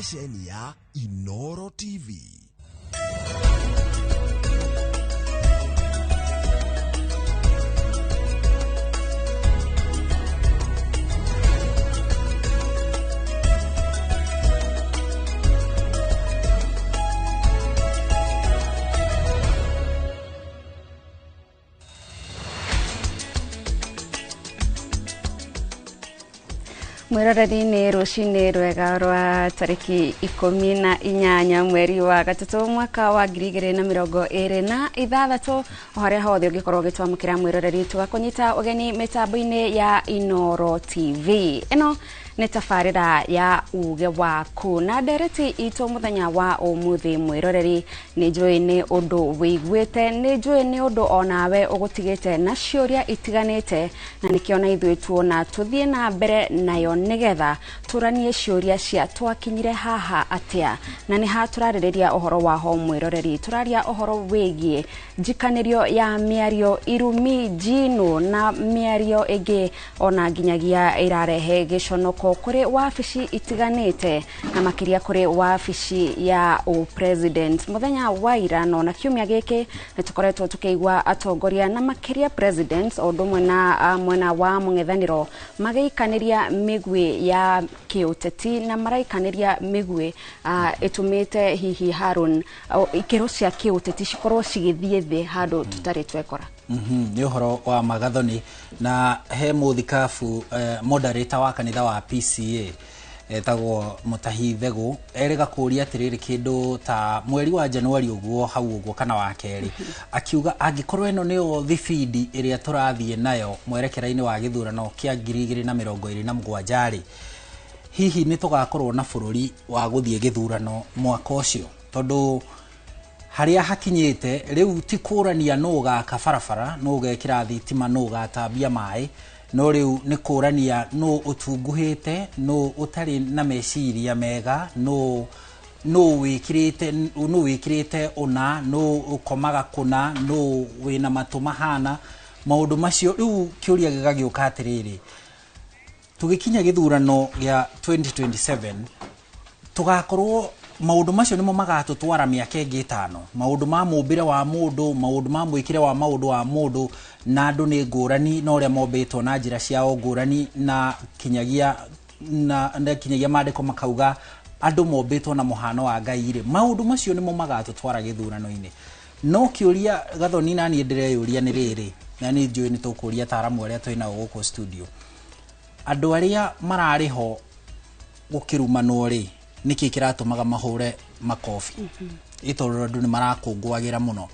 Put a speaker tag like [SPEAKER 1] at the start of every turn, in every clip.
[SPEAKER 1] ceceni ya Inoro TV.
[SPEAKER 2] Mwiroreri nĩ rũcinĩ rwega rwa tarĩki 18 mweri wa gatatũ mwaka wa 2026 o harĩa hothe ũngĩkorwo ũgĩtwamũkĩra mwĩroreri tũgakũnyita ũgeni mĩtambo-inĩ ya Inoro TV. Ĩno nĩ tabarĩra ya uge waku na ndereti itũ mũthenya wa ũmũthĩ mwĩroreri nĩ njũĩ nĩ ũndũ wĩiguĩte, nĩ njũĩ nĩ ũndũ onawe ũgũtigĩte na ciũria itiganĩte, na nĩkĩo na ithuĩ tuona tũthiĩ na mbere nayo nĩgetha tũranie ciũria cia twakinyire haha atĩa, na nĩ ha tũrarĩrĩria ũhoro wa ho mwĩroreri. Tũraria ũhoro wĩgiĩ njikanĩrio ya mĩario irumi njino na mĩario ĩngĩ ona nginyagia ĩrarehe gĩconoko kũrĩ wabici itiganĩte na makĩria kũrĩ wabici ya president. Mũthenya wa ira na kiumia gĩkĩ nĩ tũkoretwo tũkĩigua atongoria na makĩria president o ũndũ ũmwe na mwena wa mũng'ethanĩro magĩikanĩria mĩguĩ ya kĩũteti na maraikanĩria mĩguĩ ĩtũmĩte hihi Harun ikĩro cia kĩũteti cikorwo cigĩthiĩ thĩ handũ tũtarĩ twekora.
[SPEAKER 3] Nĩ ũhoro wa magathoni na he mũthikabu moderator wa kanitha wa PCA etagwo Mutahi Thegu erĩga kũũria atĩrĩrĩ kĩndũ ta mweri wa Januari ũguo hau ũguo kana wa kerĩ, akiuga angĩkorwo ĩno nĩyo thibindi ĩrĩa tũrathiĩ nayo mwerekera-inĩ wa gĩthurano kĩa 2027 rĩ, hihi nĩ tũgakorwo na bũrũri wa gũthiĩ gĩthurano mwaka ũcio, tondũ harĩa hakinyĩte rĩu ti kũrania nũ ũgaka barabara, nũ ũgekĩra thitima, nũ ũgatambia maĩ, no rĩu nĩ kũrania nũ ũtunguhĩte, nũ ũtarĩ na meciria mega, nũ wĩkĩrĩte ũna, nũ ũkomaga kũna, nũ wĩna matũ mahana maũndũ macio. Rĩu kĩũria gĩgagĩũka atĩrĩrĩ, tũgĩkinya gĩthurano gĩa 2027 tũgakorwo maũndũ macio nĩmo magatũtwara mĩaka ĩngĩ ĩtano, maũndũ ma mũmbĩre wa mũndũ, maũndũ ma mwĩkĩre wa maũndũ wa mũndũ, na andũ nĩ ngũrani na ũrĩa mombĩtwo na njĩra ciao ngũrani, na kinyagia na kinyagia maandĩko makauga andũ mombĩtwo na mũhano wa Ngai rĩ, maũndũ macio nĩmo magatũtwara gĩthurano-inĩ. No kĩũria Gathoni na niĩ ndĩreyũria nĩ rĩrĩ, na nĩ njũĩ nĩ tũkũria ataaramu arĩa twĩ nao gũkũ studio, andũ arĩa mararĩ ho gũkĩrumanwo rĩ, nĩkĩ kĩratũmaga mahũre makobi? Ĩ tondũ andũ nĩ marakũngũagĩra mũno,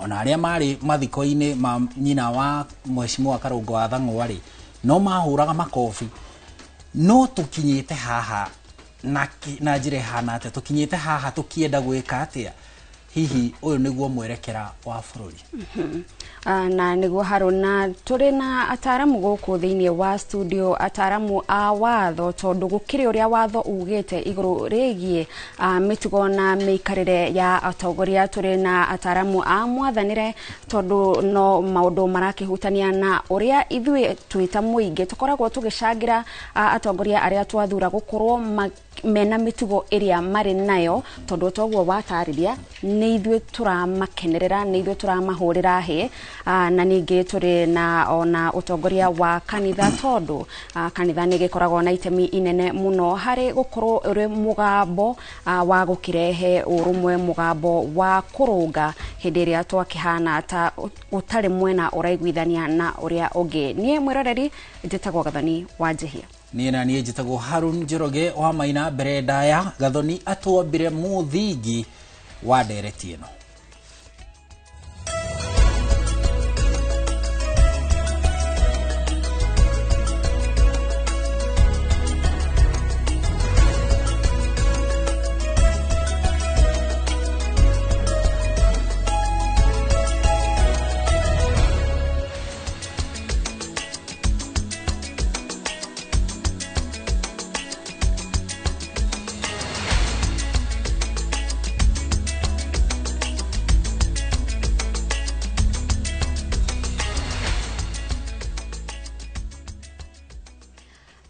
[SPEAKER 3] ona arĩa marĩ mathiko-inĩ ma nyina wa mheshimiwa Karũngo wa Thang'wa rĩ, no mahũraga makobi. No tũkinyĩte haha na njĩra ĩhana atĩa? Tũkinyĩte haha tũkĩenda gwĩka atĩa? Hihi ũyũ nĩguo mwerekera wa bũrũri?
[SPEAKER 2] Na nĩguo Haruna, tũrĩ na ataramu gũkũ thĩinĩ wa studio, ataramu a watho, tondũ gũkĩrĩ ũrĩa watho ugĩte igũrũ rĩgiĩ mĩtugo na mĩikarĩre ya atongoria. Tũrĩ na ataramu a mwathanĩre, tondũ no maũndũ marakĩhutania na ũrĩa ithuĩ twĩ ta mũingĩ tũkoragwo tũgĩcangĩra atongoria arĩa twathura gũkorwo mena mĩtugo ĩrĩa marĩ nayo, tondũ toguo watarĩria nĩ ithuĩ tũramakenerera, nĩ ithuĩ tũramahũrĩra hĩ. Na ningĩ tũrĩ na ona ũtongoria wa kanitha, tondũ kanitha nĩ gĩkoragwo na itemi inene mũno harĩ gũkorwo ũrĩ mũgambo wa gũkĩrehe ũrũmwe, mũgambo wa kũrũnga hĩndĩ ĩrĩa twakĩhana ta ũtarĩ mwena ũraiguithania na ũrĩa ũngĩ. Niĩ mwĩroreri njĩtagwo Gathoni wa Njihia.
[SPEAKER 3] Niĩ na niĩ njĩtagwo Harun Njoroge wa Maina. Mbere ndaya Gathoni atwambire mũthingi wa ndereti ĩno.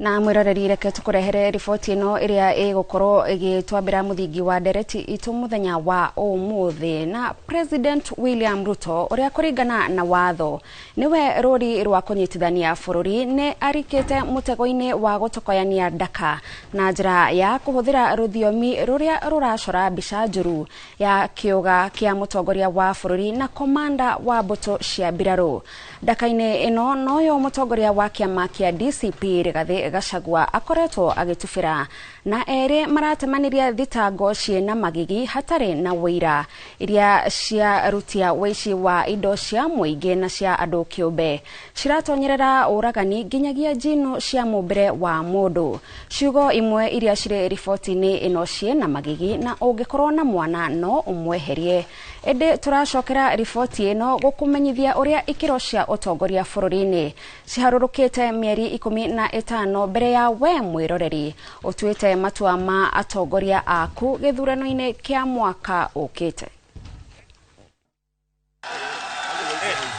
[SPEAKER 2] Na mwiroreri, reke tukurehere riboti ino iria igukorwo igitwambira muthingi wa ndereti itu muthenya wa umuthi. Na President William Ruto, uria kuringana na watho niwe ruri rwa kunyitithania bururi, ni arikite mutego-ini wa gutokoyania ndaka na njira ya kuhuthira ruthiomi ruria ruracora mbica njuru ya kiuga kia mutongoria wa bururi na komanda wa mbutu cia mbirarũ. Ndaka-inĩ ĩno noyo mutongoria wa kiama kia DCP Rigathi Gachagua akoretwo agĩtubĩra, na erĩ maratemaniria thitango ciĩna magigi hatarĩ na wũira, iria ciarutia wĩici wa indo cia mũingĩ na cia andũ kĩũmbe, ciratonyerera ũragani nginyagia njino cia mũmbĩre wa mũndũ. Ciugo imwe iria cirĩ riboti-inĩ ĩno ciĩna magigi, na ũngĩkorwo na mwana no ũmweherie. Ĩndĩ tũracokera riboti ĩno gũkũmenyithia ũrĩa ikĩro cia ũtongoria bũrũri-inĩ ciharũrũkĩte mĩeri 15 mbere ya we mwĩroreri ũtuĩte matua ma atongoria aku gĩthurano-inĩ kĩa mwaka ũkĩte.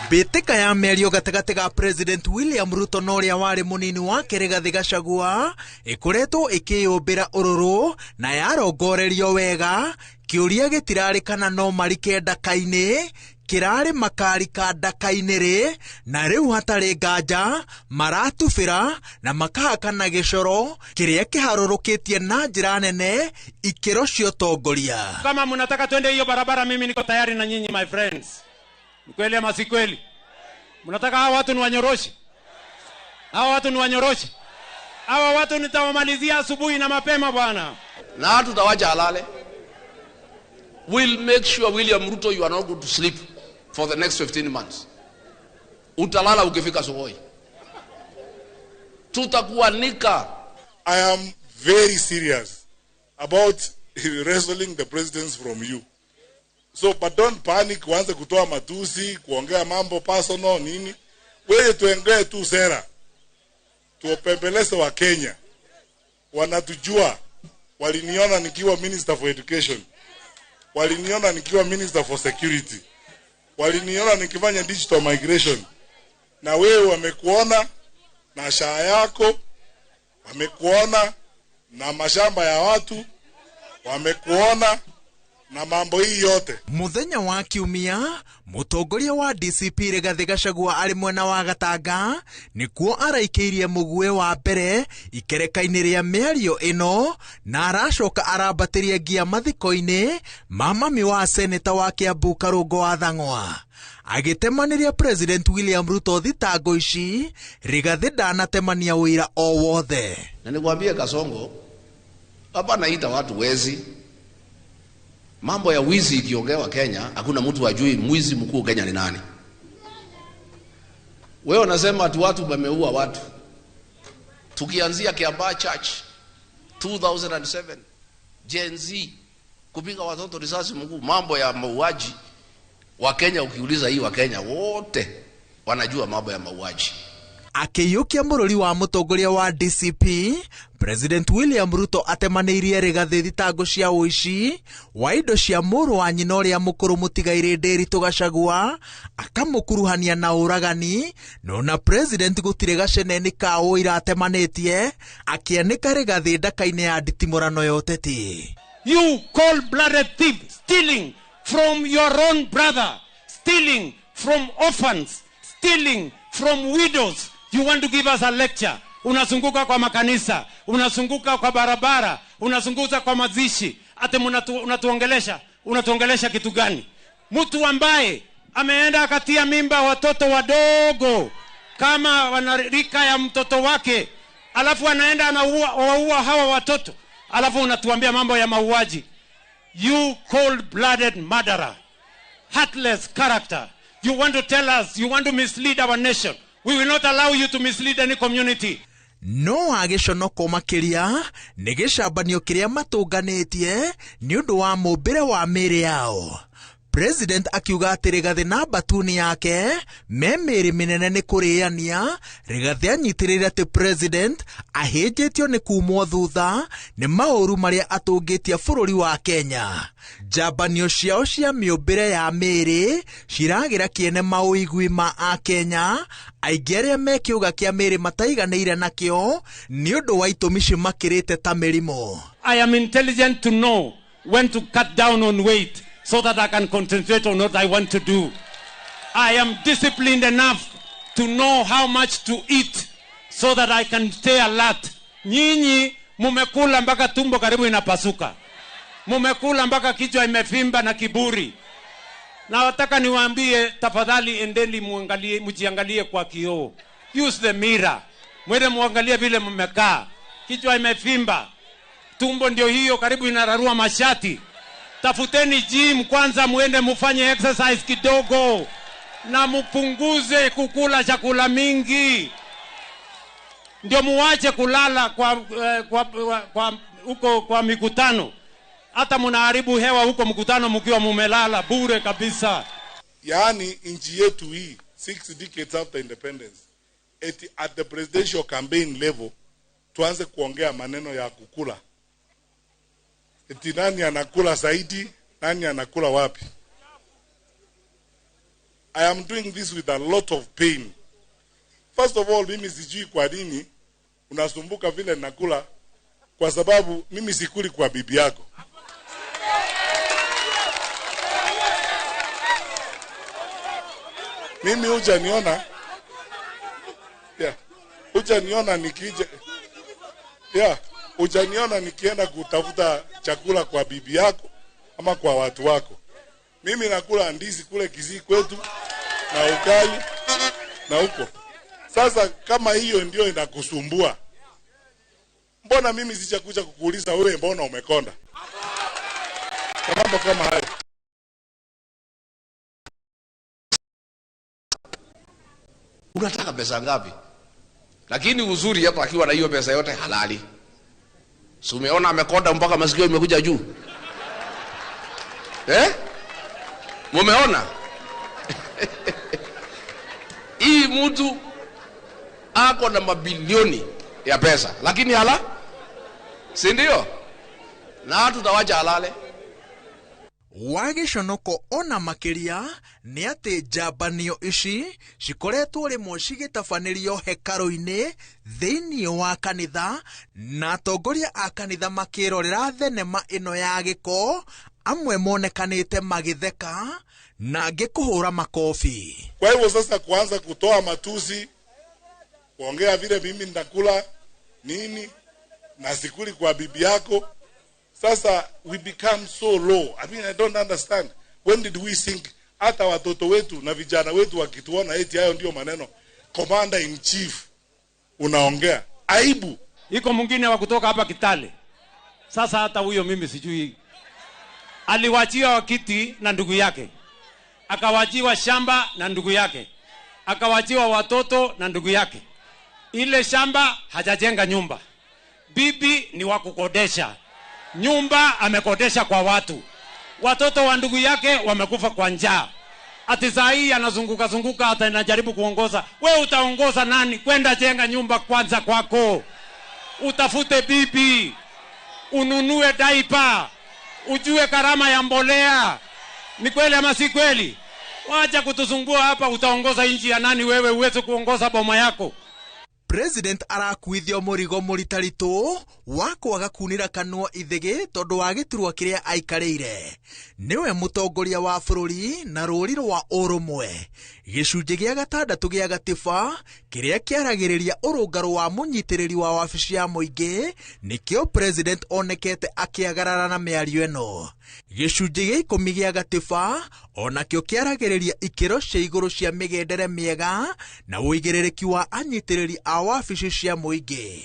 [SPEAKER 4] Mbĩtĩka ya mĩario gatagatĩ ga President William Ruto na ũrĩa warĩ mũnini wake Rigathi Gachagua ĩkoretwo ĩkĩyũmbĩra ũrũrũ na yarongorerio wega. Kĩũria gĩtirarĩ kana no marike ndaka-inĩ, kĩrarĩ makarika ndaka-inĩ rĩ, na rĩu hatarĩ nganja maratubĩra na makahakana gĩcoro kĩrĩa kĩharũrũkĩtie na njĩra nene ikĩro cia ũtongoria.
[SPEAKER 5] Kama mnataka twende hiyo barabara, mimi niko tayari na nyinyi, my friends. Ni kweli ama si kweli? Mnataka hawa watu ni wanyoroshi? Hawa watu ni wanyoroshi? Hawa watu nitawamalizia asubuhi na mapema, bwana.
[SPEAKER 6] Na hatutawacha alale. We'll make sure, William Ruto, you are not going to sleep for the next 15 months. Utalala ukifika Sugoi. Tutakuanika.
[SPEAKER 7] I am very serious about wrestling the presidents from you. So, but don't panic, uanze kutoa matusi, kuongea mambo personal nini. Wewe tuongee tu sera. Tuwapembeleze wa Kenya. Wanatujua. Waliniona nikiwa Minister for Education. Waliniona nikiwa Minister for Security. Waliniona nikifanya digital migration. Na wewe wamekuona na shaa yako, wamekuona na mashamba ya watu, wamekuona na mambo hii yote.
[SPEAKER 4] Muthenya wa kiumia, mutongoria wa DCP Rigathi Gachagua arĩ mwena wa Gatanga nĩkuo araikĩirie mũguĩ wa mbere ikereka-inĩ rĩa mĩario ĩno, na aracoka arambatĩria ngia mathiko-inĩ ma mami wa seneta wa Kiambu Karũngo wa Thang'wa. Agĩtemanĩria President William Ruto thitango ici, Rigathi ndanatemania ũira o wothe.
[SPEAKER 6] Na nikwambie Kasongo, hapa naita watu wezi. Mambo ya wizi ikiongewa Kenya, hakuna mtu ajui mwizi mkuu Kenya ni nani. Wewe unasema ati watu wameua watu. Tukianzia Kiambaa Church 2007, Gen Z kupiga watoto risasi mguu, mambo ya mauaji wa Kenya, ukiuliza hii wa Kenya wote wanajua mambo ya mauaji.
[SPEAKER 4] Akĩiyũkia mũrũri wa mũtongoria wa DCP President William Ruto atemanĩirie Rigathi thitango cia ũici wa indo cia mũrũ wa nyina ũrĩa mũkũrũ mũtigairĩ Ndĩritũ Gachagua, akamũkuruhania na ũragani, no na President gũtirĩ gaceneni ka ũira atemanĩtie, akĩanĩka Rigathi ndaka-inĩ ya nditimũrano ya ũteti.
[SPEAKER 5] You cold-blooded thief, stealing from your own brother, stealing from orphans, stealing from widows. You want to give us a lecture. Unazunguka kwa makanisa, unazunguka kwa barabara, unazunguka kwa mazishi. Ate unatuongelesha, unatuongelesha kitu gani? Mtu ambaye ameenda akatia mimba watoto wadogo kama wanarika ya mtoto wake, alafu anaenda anaua hawa watoto, alafu unatuambia mambo ya mauaji. You cold-blooded murderer, heartless character. You want to tell us, you want to mislead our nation. We will not allow you to mislead any community.
[SPEAKER 4] No agĩconoko makĩria nĩ gĩcambanio kĩrĩa matũnganĩtie nĩ ũndũ wa mũmbĩre wa mĩĩrĩ yao. President akiuga atĩ Rigathĩ na mbatuni yake me mĩĩrĩ mĩnene nĩ kũrĩania. Rigathĩ anyitĩrĩire atĩ president ahĩnjĩtio nĩ kumwo thutha nĩ maũru marĩa atũngĩtie bũrũri wa Kenya. Njambanio ciao cia mĩũmbĩre ya mĩĩrĩ ciragĩra kĩene maũigui ma akenya aingĩ arĩa me kĩũga kĩa mĩĩrĩ mataiganĩire nakĩo nĩ ũndũ wa itũmi cimakĩrĩte ta mĩrimũ.
[SPEAKER 5] I am intelligent to know when to cut down on weight so that I can concentrate on what I want to do. I am disciplined enough to know how much to eat so that I can stay alert. Nyinyi mumekula mpaka tumbo karibu inapasuka. Mumekula mpaka kichwa imefimba na kiburi. Na nataka niwaambie, tafadhali endeni muangalie, mjiangalie kwa kioo. Use the mirror. Mwende muangalie vile mmekaa. Kichwa imefimba. Tumbo ndio hiyo karibu inararua mashati. Tafuteni gym kwanza, muende mufanye exercise kidogo na mupunguze kukula chakula mingi, ndio muache kulala kwa huko kwa mikutano. Hata mnaharibu hewa huko mkutano mkiwa mumelala bure kabisa.
[SPEAKER 7] Yaani nchi yetu hii 6 decades after independence, eti at the presidential campaign level tuanze kuongea maneno ya kukula. Eti nani anakula zaidi, nani anakula wapi? I am doing this with a lot of pain. First of all, mimi sijui kwa nini unasumbuka vile nakula, kwa sababu mimi sikuli kwa bibi yako. Mimi hujaniona. Yeah. Hujaniona nikija. Yeah. Hujaniona nikienda kutafuta chakula kwa bibi yako ama kwa watu wako. Mimi nakula ndizi kule Kisii kwetu na ugali na huko. Sasa kama hiyo ndio inakusumbua, mbona mimi sijakuja kukuuliza wewe mbona umekonda? Mambo kama hayo.
[SPEAKER 6] Unataka pesa ngapi? Lakini uzuri hapa akiwa na hiyo pesa yote halali. Si umeona amekonda mpaka masikio imekuja juu? Eh? Mumeona? Hii mtu ako na mabilioni ya pesa, lakini hala? Si ndio? Na tutawacha halale.
[SPEAKER 4] Wagĩconoko ona makĩria nĩ atĩ njambanio ici cikoretwo rĩmwe cigĩtabanĩrio hekarũ-inĩ thĩinĩ wa kanitha, na atongoria a kanitha makĩrorera thenema ĩno ya gĩko, amwe monekanĩte magĩtheka na angĩ kũhũra makobi.
[SPEAKER 7] Kwa hivyo sasa kuanza kutoa matusi, kuongea vile mimi nitakula nini na sikuli kwa bibi yako. Sasa we become so low. I mean, I don't understand. When did we think hata watoto wetu na vijana wetu wakituona eti hayo ndio maneno commander in chief unaongea? Aibu.
[SPEAKER 5] Iko mwingine wa kutoka hapa Kitale. Sasa hata huyo mimi sijui. Aliwachiwa kiti na ndugu yake. Akawachiwa shamba na ndugu yake. Akawachiwa watoto na ndugu yake. Ile shamba hajajenga nyumba. Bibi ni wa kukodesha. Nyumba amekodesha kwa watu. Watoto wa ndugu yake wamekufa kwa njaa. Ati saa hii anazunguka zunguka hata anajaribu kuongoza. We utaongoza nani? Kwenda jenga nyumba kwanza kwako. Utafute bibi. Ununue daipa. Ujue karama ya mbolea. Ni kweli ama si kweli? Wacha kutusumbua hapa. Utaongoza nchi ya nani wewe? Uweze kuongoza boma yako.
[SPEAKER 4] President arakuithio mũrigo mũritaritũ wa kwaga kunĩra kanua ithĩgĩ tondũ wa gĩturwa kĩrĩa aikarĩire. Nĩwe mũtongoria wa bũrũri na rũri rwa ũrũmwe. Gĩcunjĩ gĩa gatandatũ gĩa gatiba kĩrĩa kĩaragĩrĩria ũrũngarũ wa mũnyitĩrĩri wa wabici ya mũingĩ nĩkĩo president onekete akĩagarara na mĩario ĩno. Gĩcunjĩ gĩa 10 gĩa gatiba onakĩo kĩaragĩrĩria ikĩro cia igũrũ cia mĩgendere mĩega na ũigĩrĩrĩki wa anyitĩrĩri a wabici cia mũingĩ.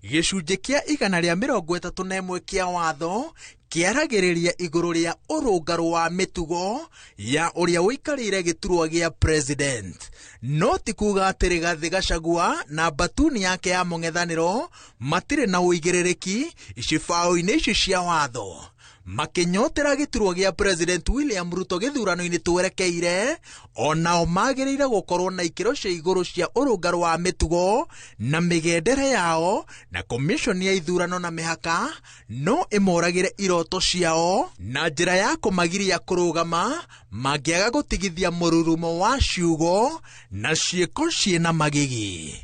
[SPEAKER 4] Gĩcunjĩ kĩa 131 kĩa watho kĩaragĩrĩria igũrũ rĩa ũrũngarũ wa mĩtugo ya ũrĩa ũikarĩire gĩturwa gĩa president. No ti kuga atĩ Rigathĩ Gachagua na mbatuni yake ya mũng'ethanĩro matirĩ na ũigĩrĩrĩki icibaũ-inĩ ici cia watho. Makĩnyotera gĩturwa gĩa President William Ruto gĩthurano-inĩ twerekeire, onao magĩrĩire gũkorwo na ikĩro cia igũrũ cia ũrũngarũ wa mĩtugo na mĩgendere yao, na komishoni ya ithurano na mĩhaka no ĩmoragĩre iroto ciao na njĩra ya kũmagiria kũrũgama mangĩaga gũtigithia mũrurumo wa ciugo na ciĩko ciĩna magigi.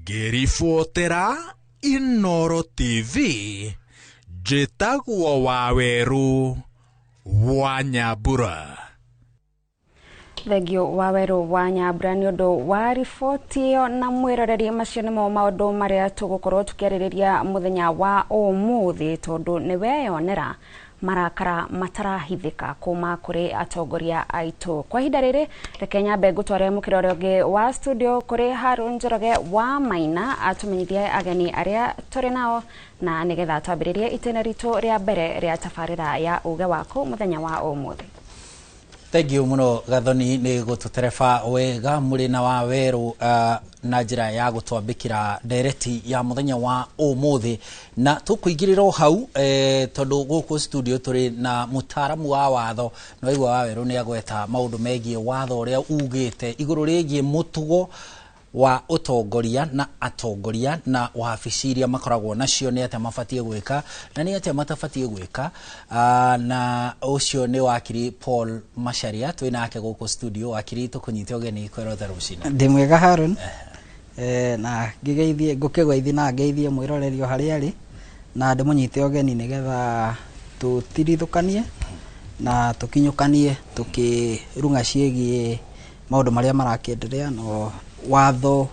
[SPEAKER 4] Ngĩribotera Inoro TV, njĩtagwo Waweru wa Nyambura.
[SPEAKER 2] Thengio Waweru wa Nyambura nĩ ũndũ wa riboti ĩyo. Na mwĩroreri, macio nĩmo maũndũ marĩa tũgũkorwo tũkĩarĩrĩria mũthenya wa ũmũthĩ, tondũ nĩ weyonera marakara matarahithĩka kuma kũrĩ atongoria aitũ. Kwa ihinda rĩrĩ, reke nyambe ngũtware mũkĩra ũrĩa ũngĩ wa studio kũrĩ Harun Njoroge wa Maina atũmenyithie ageni arĩa tũrĩ nao, na nĩgetha twambĩrĩrie itĩna ritũ rĩa mbere rĩa tabarĩra ya uge waku mũthenya wa ũmũthĩ.
[SPEAKER 3] Thank you muno, Gathoni, nĩ gũtũtereba wega mũrĩ na Waweru na njĩra ya gũtwambĩkĩra ndereti ya mũthenya wa ũmũthĩ. Na tũkũingĩrĩra o hau tondũ gũkũ studio tũrĩ na mũtaaramu wa watho. Na waigua Waweru nĩ agweta maũndũ megiĩ watho ũrĩa ugĩte igũrũ rĩgiĩ mũtugo wa ũtongoria na atongoria na wabici iria makoragwo nacio, nĩ atĩa mabatiĩ gwĩka na nĩ atĩa matabatiĩ gwĩka. Na ũcio nĩ wakiri Paul Macharia twĩ nake gũkũ studio. Wakiri, tũkũnyite ũgeni kwĩrothe rũcinĩ.
[SPEAKER 8] Ndĩ mwega, Harun, na ngĩgeithie ngũkĩgeithie na ngeithie mwĩroreri o harĩa arĩ, na ndĩmũnyite ũgeni nĩgetha tũtirithũkanie na tũkinyũkanie tũkĩrung'a ciĩgiĩ maũndũ marĩa marakĩenderea no watho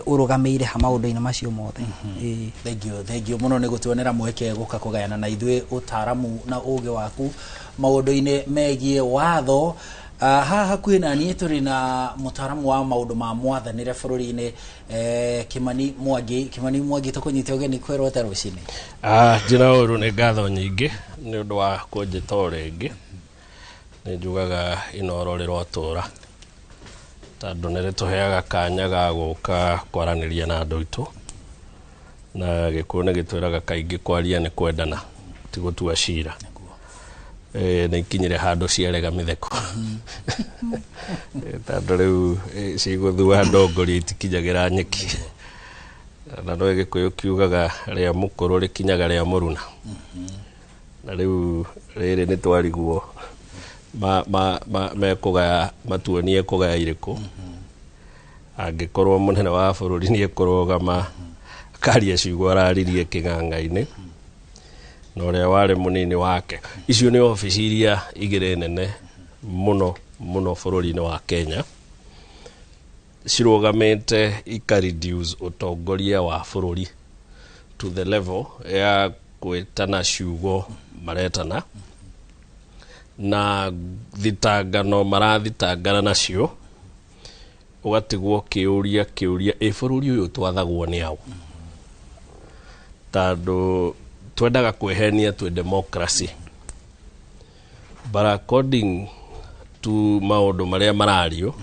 [SPEAKER 8] ũrũgamĩire ha maũndũ-inĩ macio mothe. Ĩĩ.
[SPEAKER 3] Thank you, thank you mũno nĩ gũtuonera mweke gũka kũgayana na ithuĩ ũtaaramu na ũgĩ waku maũndũ-inĩ megiĩ watho. Haha hakuhĩ na niĩ tũrĩ na mũtaaramu wa maũndũ ma mwathanĩre bũrũri-inĩ, Kimani Mwangi. Kimani Mwangi, tũkũnyite ũgeni kwĩrwo rũcinĩ.
[SPEAKER 9] Njĩra ũru nĩ ngatho nyingĩ nĩ ũndũ wa kũnjĩta o rĩngĩ. Nĩ njugaga Inoro rĩrotũra tondũ nĩ rĩtũheaga kanya ga gũka kwaranĩria na andũ aitũ, na Gĩkũyũ nĩ gĩtwĩraga kaingĩ kwaria nĩ kwendana, ti gũtua cira. Nĩ ikinyire handũ ciarega mĩtheko, tondũ rĩu cigũthua ndongoria itikinyagĩra nyeki, na no Gĩkũyũ kiugaga rĩa mũkũrũ rĩkinyaga rĩa mũruna, na rĩu rĩrĩ nĩ twarigwo ma mekũgaya matuonie kũgaya irĩkũ, angĩkorwo mũnene wa bũrũri nĩ ekũrũgama akaria ciugo araririe kĩng'ang'a-inĩ na ũrĩa warĩ mũnini wake. Icio nĩ obici iria igĩrĩ nene mũno mũno bũrũri-inĩ wa Kenya, cirũgamĩte ika reduce ũtongoria wa bũrũri to the level ya gwĩtana ciugo maretana na thitangano marathitangana nacio, ũgatigwo kĩũria kĩũria ĩ bũrũri ũyũ twathagwo nĩ aũ? Tondũ twendaga kwĩhenia twĩ democracy, but according to maũndũ marĩa marario,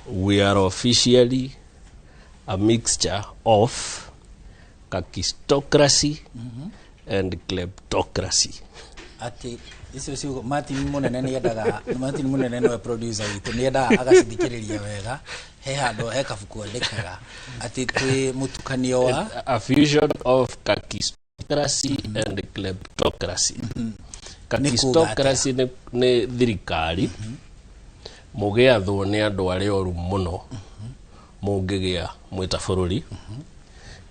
[SPEAKER 9] we are officially a mixture of kakistocracy and kleptocracy.
[SPEAKER 3] Atĩ icio ciugo, Martin Munene nĩ endaga, Martin Munene nĩwe producer witũ, nĩ endaga agacithikĩrĩria wega. He handũ he kabuku andĩkaga atĩ twĩ mũtukanio wa
[SPEAKER 9] a fusion of kakistocracy and kleptocracy. Kakistocracy nĩ thirikari mũgĩathwo nĩ andũ arĩa oru mũno mũngĩgĩa mwĩta bũrũri.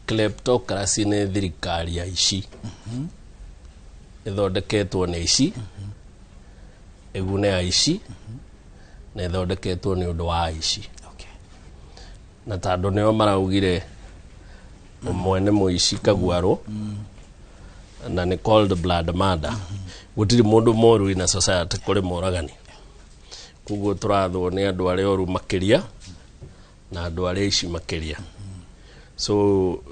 [SPEAKER 9] Kleptocracy nĩ thirikari ya ici ĩthondeketwo nĩ ici, ĩgune aici, na ĩthondeketwo nĩ ũndũ wa aici. Na tondũ nĩo maraugire ũmwe nĩ mũici kaguarũ na nĩ cold blood murder, gũtirĩ mũndũ moru ina society kũrĩ moragani, koguo tũrathwo nĩ andũ arĩa oru makĩria na andũ arĩa aici makĩria. So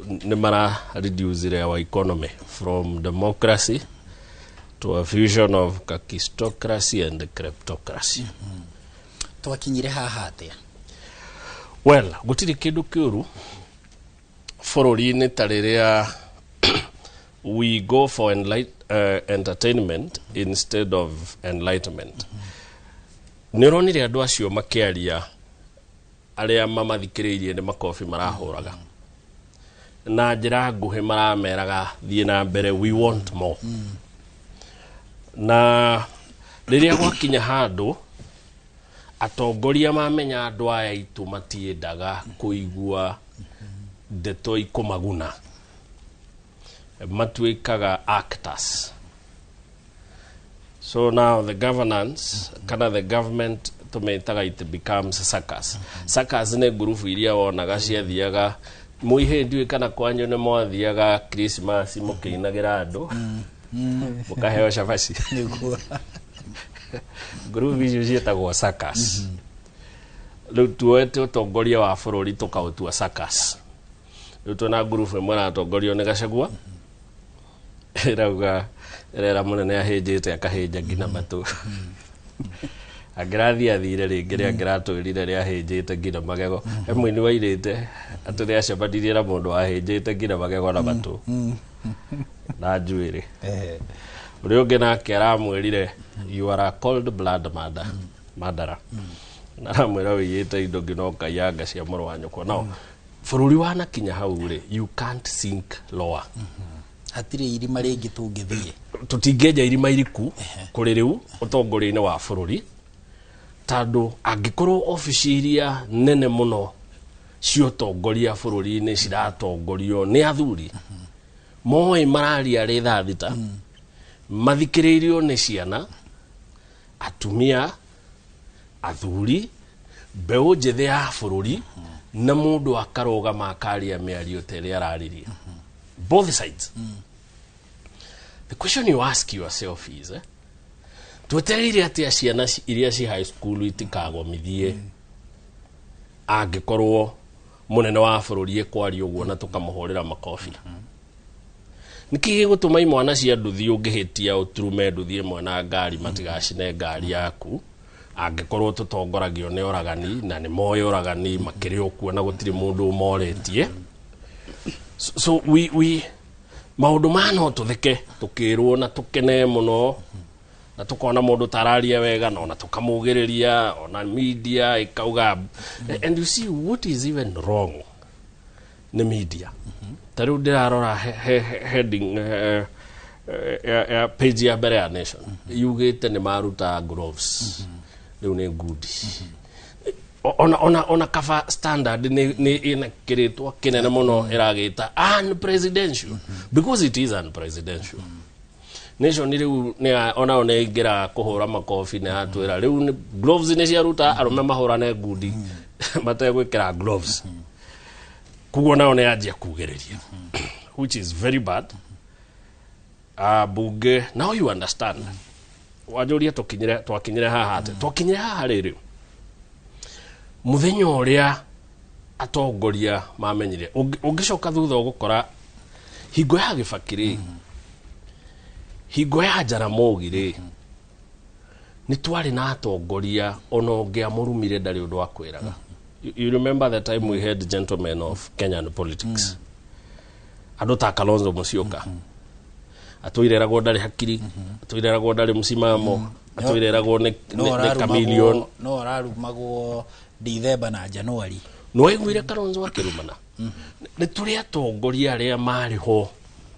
[SPEAKER 9] nĩ mara reduce our economy from democracy to a fusion of kakistocracy and kleptocracy.
[SPEAKER 3] Twakinyire haha atĩa?
[SPEAKER 9] Well, gũtirĩ kĩndũ kĩũru bũrũri-inĩ ta rĩrĩa we go for Entertainment instead of enlightenment. Nĩ ũronire andũ acio makĩaria, arĩa mamathikĩrĩirie nĩ makobi marahũraga na njĩra nguhĩ, marameraga thiĩ na mbere, we want more. Na rĩrĩa gwakinya handũ atongoria mamenya andũ aya aitũ matiendaga kũigua ndeto ikũmaguna, matuĩkaga actors. So now the governance kana the government tũmĩtaga, it becomes circus. Circus nĩ ngurubu iria wonaga ciathiaga mũihĩ, ndiũĩ kana kwanyu nĩ mwathiaga Christmas mũkĩinagĩra andũ mũkaheo cabaci.
[SPEAKER 3] Nĩguo.
[SPEAKER 9] Ngurubu icio ciĩtagwo circus. Rĩu tuoete ũtongoria wa bũrũri tũkaũtua circus. Rĩu twĩna ngurubu ĩmwe ĩratongorio nĩ Gachagua, ĩrauga ĩrera mũnene ahĩnjĩte akahĩnja nginya matũ, angĩrathiĩ athire rĩngĩ rĩangĩratwĩrire rĩahĩnjĩte nginya magego. He mũini wairĩte atĩ nĩacemanirie na mũndũ wahĩnjĩte nginya magego na matũ na njuĩrĩ. Ũrĩa ũngĩ nake aramwĩrire, "You are a cold blood murder, murderer," na aramwĩra wĩiyĩte indo nginya ũkaiya cia mũrũ wa nyũkwa. No bũrũri wanakinya hau rĩ, you can't sink lower.
[SPEAKER 3] Hatirĩ irima rĩngĩ tũngĩthiĩ.
[SPEAKER 9] Tũtingĩenja irima iriku kũrĩ rĩu ũtongoria-inĩ wa bũrũri, tondũ angĩkorwo obici iria nene mũno cia ũtongoria bũrũri-inĩ ciratongorio nĩ athuri moĩ mararia rĩ thaa 6, mathikĩrĩirio nĩ ciana, atumia, athuri, mbeũ njĩthĩ ya bũrũri, na mũndũ akarũgama akaria mĩario ta ĩrĩa araririe both sides, the question you ask yourself is, twetereire atia ciana iria ci high school itikagomithie angĩkorwo mũnene wa bũrũri ekwaria ũguo na tũkamũhũrĩra makobi? Nĩkĩ gĩgũtũma imwana cia nduthi ũngĩhĩtia ũturume nduthi ĩmwe na ngari matigacine ngari yaku, angĩkorwo tũtongoragio nĩ oragani na nĩ moĩ oragani makĩrĩ o kuo na gũtirĩ mũndũ ũmoretie? So we maũndũ maya no tũtheke tũkĩrwo na tũkene mũno na tukona mũndũ tararia wega na ona tũkamugĩrĩria, ona media ĩkauga. And you see what is even wrong nĩ media. Ta rĩu ndĩrarora heading ya page ya mbere ya Nation, yugĩte nĩ maruta gloves, rĩu nĩ ngundi. Ona kaba Standard nĩ ĩna kĩrĩtwa kĩnene mũno ĩragĩta unpresidential, because it is unpresidential. Nation rĩu nĩ onao nĩ aingĩra kũhũra makobi, nĩ yatwĩra rĩu gloves nĩ ciaruta, arũme mahũrane ngundi mategwĩkĩra gloves. Koguo nao nĩ yanjia kugĩrĩria, which is very bad. Bunge, now you understand wanjũria tũkinyire, twakinyire haha atĩ twakinyire haha rĩrĩ mũthenya ũrĩa atongoria mamenyire. Ũngĩcoka thutha ũgũkora hingo ya Gĩbakĩ rĩ, hingo ya Jaramogi rĩ, nĩ twarĩ na atongoria ona ũngĩamũrumire ndarĩ ũndũ akwĩraga. You remember the time we had gentlemen of Kenyan politics, andũ ta Kalonzo Musyoka, atũireragwo ndarĩ hakiri, atũireragwo ndarĩ msimamo, atũireragwo nĩ
[SPEAKER 3] no
[SPEAKER 9] nĩ chameleon.
[SPEAKER 3] No ararumagwo Dithemba na Januari.
[SPEAKER 9] Nĩwaiguire Kalonzo akĩrumana? Nĩ tũrĩ atongoria arĩa marĩ ho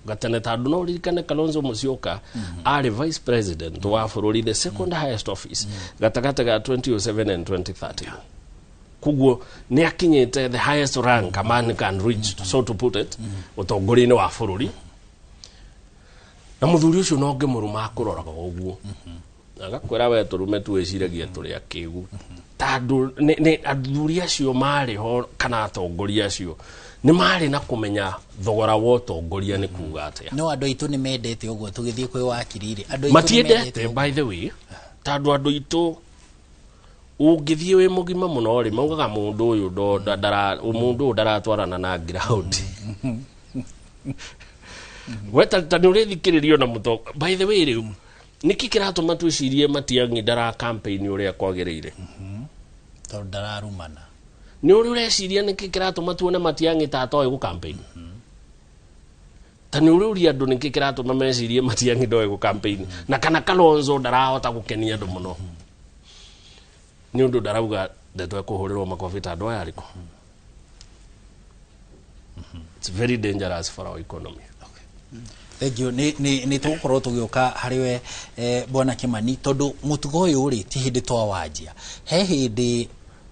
[SPEAKER 9] gatene, tondũ no ũririkane Kalonzo Musyoka arĩ vice president wa bũrũri, the second highest office, gatagatĩ ga 2007 and 2013. Koguo nĩ akinyĩte the highest rank a man can reach, so to put it, ũtongoria-inĩ wa bũrũri. Na mũthuri ũcio no ngĩmũruma akũroraga ũguo agakwĩra, "We tũrume, twĩciragia tũrĩ akĩgu." Tondũ nĩ athuri acio marĩ ho kana atongoria acio nĩ marĩ na kũmenya thogora wa ũtongoria nĩ kuga atĩa.
[SPEAKER 3] No andũ aitũ nĩ mendete ũguo. Tũgĩthiĩ kwĩ wakiri rĩ, andũ aitũ nĩ
[SPEAKER 9] matiendete
[SPEAKER 3] mendete ũguo.
[SPEAKER 9] By the way, tondũ andũ aitũ ũngĩthiĩ wĩ mũgima mũno rĩ, maugaga mũndũ ũyũ mũndũ ũyũ ndaratwarana na ground. We ta nĩ ũrĩthikĩrĩrio na mũto. By the way, rĩu nĩkĩ kĩratũma twĩcirie Matiang'i ndara campaign ũrĩa kwagĩrĩire?
[SPEAKER 3] Tondũ ndararumana.
[SPEAKER 9] Nĩ ũrĩ ũreciria nĩkĩ kĩratũma tuone Matiang'i ta atoĩ gũ campaign? Ta nĩ ũrĩũria andũ nĩkĩ kĩratũma mecirie Matiang'i ndoĩ gũ campaign na kana Kalonzo ndarahota gũkenia andũ mũno, nĩ ũndũ ndarauga ndeto ekũhũrĩrwo makobi ta andũ aya arĩkũ. It's very dangerous for our economy.
[SPEAKER 3] Thank you. Nĩ tũgũkorwo tũgĩũka harĩ we, bwana Kimani, tondũ mũtugo ũyũ rĩ ti hĩndĩ twawanjia. He hĩndĩ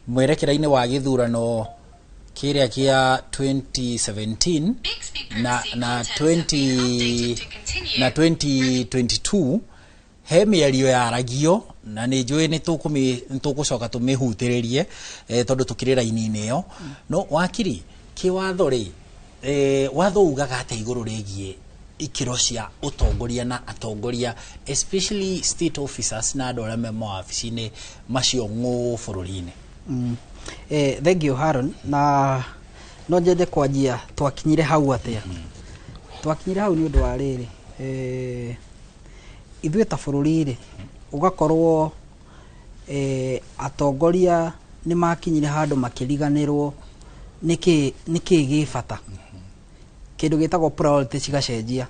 [SPEAKER 3] mwerekera-inĩ wa gĩthurano kĩrĩa kĩa 2017 na 20 na 2022, he mĩario yaragio na nĩ njũĩ nĩ tũgũcoka tũmĩhutĩrĩrie, tondũ tũkĩrĩ raini-inĩ ĩyo. No wakiri, kĩwatho rĩ, watho ugaga atĩa igũrũ rĩgiĩ ikĩro cia ũtongoria na atongoria, especially state officers na andũ arĩa me mawabici-inĩ macio ng'ũ bũrũri-inĩ?
[SPEAKER 8] Thank you, Haron. Na no nyende kwanjia twakinyire hau atĩa. Twakinyire hau nĩ ũndũ wa rĩrĩ, ithuĩ ta bũrũri rĩ, ũgakorwo atongoria nĩ makinyire handũ makĩriganĩrwo nĩkĩ gĩ bata. Kĩndũ gĩtagwo priority cigacenjia.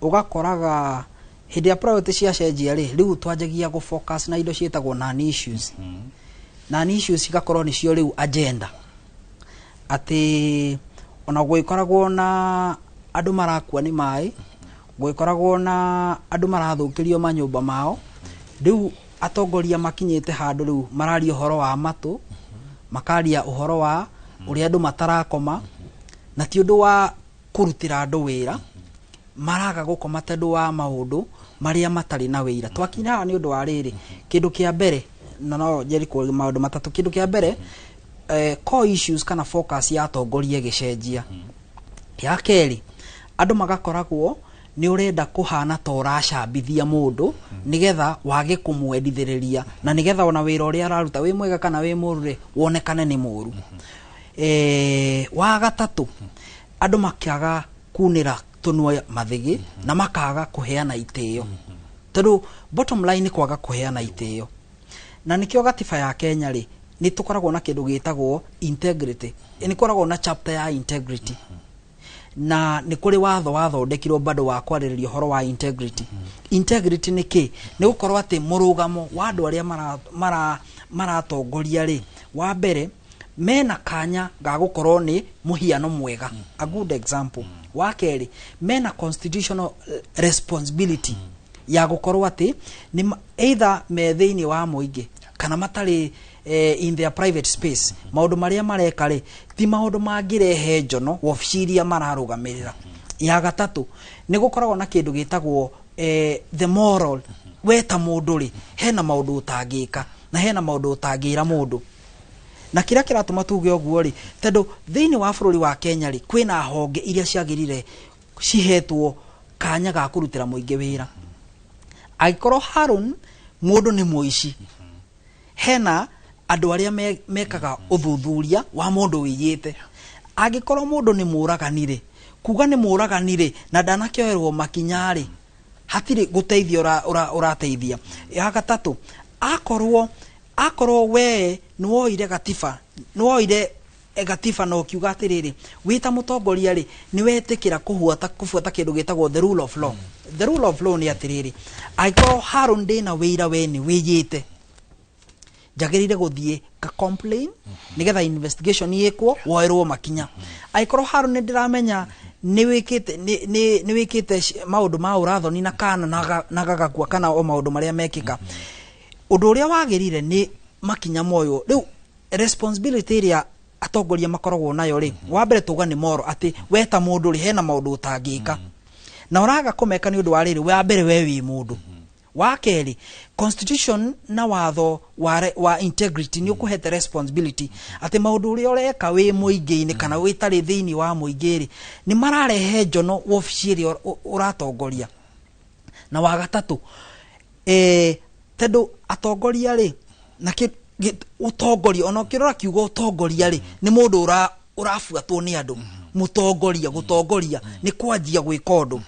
[SPEAKER 8] Ũgakoraga hĩndĩ ya priority ciacenjia rĩ, rĩu twanjagia gũ focus na indo ciĩtagwo non issues. Non issues cigakorwo nĩcio rĩu agenda, atĩ ona gũgĩkoragwo na andũ marakua nĩ maĩ, gũgĩkoragwo na andũ marathũkĩrio manyũmba mao, rĩu atongoria makinyĩte handũ rĩu mararia ũhoro wa matũ, makaria ũhoro wa ũrĩa andũ matarakoma, na ti ũndũ wa kũrutĩra andũ wĩra. Maraga gũkoma tondũ wa maũndũ marĩa matarĩ na wĩira. Twakinya haha nĩ ũndũ wa rĩrĩ, kĩndũ kĩa mbere, na no njeri maũndũ matatũ. Kĩndũ kĩa mbere, core issues kana focus ya atongoria ĩgĩcenjia. Ya kerĩ, andũ magakoragwo nĩ ũrenda kũhana ta ũracambithia mũndũ nĩgetha wage kũmwendithĩrĩria, na nĩgetha ona wĩra ũrĩa araruta wĩ mwega kana wĩ mũru rĩ, wonekane nĩ mũru. Wa gatatũ, andũ makaga kunĩra tũnua mathĩgĩ na makaga kũheana itĩo, tondũ bottom line nĩ kwaga kũheana itĩo. Na nĩkĩo gatiba ya Kenya rĩ, nĩ tũkoragwo na kĩndũ gĩtagwo integrity, nĩ koragwo na chapter ya integrity, na nĩ kũrĩ watho wathondekirwo bado wa kwarĩrĩria ũhoro wa integrity. Integrity nĩ kĩ? Nĩ gũkorwo atĩ mũrũgamo wa andũ arĩa maratongoria rĩ, wa mbere mena kanya ga gũkorwo nĩ mũhiano mwega, a good example. Wa kerĩ, mena constitutional responsibility ya gũkorwo atĩ nĩ either me thĩinĩ wa mũingĩ kana matarĩ, in their private space, maũndũ marĩa mareka rĩ ti maũndũ mangĩrehe njono wabici iria mararũgamĩrĩra. Ya gatatũ, nĩ gũkoragwo na kĩndũ gĩtagwo the moral. We ta mũndũ rĩ, hena maũndũ ũtangĩka na hena maũndũ ũtangĩra mũndũ. Na kĩrĩa kĩratũma tuge ũguo rĩ, tondũ thĩinĩ wa bũrũri wa Kenya rĩ, kwĩna honge iria ciagĩrĩire cihetwo kanya ga kũrutĩra mũingĩ wĩra. Angĩkorwo, Harun, mũndũ nĩ mũici, hena andũ arĩa mekaga ũthuthuria wa mũndũ wĩiyĩte. Angĩkorwo mũndũ nĩ mũragani rĩ, kuga nĩ mũragani rĩ, na ndanakĩoerwo makinya rĩ, hatirĩ gũteithia ũrateithia. Ya gatatũ, akorwo we nĩwoire gatiba, nĩwoire gatiba na ũkiuga atĩrĩrĩ, wĩ ta mũtongoria rĩ, nĩ wetĩkĩra kũbuata kĩndũ gĩtagwo the rule of law. The rule of law nĩ atĩrĩrĩ, angĩkorwo, Harun, ndĩna wĩira we nĩ wĩiyĩte, njagĩrĩire gũthiĩ ka complain nĩgetha investigation ĩkwo, woerwo makinya. Angĩkorwo, Harun, nĩ ndĩramenya nĩ wĩkĩte maũndũ ma ũrathoni na kana na gagakua kana o maũndũ marĩa mekĩka, ũndũ ũrĩa wagĩrĩire nĩ makinya moywo. Rĩu responsibility ĩrĩa atongoria makoragwo nayo rĩ, wa mbere tuga nĩ moro, atĩ we ta mũndũ rĩ, hena maũndũ ũtangĩka na ũraga kũmeka nĩ ũndũ wa rĩrĩ, wa mbere we wĩ mũndũ, wa kerĩ constitution na watho wa integrity nĩ ũkũhete responsibility atĩ maũndũ ũrĩa ũreka wĩ mũingĩ-inĩ kana wĩtarĩ thĩinĩ wa mũingĩ rĩ, nĩ mararehe njono wabici ĩrĩa ũratongoria. Na wa gatatũ, tondũ atongoria rĩ, na ũtongoria, ona ũkĩrora kiugo ũtongoria rĩ, nĩ mũndũ ũrabuatwo nĩ andũ. Mũtongoria, gũtongoria nĩ kwanjia gwĩka ũndũ.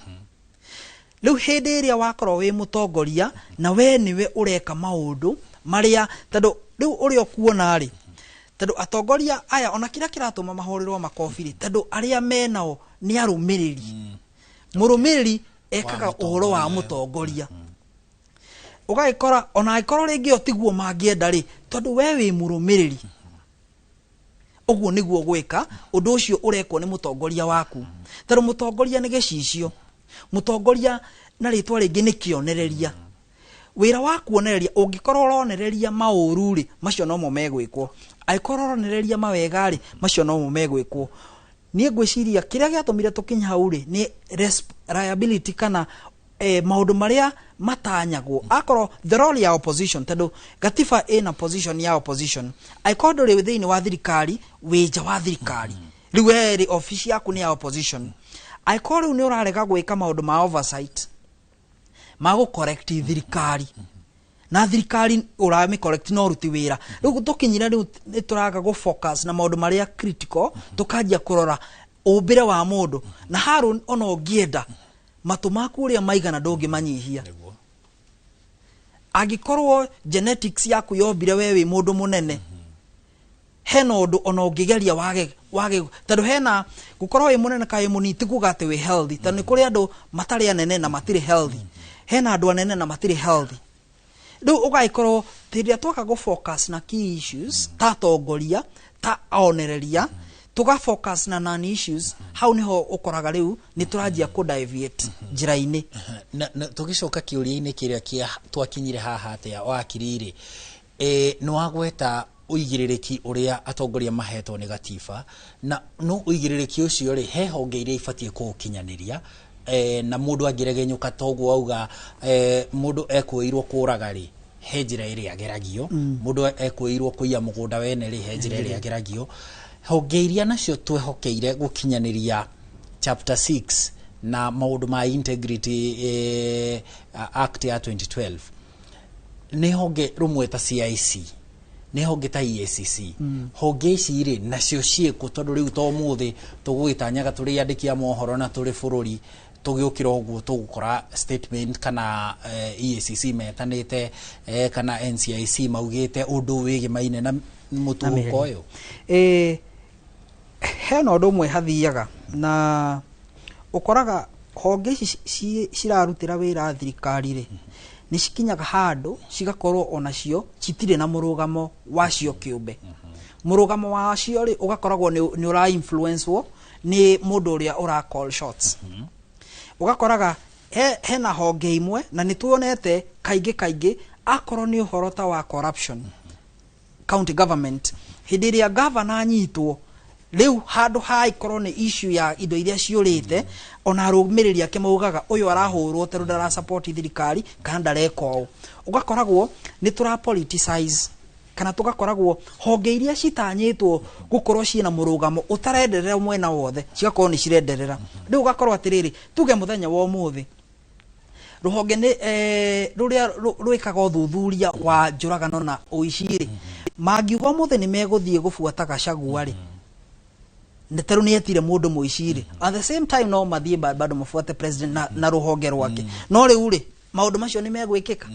[SPEAKER 8] Rĩu hĩndĩ ĩrĩa wakorwo wĩ mũtongoria na we nĩwe ũreka maũndũ marĩa, tondũ rĩu ũrĩa ũkuona rĩ, tondũ atongoria aya ona kĩrĩa kĩratũma mahũrĩrwo makobi rĩ, tondũ arĩa menao nĩ arũmĩrĩri. Mũrũmĩrĩri ekaga ũhoro wa mũtongoria. Ũgagĩkora ona angĩkorwo rĩngĩ o tiguo mangĩenda rĩ, tondũ we wĩ mũrũmĩrĩri, ũguo nĩguo gwĩka ũndũ ũcio ũrekwo nĩ mũtongoria waku, tondũ mũtongoria nĩ gĩcicio, mũtongoria na rĩtwa rĩngĩ nĩ kĩonereria. Wĩra wa kuonereria, ũngĩkorwo ũronereria maũru rĩ, macio nomo megwĩkwo, angĩkorwo ũronereria mawega rĩ, macio nomo megwĩkwo. Niĩ ngwĩciria kĩrĩa gĩatũmire tũkinye hau rĩ nĩ liability kana maũndũ marĩa matanyagwo. Akorwo the role ya opposition, tondũ gatiba ĩna position ya opposition, angĩkorwo ndũrĩ thĩinĩ wa thirikari, wĩ nja wa thirikari, rĩu we rĩ obici yaku nĩ ya opposition. Angĩkorwo rĩu nĩ ũrarega gwĩka maũndũ ma oversight, ma gũ correct thirikari, na thirikari ũramĩ correct no ũruti wĩra, rĩu tũkinyire rĩu nĩ tũraga gũ focus na maũndũ marĩa critical, tũkanjia kũrora ũmbĩre wa mũndũ. Na harũ ona ũngĩenda matũ maku ũrĩa maigana ndũngĩmanyihia. Angĩkorwo genetics yaku yombire we wĩ mũndũ mũnene, hena ũndũ ona ũngĩgeria wage wage, tondũ hena gũkorwo wĩ mũnene kana wĩ mũnini ti kuga atĩ wĩ healthy, tondũ nĩ kũrĩ andũ matarĩ anene na matirĩ healthy, hena andũ anene na matirĩ healthy. Rĩu ũgagĩkorwo hĩndĩ ĩrĩa twaga gũ focus na key issues ta atongoria, ta onereria, tũga focus na non issues, hau niho ũkoraga rĩu nĩ tũranjia kũ deviate njĩra-inĩ.
[SPEAKER 3] Na tũgĩcoka kĩũria-inĩ kĩrĩa kĩa twakinyire haha atĩa wakiri-rĩ, nĩ wagweta ũigĩrĩrĩki ũrĩa atongoria mahetwo nĩ gatiba, na no ũigĩrĩrĩki ũcio rĩ, he honge iria ibatiĩ kũũkinyanĩria, na mũndũ angĩregenyũka toguo auga, mũndũ ekũĩirwo kũraga rĩ, he njĩra ĩrĩa ageragio, mũndũ ekũĩirwo kũiya mũgũnda wene rĩ, he njĩra ĩrĩa ageragio. Honge iria nacio twehokeire gũkinyanĩria chapter 6 na maũndũ ma Integrity Act ya 2012 nĩ honge rũmwe ta CIC, nĩ honge ta EACC. Honge ici rĩ, nacio ciĩkũ? Tondũ rĩu to mũthĩ tũgũgĩtanyaga tũrĩ andĩki a mohoro na tũrĩ bũrũri, tũgĩũkĩra ũguo tũgũkora statement kana EACC metanĩte, kana NCIC maugĩte ũndũ wĩgĩmaine na mũtuthũko ũyũ.
[SPEAKER 8] Hena ũndũ ũmwe hathiaga na ũkoraga honge ici cirarutĩra wĩra thirikari rĩ, nĩ cikinyaga handũ cigakorwo onacio citirĩ na mũrũgamo wacio kĩũmbe. Mũrũgamo wacio rĩ, ũgakoragwo nĩ ũra influence nĩ mũndũ ũrĩa ũra call shots. Ũgakoraga hena honge imwe, na nĩ tuonete kaingĩ kaingĩ, akorwo nĩ ũhoro ta wa corruption county government, hĩndĩ ĩrĩa gavana anyitwo rĩu, handũ ha ikorwo nĩ issue ya indo iria ciũrĩte, ona arũmĩrĩri ake maugaga ũyũ arahũrwo tondũ ndara support thirikari kana ndareka ũũ. Ũgakoragwo nĩ tũra politicize, kana tũgakoragwo honge iria citanyĩtwo gũkorwo ciĩna mũrũgamo ũtarenderera mwena wothe cigakorwo nĩ cirenderera. Rĩu ũgakorwo atĩrĩrĩ, tuge mũthenya wa ũmũthĩ rũhonge nĩ rũrĩa rwĩkaga ũthuthuria wa njũragano na ũici rĩ, mangiuga ũmũthĩ nĩ megũthiĩ gũbuata Gachagua rĩ, nĩ tarĩu nĩ etire mũndũ mũici rĩ, at the same time no mathiĩ bado mabuate president na rũhonge rwake. No rĩu rĩ, maũndũ macio nĩ megwĩkĩka,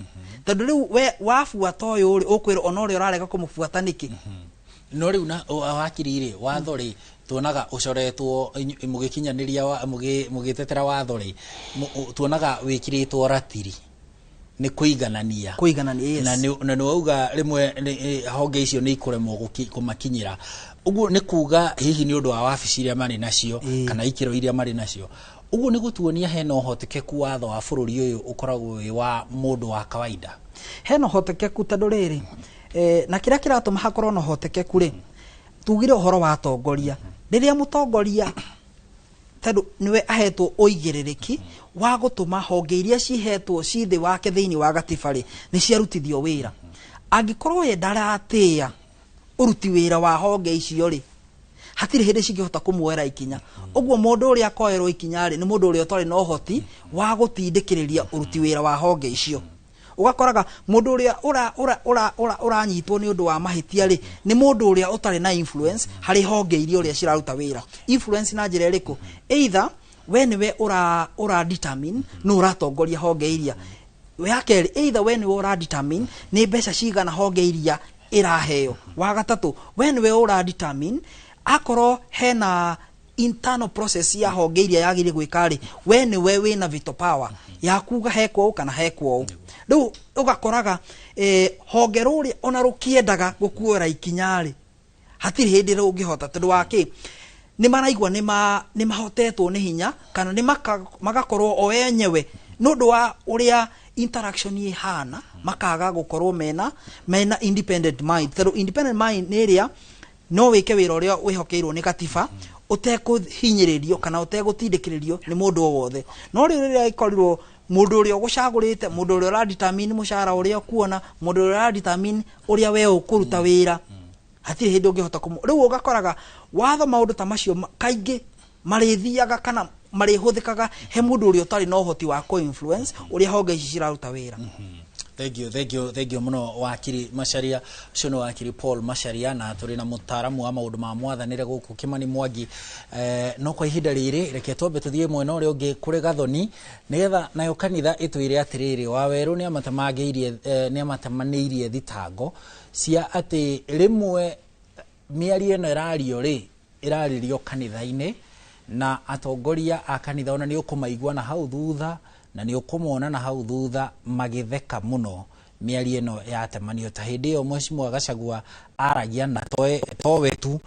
[SPEAKER 8] tondũ rĩu we wabuata ũyũ rĩ, ũkwĩrwo ona ũrĩa ũrarega kũmũbuata nĩkĩ.
[SPEAKER 3] No rĩu na wakiri rĩ, watho rĩ, tuonaga ũcoretwo mũgĩkinyanĩria mũgĩtetera watho rĩ, tuonaga wĩkĩrĩtwo ratiri nĩ kũiganania.
[SPEAKER 8] Kũiganania, yes.
[SPEAKER 3] Na nĩ wauga rĩmwe honge icio nĩ ikũremwo kũmakinyĩra. Ũguo nĩ kuga hihi nĩ ũndũ wa wabici iria marĩ nacio kana ikĩro iria marĩ nacio. Ũguo nĩ gũtuonia hena ũhotekeku watho wa bũrũri ũyũ ũkoragwo wĩ wa mũndũ wa kawaida.
[SPEAKER 8] Hena ũhotekeku, tondũ rĩrĩ, na kĩrĩa kĩratũma hakorwo na ũhotekeku rĩ, tugire ũhoro wa atongoria, rĩrĩa mũtongoria, tondũ nĩwe ahetwo ũigĩrĩrĩki wa gũtũma honge iria cihetwo ci thĩ wake thĩinĩ wa gatiba rĩ, nĩ ciarutithio wĩra, angĩkorwo ye ndaratĩĩa ũruti wĩra wa honge icio rĩ, hatirĩ hĩndĩ cingĩhota kũmuoera ikinya. Ũguo mũndũ ũrĩa akoerwo ikinya rĩ, nĩ mũndũ ũrĩa ũtarĩ na ũhoti wa gũtindĩkĩrĩria ũruti wĩra wa honge icio. Ũgakoraga mũndũ ũrĩa ũranyitwo nĩ ũndũ wa mahĩtia rĩ, nĩ mũndũ ũrĩa ũtarĩ na influence harĩ honge iria ũrĩa ciraruta wĩra. Influence na njĩra ĩrĩkũ? Either we nĩwe ũra determine nũ ũratongoria honge iria, ya kerĩ, either we nĩwe ũra determine nĩ mbeca cigana honge iria ĩraheo, wa gatatũ, we nĩwe ũra determine akorwo hena Internal process ya honge iria yagĩrĩire gwĩka rĩ, we nĩwe wĩna veto power ya kuga hekwo ũũ kana hekwo ũũ. Rĩu ũgakoraga honge rũrĩa ona rũkĩendaga gũkuoera ikinya rĩ, hatirĩ hĩndĩ rũngĩhota, tondũ wa kĩ? Nĩ maraigua nĩ mahotetwo nĩ hinya, kana nĩ magakorwo o enyewe nĩ ũndũ wa ũrĩa interaction ĩhana, makaga gũkorwo mena independent mind, tondũ independent mind nĩ ĩrĩa no wĩke wĩra ũrĩa wĩhokeirwo nĩ gatiba ũtekũhinyĩrĩrio kana ũtegũtindĩkĩrĩrio nĩ mũndũ o wothe. No rĩu rĩrĩa ĩkorirwo mũndũ ũrĩa ũgũcagũrĩte, mũndũ ũrĩa ũradetermine mũcara ũrĩa ũkuona, mũndũ ũrĩa ũradetermine ũrĩa we ũkũruta wĩra, hatirĩ hĩndĩ ũngĩhota kũmũ. Rĩu ũgakoraga watho maũndũ ta macio kaingĩ marĩthiaga kana marĩhũthĩkaga he mũndũ ũrĩa ũtarĩ na ũhoti wa kũ-influence ũrĩa honge ici ciraruta wĩra.
[SPEAKER 3] Thank you, thank you, thank you muno, wakiri Macharia. Ũcio nĩ wakiri Paul Macharia, na tũrĩ na mũtaaramu wa maũndũ ma mwathanĩre gũkũ, Kimani Mwangi. No kwa ihinda rĩrĩ, reke twambe tũthiĩ mwena ũrĩa ũngĩ kũrĩ Gathoni, nĩgetha nayo kanitha ĩtwĩre atĩrĩrĩ, Wawerũ nĩ amatemanĩirie thitango cia atĩ rĩmwe mĩario ĩno ĩrario rĩ, ĩrarĩrio kanitha-inĩ, na atongoria a kanitha ona nĩ ũkũmaigua na hau thutha, na nĩ ũkũmona na hau thutha magĩtheka mũno mĩario ĩno yatemanio, ta hĩndĩ ĩyo Mheshimiwa Gachagua aragia, na towe tu,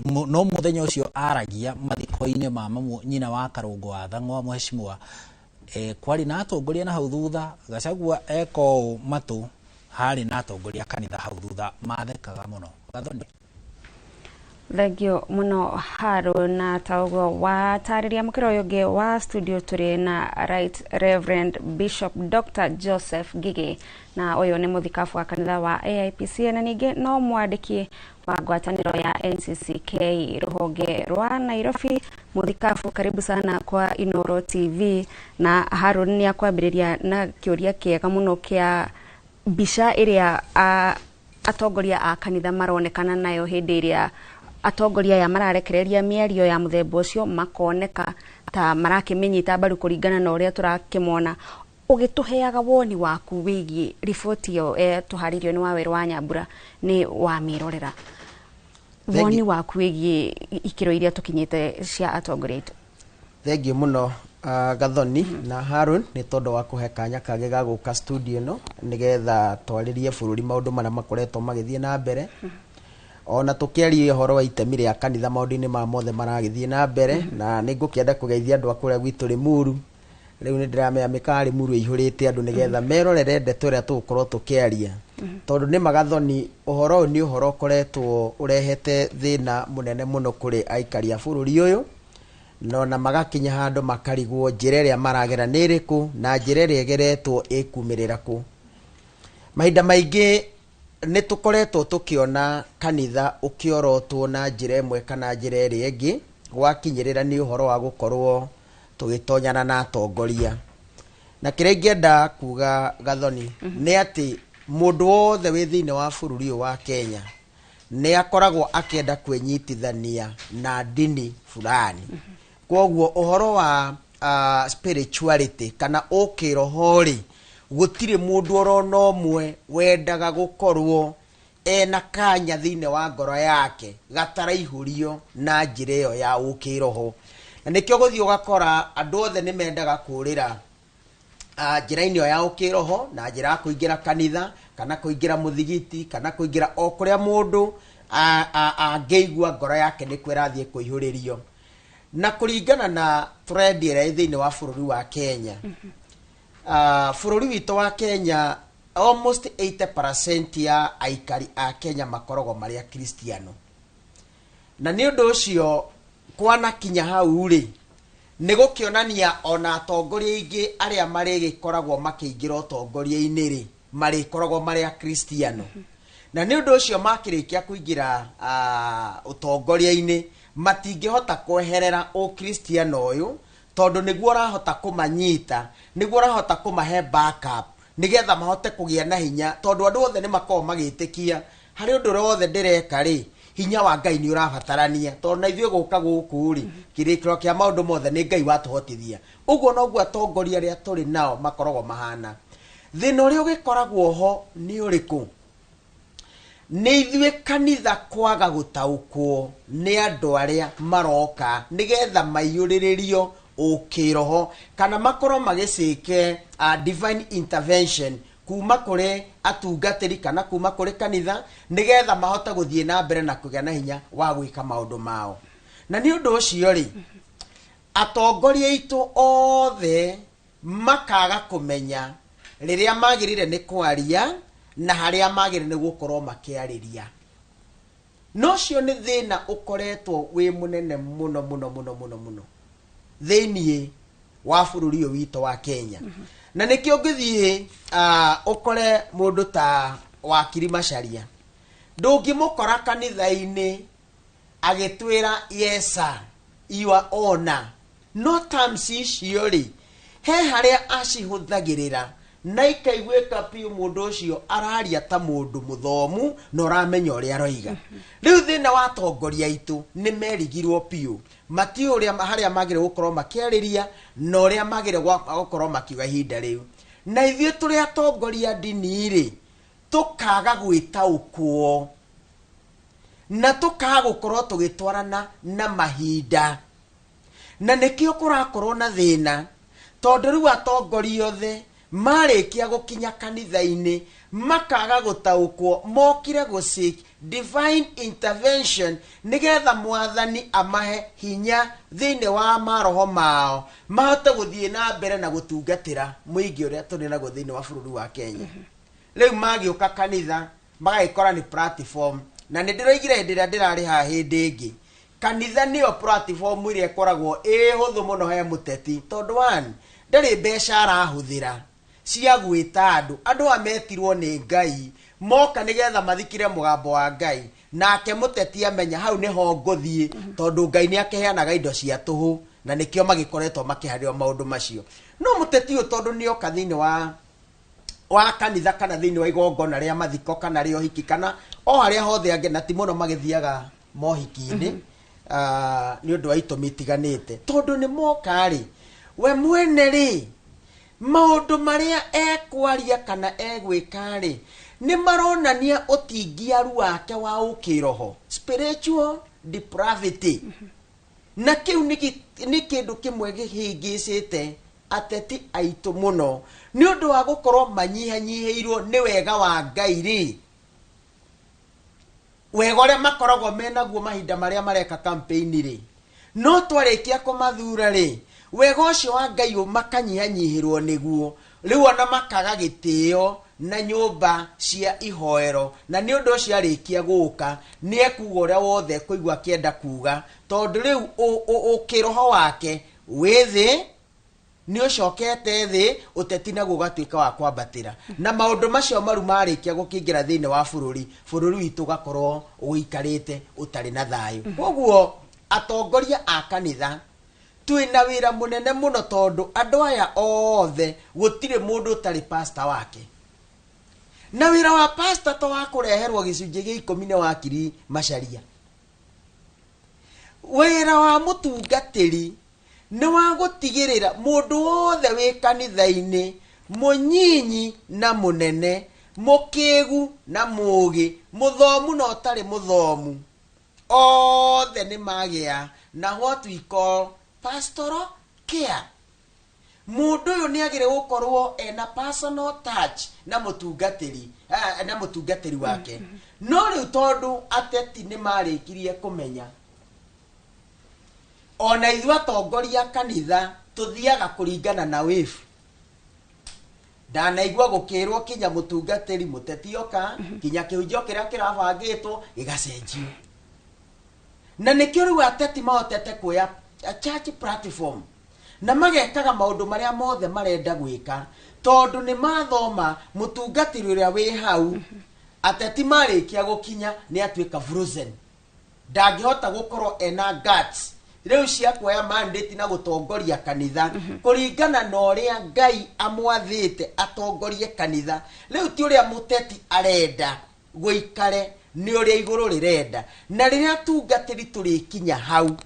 [SPEAKER 3] no mũthenya ũcio aragia mathiko-inĩ ma mamu nyina wa Karũngũ wa Thang'wa Mheshimiwa, kwarĩ na atongoria na hau thutha. Gachagua eka ũũ matũ, harĩ na atongoria a kanitha hau thutha mathekaga mũno. Gathoni.
[SPEAKER 2] Thengio muno, Haru. Na ta ũguo watarĩria, mũkĩra ũyũ ũngĩ wa studio tũrĩ na Right Reverend Bishop Dr Joseph Ngigĩ, na ũyũ nĩ mũthikabu wa kanitha wa AIPC, na ningĩ no mwandĩki wa ngwatanĩro ya NCCK rũhonge rwa Nairobi. Mũthikabu, karibu sana kwa Inoro TV. Na Harun nĩ akwambĩrĩria na kĩũria kĩega mũno kĩa mbica ĩrĩa atongoria a kanitha maronekana nayo hĩndĩ ĩrĩa atongoria aya mararekereria mĩario ya mũthemba ũcio, makoneka ta marakĩmĩnyita mbaru kũringana na ũrĩa tũrakĩmona. Ũgĩtũheaga woni waku wĩgiĩ riboti ĩyo tũharĩirio nĩ Wawerũ wa Nyambura, nĩ wamĩrorera, woni waku wĩgiĩ ikĩro iria tũkinyĩte cia atongoria aitũ?
[SPEAKER 10] Thengiũ mũno, Gathoni na Harun, nĩ tondũ wa kũhe kanya kangĩ ga gũka studio ĩno nĩgetha twarĩrie bũrũri maũndũ marĩa makoretwo magĩthiĩ na mbere, ona tũkĩaria ũhoro wa itemi rĩa kanitha maũndũ-inĩ ma mothe maragĩthiĩ na mbere. Na nĩ ngũkĩenda kũgeithia andũ a kũrĩa gwitũ Limuru. Rĩu nĩ ndĩramenya mĩkawa Limuru ĩihũrĩte andũ nĩgetha merorere ndeto ĩrĩa tũgũkorwo tũkĩaria, tondũ nĩ magathoni, ũhoro ũyũ nĩ ũhoro ũkoretwo ũrehete thĩna mũnene mũno kũrĩ aikari a bũrũri ũyũ, no na magakinya handũ makarigwo njĩra ĩrĩa maragera nĩ ĩrĩkũ na njĩra ĩrĩa ĩgeretwo ĩkumĩrĩra kũ. Mahinda maingĩ nĩ tũkoretwo tũkĩona kanitha ũkĩorotwo na njĩra ĩmwe kana njĩra ĩrĩa ĩngĩ, gwakinyĩrĩra nĩ ũhoro wa gũkorwo tũgĩtonyana na atongoria. Na kĩrĩa ingĩenda kuga, Gathoni, nĩ atĩ mũndũ wothe wĩ thĩinĩ wa bũrũri ũyũ wa Kenya nĩ akoragwo akĩenda kwĩnyitithania na ndini fulani. Koguo ũhoro wa spirituality kana ũkĩroho rĩ, gũtirĩ mũndũ orona ũmwe wendaga gũkorwo ena kanya thĩinĩ wa ngoro yake gataraihũrio na njĩra ĩyo ya ũkĩroho. Na nĩkĩo gũthiĩ ũgakora andũ othe nĩ mendaga kũrĩra njĩra-inĩ ĩyo ya ũkĩroho na njĩra ya kũingĩra kanitha kana kũingĩra mũthigiti kana kũingĩra o kũrĩa mũndũ angĩigua ngoro yake nĩkuo ĩrathiĩ kũihũrĩrio. Na kũringana na trend ĩrĩa ĩ thĩinĩ wa bũrũri wa Kenya, bũrũri witũ wa Kenya, almost 80% ya aikari a Kenya makoragwo marĩ akristiano. Na nĩ ũndũ ũcio kwanakinya hau rĩ, nĩ gũkĩonania ona atongoria aingĩ arĩa marĩgĩkoragwo makĩingĩra ũtongoria-inĩ rĩ, marĩkoragwo marĩ akristiano. Na nĩ ũndũ ũcio makĩrĩkia kũingĩra ũtongoria-inĩ, matingĩhota kweherera ũkristiano ũyũ, tondũ nĩguo ũrahota kũmanyita, nĩguo ũrahota kũmahe backup nĩgetha mahote kũgĩa na hinya, tondũ andũ othe nĩ makoragwo magĩtĩkia harĩ ũndũ ũrĩa wothe ndĩreka rĩ, hinya wa Ngai nĩ ũrabatarania, tondũ na ithuĩ gũka gũkũ rĩ, kĩrĩkĩro kĩa maũndũ mothe nĩ Ngai watũhotithia. Ũguo noguo atongoria arĩa tũrĩ nao makoragwo mahana. Thĩna ũrĩa ũgĩkoragwo ho nĩ ũrĩkũ? Nĩ ithuĩ kanitha kwaga gũtaũkwo nĩ andũ arĩa maroka nĩgetha maiyũrĩrĩrio ũkĩroho kana makorwo magĩcĩke divine intervention kuma kũrĩ atungatĩri kana kuma kũrĩ kanitha, nĩgetha mahote gũthiĩ na mbere na kũgĩa na hinya wa gwĩka maũndũ mao. Na nĩ ũndũ ũcio rĩ, atongoria aitũ othe makaga kũmenya rĩrĩa magĩrĩire nĩ kwaria na harĩa magĩrĩire nĩ gũkorwo makĩarĩria. No ũcio nĩ thĩna ũkoretwo wĩ mũnene mũno mũno mũno mũno mũno thĩiniĩ wa bũrũri ũyũ witũ wa Kenya. Na nĩkĩo ũngĩthiĩ ũkore mũndũ ta Wakiri Macharia, ndũngĩmũkora kanitha-inĩ agĩtwĩra, "Yes sir, your honor." No terms icio rĩ, he harĩa acihũthagĩrĩra na ikaiguĩka biũ mũndũ ũcio araria ta mũndũ mũthomu na ũramenya ũrĩa aroiga. Rĩu thĩna wa atongoria aitũ nĩ merigirwo biũ, matiũĩ ũrĩa harĩa magĩrĩire gũkorwo makĩarĩria na ũrĩa magĩrĩire gũkorwo makiuga ihinda rĩu. Na ithuĩ tũrĩ atongoria ndini rĩ, tũkaga gwĩtaũkwo na tũkaga gũkorwo tũgĩtwarana na mahinda, na nĩkĩo kũrakorwo na thĩna, tondũ rĩu atongoria othe marĩkia gũkinya kanitha-inĩ makaga gũtaũkwo mokire gũ seek divine intervention nĩgetha Mwathani amahe hinya thĩinĩ wa maroho mao mahote gũthiĩ na mbere na gũtungatĩra mũingĩ ũrĩa tũrĩ naguo thĩinĩ wa bũrũri wa Kenya. Rĩu magĩũka kanitha magagĩkora nĩ platform, na nĩ ndĩroigire hĩndĩ ĩrĩa ndĩrarĩ haha hĩndĩ ĩngĩ, kanitha nĩyo platform ĩrĩa ĩkoragwo ĩ hũthũ mũno he mũteti, tondũ one, ndarĩ mbeca arahũthĩra cia gwĩta andũ. Andũ aya metirwo nĩ Ngai, moka nĩgetha mathikire mũgambo wa Ngai, nake mũteti amenya hau nĩho ngũthiĩ, tondũ Ngai nĩ akĩheanaga indo cia tũhũ, na nĩkĩo magĩkoretwo makĩharĩrwo maũndũ macio. No mũteti ũyũ, tondũ nĩoka thĩinĩ wa kanitha kana thĩinĩ wa igongona rĩa mathiko kana rĩa ũhiki kana o harĩa hothe angĩ, na ti mũno magĩthiaga mohiki-inĩ nĩ ũndũ wa itũmi itiganĩte, tondũ nĩ moka rĩ, we mwene rĩ, maũndũ marĩa ekwaria kana egwĩka rĩ, nĩ maronania ũtingiaru wake wa ũkĩroho, spiritual depravity. Na kĩu nĩ kĩndũ kĩmwe gĩhĩngĩcĩte ateti aitũ mũno, nĩ ũndũ wa gũkorwo manyihanyihĩirwo nĩ wega wa Ngai rĩ, wega ũrĩa makoragwo menaguo mahinda marĩa mareka campaign rĩ. No twarĩkia kũmathura rĩ, wega ũcio wa Ngai makanyihanyihĩrwo nĩguo, rĩu ona makaga gĩtĩo na nyũmba cia ihoero. Na nĩ ũndũ ũcio arĩkia gũka nĩ ekuga ũrĩa wothe kũigua akĩenda kuga, tondũ rĩu ũkĩroho wake wĩ thĩ, nĩ ũcokete thĩ, ũteti naguo ũgatuĩka wa kwambatĩra, na maũndũ macio maru marĩkia gũkĩingĩra thĩinĩ wa bũrũri, bũrũri witũ ũgakorwo ũikarĩte ũtarĩ na thayũ. Koguo atongoria a kanitha twĩna wĩra mũnene mũno, tondũ andũ aya othe gũtirĩ mũndũ ũtarĩ pastor wake, na wĩra wa pastor to wa kũreherwo gĩcunjĩ gĩa 10 nĩ Wakiri Macharia. Wĩra wa mũtungatĩri nĩ wa gũtigĩrĩra mũndũ wothe wĩ kanitha-inĩ, mũnyinyi na mũnene, mũkĩgu na mũgĩ, mũthomu na ũtarĩ mũthomu, othe nĩ magĩa na what we call pastoral care. Mũndũ ũyũ nĩ agĩrĩ gũkorwo ena personal touch na mũtungatĩri wake. No rĩu tondũ ateti nĩ marĩkirie kũmenya, ona ithuĩ atongoria a kanitha tũthiaga kũringana na wave. Ndanaigua gũkĩrwo kinya mũtungatĩri mũteti oka, kinya kĩhunjio kĩrĩa kĩrabangĩtwo gĩgacenjio, na nĩkĩo rĩu ateti mahotete kuoya a church platform na magekaga maũndũ marĩa mothe marenda gwĩka, tondũ nĩ mathoma mũtungatĩri ũrĩa wĩ hau. Ateti marĩkia gũkinya nĩ atuĩka frozen, ndangĩhota gũkorwo ena guts rĩu cia kuoya mandate na gũtongoria kanitha kũringana na ũrĩa Ngai amwathĩte atongorie kanitha. Rĩu ti ũrĩa mũteti arenda gũikare, nĩ ũrĩa igũrũ rĩrenda. Na rĩrĩa atungatĩri tũrĩkinya hau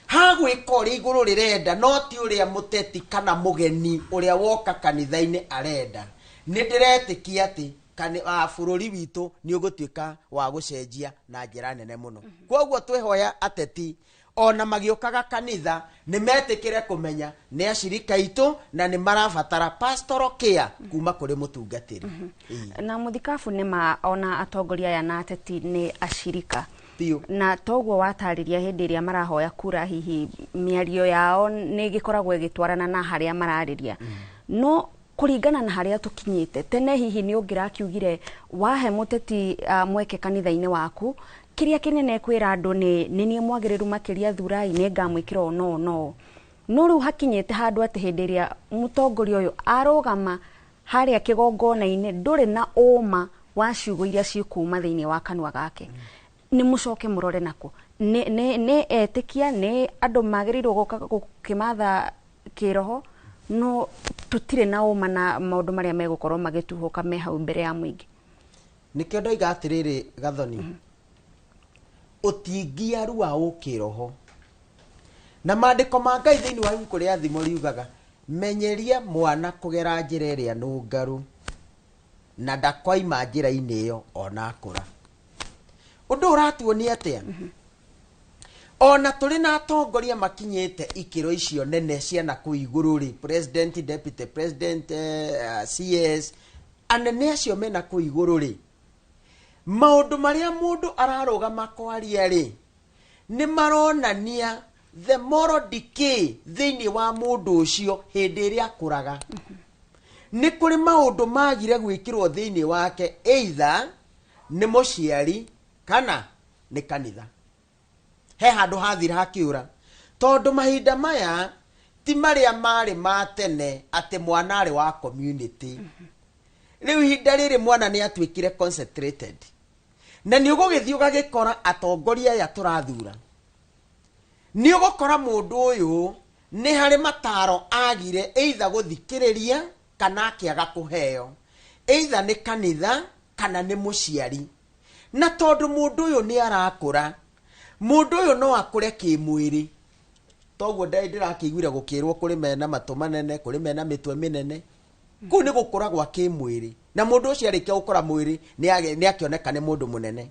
[SPEAKER 10] ha gwĩka ũrĩa igũrũ rĩrenda, no ti ũrĩa mũteti kana mũgeni ũrĩa woka kanitha-inĩ arenda, nĩ ndĩretĩkia atĩ Bũrũri witũ nĩ ũgũtuĩka wa gũcenjia na njĩra nene mũno. Koguo twĩhoya ateti ona magĩũkaga kanitha nĩ metĩkĩre kũmenya nĩ acirika aitũ na nĩ marabatara pastoral care kuma kũrĩ mũtungatĩri. Ĩĩ.
[SPEAKER 2] Na mũthikabu, nĩ ma ona atongoria aya na ateti nĩ acirika?
[SPEAKER 10] Biũ.
[SPEAKER 2] Na toguo watarĩria, hĩndĩ ĩrĩa marahoya kura hihi mĩario yao nĩ ĩgĩkoragwo ĩgĩtwarana na harĩa mararĩria, no kũringana na harĩa tũkinyĩte, tene hihi nĩ ũngĩrakiugire wahe mũteti mweke kanitha-inĩ waku, kĩrĩa kĩnene kwĩra andũ nĩ niĩ mwagĩrĩru makĩria, thurai, nĩ ngamwĩkĩra ũũ no no no rĩu hakinyĩte handũ atĩ hĩndĩ ĩrĩa mũtongoria ũyũ arũgama harĩa kĩgongona-inĩ, ndũrĩ na ũma wa ciugo iria cikuma thĩinĩ wa kanua gake. Nĩ mũcoke mũrore nako nĩ etĩkia, nĩ andũ magĩrĩirwo gũka gũkĩmatha kĩroho, no tũtirĩ na ũma na maũndũ marĩa megũkorwo magĩtuhũka me hau mbere ya mũingĩ.
[SPEAKER 10] Nĩkĩo ndoiga atĩrĩrĩ, Gathoni, ũtingiaru wa ũkĩroho na maandĩko ma Ngai thĩinĩ wa ibuku rĩa Thimo riugaga, "Menyeria mwana kũgera njĩra ĩrĩa nũngaru na ndakoima njĩra-inĩ ĩyo ona akũra." Ũndũ ũratuonia atĩa? Ona tũrĩ na atongoria makinyĩte ikĩro icio nene cia na kũu igũrũ rĩ, president, deputy president, CS, anene acio mena kũu igũrũ rĩ, maũndũ marĩa mũndũ ararũgama kwaria rĩ, nĩ maronania the moral decay thĩinĩ wa mũndũ ũcio. Hĩndĩ ĩrĩa akũraga nĩ kũrĩ maũndũ magire gwĩkĩrwo thĩinĩ wake, either nĩ mũciari kana nĩ kanitha. He handũ hathira hakĩũra, tondũ mahinda maya ti marĩa marĩ ma tene atĩ mwana arĩ wa community. Rĩu ihinda rĩrĩ mwana nĩ atuĩkire concentrated, na nĩ ũgũgĩthiĩ ũgagĩkora atongoria aya tũrathura, nĩ ũgũkora mũndũ ũyũ nĩ harĩ mataro agire either gũthikĩrĩria kana akĩaga kũheo, either nĩ kanitha kana nĩ mũciari. Na tondũ mũndũ ũyũ nĩ arakũra, mũndũ ũyũ no akũre kĩmwĩrĩ, toguo ndĩrakĩiguire gũkĩrwo kũrĩ mena matũ manene, kũrĩ mena mĩtwe mĩnene. Kũu nĩ gũkũra gwa kĩmwĩrĩ, na mũndũ ũcio arĩkia gũkũra mwĩrĩ nĩ akĩoneka nĩ mũndũ mũnene.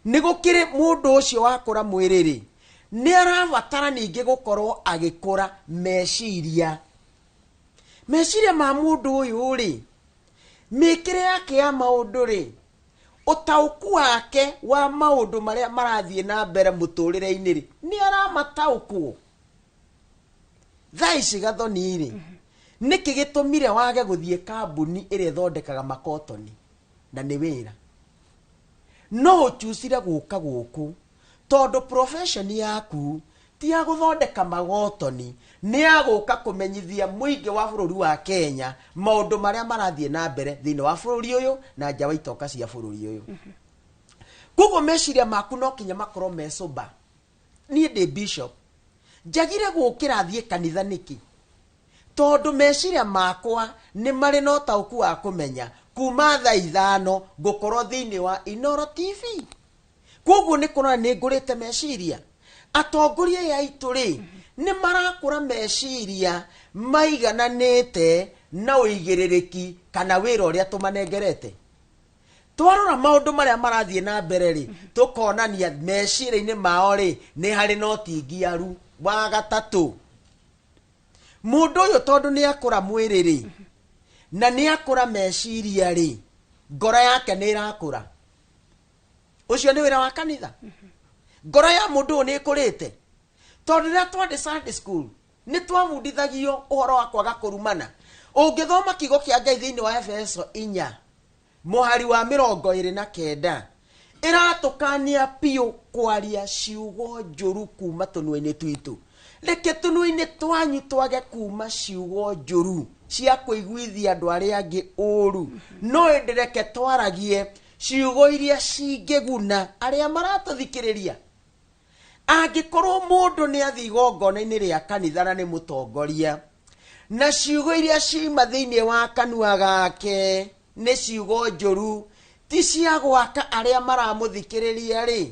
[SPEAKER 10] Nĩ gũkĩrĩ mũndũ ũcio wakũra mwĩrĩ rĩ, nĩ arabatara ningĩ gũkorwo agĩkũra meciria. Meciria ma mũndũ ũyũ rĩ, mĩkĩre yake ya maũndũ rĩ, ũtaũku wake wa maũndũ marĩa marathiĩ na mbere mũtũrĩre-inĩ rĩ, nĩ aramataũkwo. Thaa ici, Gathoni rĩ, nĩkĩ gĩtũmire wage gũthiĩ kambuni ĩrĩa ĩthondekaga makotoni na nĩ wĩra no ũchucire gũka gũkũ? Tondũ profession yaku ti ya gũthondeka magotoni, nĩ ya gũka kũmenyithia mũingĩ wa bũrũri wa Kenya maũndũ marĩa marathiĩ na mbere thĩinĩ wa bũrũri ũyũ na nja wa itoka cia bũrũri ũyũ. Koguo meciria maku no kinya makorwo me sober. Niĩ ndĩ bishop, njagire gũkĩra thiĩ kanitha nĩkĩ? Tondũ meciria makwa nĩ marĩ na ũtaũku wa kũmenya kuma thaa 5 ngũkorwo thĩinĩ wa Inoro TV. Koguo nĩ kũrona nĩ ngũrĩte meciria. Atongoria aya aitũ rĩ, nĩ marakũra meciria maigananĩte na ũigĩrĩrĩki kana wĩra ũrĩa tũmanengerete? Twarora maũndũ marĩa marathiĩ na mbere rĩ, tũkonania meciria-inĩ mao rĩ, nĩ harĩ na ũtingiaru. Wa gatatũ, mũndũ ũyũ tondũ nĩ akũra mwĩrĩ rĩ, na nĩ akũra meciria rĩ, ngoro yake nĩ ĩrakũra. Ũcio nĩ wĩra wa kanitha. Ngoro ya mũndũ ũyũ nĩ ĩkũrĩte, tondũ rĩrĩa twarĩ Sunday school nĩ twabundithagio ũhoro wa kwaga kũrumana. Ũngĩthoma kiugo kĩa Ngai thĩinĩ wa Efeso 4 mũhari wa 29, ĩratũkania biũ kwaria ciugo njũru kuma tũnua-inĩ twitũ. Reke tũnua-inĩ twanyu twage kuma ciugo njũru cia kũiguithia andũ arĩa angĩ ũru, no ĩndĩ reke twaragie ciugo iria cingĩguna arĩa maratũthikĩrĩria. Angĩkorwo mũndũ nĩ athiĩ igongona-inĩ rĩa kanitha na nĩ mũtongoria, na ciugo iria ciuma thĩinĩ wa kanua gake nĩ ciugo njũru, ti cia gwaka arĩa maramũthikĩrĩria rĩ,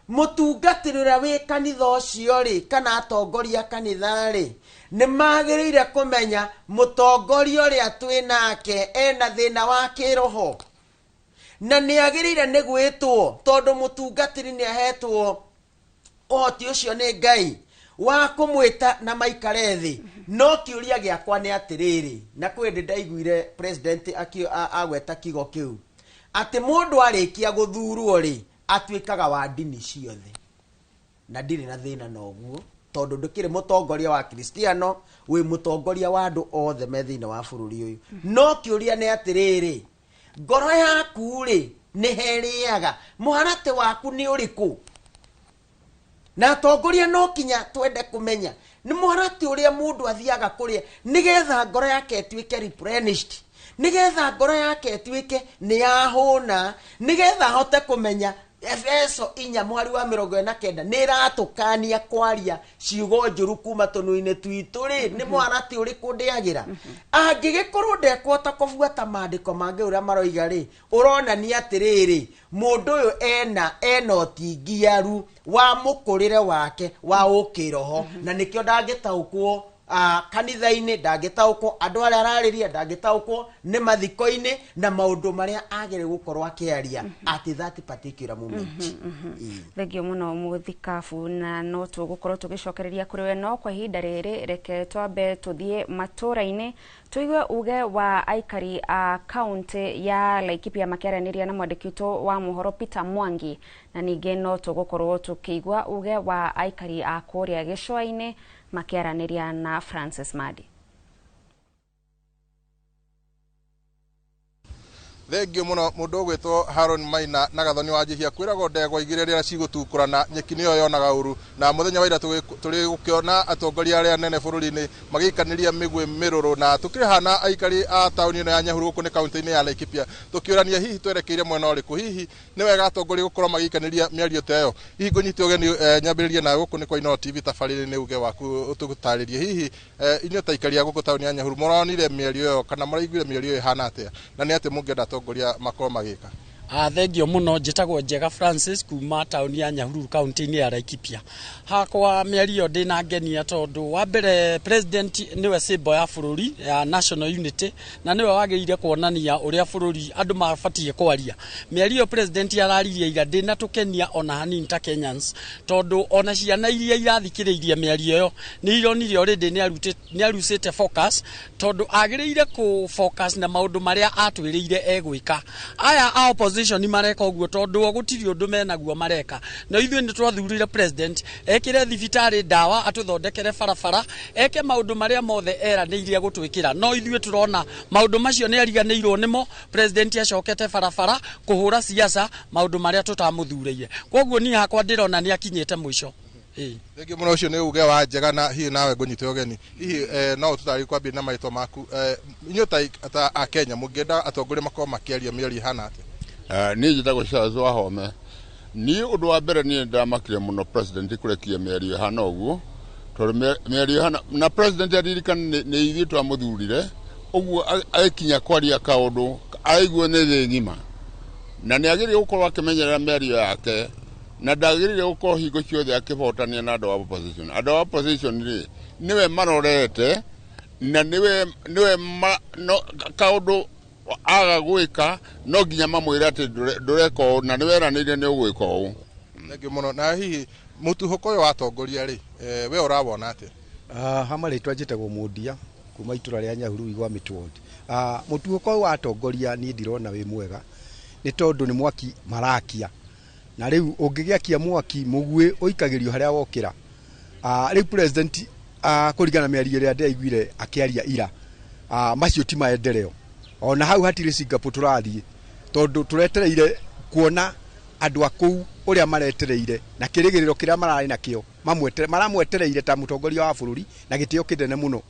[SPEAKER 10] mũtungatĩri ũrĩa wĩ kanitha ũcio rĩ, kana atongoria a kanitha rĩ, nĩ magĩrĩire kũmenya mũtongoria ũrĩa twĩ nake ena thĩna wa kĩroho. Na nĩ agĩrĩire nĩ gwĩtwo, tondũ mũtungatĩri nĩ ahetwo ũhoti ũcio nĩ Ngai wa kũmwĩta na maikare thĩ. No kĩũria gĩakwa nĩ atĩrĩrĩ, na kwĩ hĩndĩ ndaiguire president agweta kiugo kĩu, atĩ mũndũ arĩkia gũthurwo rĩ, atuĩkaga wa ndini ciothe. Na ndirĩ na thĩna na ũguo, tondũ ndũkĩrĩ mũtongoria wa Kristiano, wĩ mũtongoria wa andũ othe me thĩinĩ wa bũrũri ũyũ. No kĩũria nĩ atĩrĩrĩ, ngoro yaku rĩ, nĩ herĩaga mũharatĩ waku nĩ ũrĩkũ? Na atongoria no kinya twende kũmenya nĩ mũharatĩ ũrĩa mũndũ athiaga kũrĩa nĩgetha ngoro yake ĩtuĩke replenished, nĩgetha ngoro yake ĩtuĩke nĩ yahũna, nĩgetha ahote kũmenya Efeso 4:49 nĩ ĩratũkania kwaria ciugo njũru kuma tũnua-inĩ twitũ rĩ, nĩ mũharatĩ ũrĩkũ ndĩagĩra? Angĩgĩkorwo ndekũhota kũbuata maandĩko mangĩ ũrĩa maroiga rĩ, ũronania atĩrĩrĩ, mũndũ ũyũ ena ũtingiaru wa mũkũrĩre wake wa ũkĩroho, na nĩkĩo ndangĩtaũkwo kanitha-inĩ, ndangĩtaũkwo andũ arĩa ararĩria, ndangĩtaũkwo nĩ mathiko-inĩ na maũndũ marĩa agĩrĩire gũkorwo akĩaria at that particular moment.
[SPEAKER 2] Thengio mũno mũthikabu, na no tũgũkorwo tũgĩcokereria kũrĩ we, no kwa ihinda rĩrĩ reke twambe tũthiĩ matũra-inĩ tũigue uge wa aikari a kaunti ya Laikipia makĩaranĩria na mwandĩki witũ wa mohoro Peter Mwangi, na ningĩ no tũgũkorwo tũkĩigua uge wa aikari a kũrĩa gĩcũa-inĩ makĩaranĩria na Francis Madi.
[SPEAKER 11] Thengio muno mundu ugwitwo Haron Maina na Gathoni wa Njihia kwiragwo ndegwa igĩrĩ rĩrĩa cigũtukũrana nyeki nĩyo yonaga ũru. Na mũthenya wa ira tũrĩ gũkĩona atongoria arĩa anene bũrũri-inĩ magĩikanĩria mĩgwĩ mĩrũrũ, na tũkĩhana aikari a taũni ĩno ya Nyahururu gũkũ nĩ kaunti-inĩ ya Laikipia tũkĩũrania hihi twerekeire mwena ũrĩkũ, hihi nĩ wega atongoria gũkorwo magĩikanĩria mĩario ta ĩyo. Hihi ngũnyite ũgeni nyambĩrĩrie na gũkũ nĩ kwa Inooro TV tabarĩra-inĩ uge waku ũtũtarĩrie hihi inyuĩ ta aikari a gũkũ taũni ya Nyahururu mũronire mĩario ĩyo kana mũraiguire mĩario ĩyo ĩhana atĩa, na nĩ atĩa mũngĩenda atongoria makorwo magĩka?
[SPEAKER 12] Thengio muno, njĩtagwo Njega Francis kuma taũni ya Nyahururu kaunti-inĩ ya Laikipia. Hakwa mĩario ndĩna ngenia tondũ wa mbere president nĩwe symbol ya bũrũri ya national unity, na nĩwe wagĩrĩire kuonania ũrĩa bũrũri andũ mabatiĩ kwaria. Mĩario president araririe ira ndĩnatũkenia ona hanini ta Kenyans, tondũ ona ciana iria irathikĩrĩirie mĩario ĩyo nĩ ironire already nĩ arutĩte focus, tondũ agĩrĩire kũ focus na maũndũ marĩa atwĩrĩire egwĩka. Aya a opposition mareka ũguo tondũ gũtirĩ ũndũ menaguo mareka, no ithuĩ nĩ twathurire president ekĩre thibitarĩ ndawa, atũthondekere barabara, eke maũndũ marĩa mothe eranĩire gũtwĩkĩra, no ithuĩ tũrona maũndũ macio nĩ ariganĩirwo nĩmo. President acokete barabara kũhũra siasa, maũndũ marĩa tũtamũthurĩire. Koguo niĩ hakwa ndĩrona nĩ akinyĩte mũico.
[SPEAKER 11] Thengiũ mũno, ũcio nĩ uge wa Njega, na hihi nawe ngũnyite ũgeni hihi no ũtũtarĩrie kwambia na marĩtwa maku, inyuĩ ta a Kenya mũngĩenda atongoria makorwo makĩaria mĩario ĩhana atĩa?
[SPEAKER 13] Niĩ njĩtagwo Charles Wahome. Niĩ ũndũ wa mbere, niĩ ndamakire mũno president kũrekia mĩario ĩhana ũguo, tondũ mĩario ĩhana na president aririkane nĩ ithuĩ twamũthurire ũguo, agĩkinya kwaria kaũndũ araiguo nĩ thĩ ng'ima, na nĩ agĩrĩire gũkorwo akĩmenyerera mĩario yake, na ndagĩrĩire gũkorwo hingo ciothe akĩbotania na andũ a opposition. Andũ a opposition rĩ, nĩwe marorete na nĩwe no, kaũndũ aga gwĩka no nginya mamwĩre atĩ ndũreka ũũ na nĩweranĩire nĩ ũgwĩka ũũ.
[SPEAKER 11] Thengiũ mũno. Na hihi mũtuhũko ũyũ wa atongoria rĩ, we ũrawona atĩa?
[SPEAKER 14] Ha marĩtwa njĩtagwo Mũndia kuma itũra rĩa Nyahururu Igwa Mĩtũ ward. Mũtuhũko ũyũ wa atongoria niĩ ndirona wĩ mwega, nĩ tondũ nĩ mwaki marakia, na rĩu ũngĩgĩakia mwaki mũguĩ ũikagĩrio harĩa wokĩra. Rĩu president, kũringana na mĩario ĩrĩa ndĩraiguire akĩaria ira, macio ti maendeleo. Ona hau hatirĩ Singapore tũrathiĩ, tondũ tũretereire kuona andũ a kũu ũrĩa maretereire na kĩrĩgĩrĩro kĩrĩa mararĩ nakĩo, maramwetereire ta mũtongoria wa bũrũri na gĩtĩo kĩnene mũno.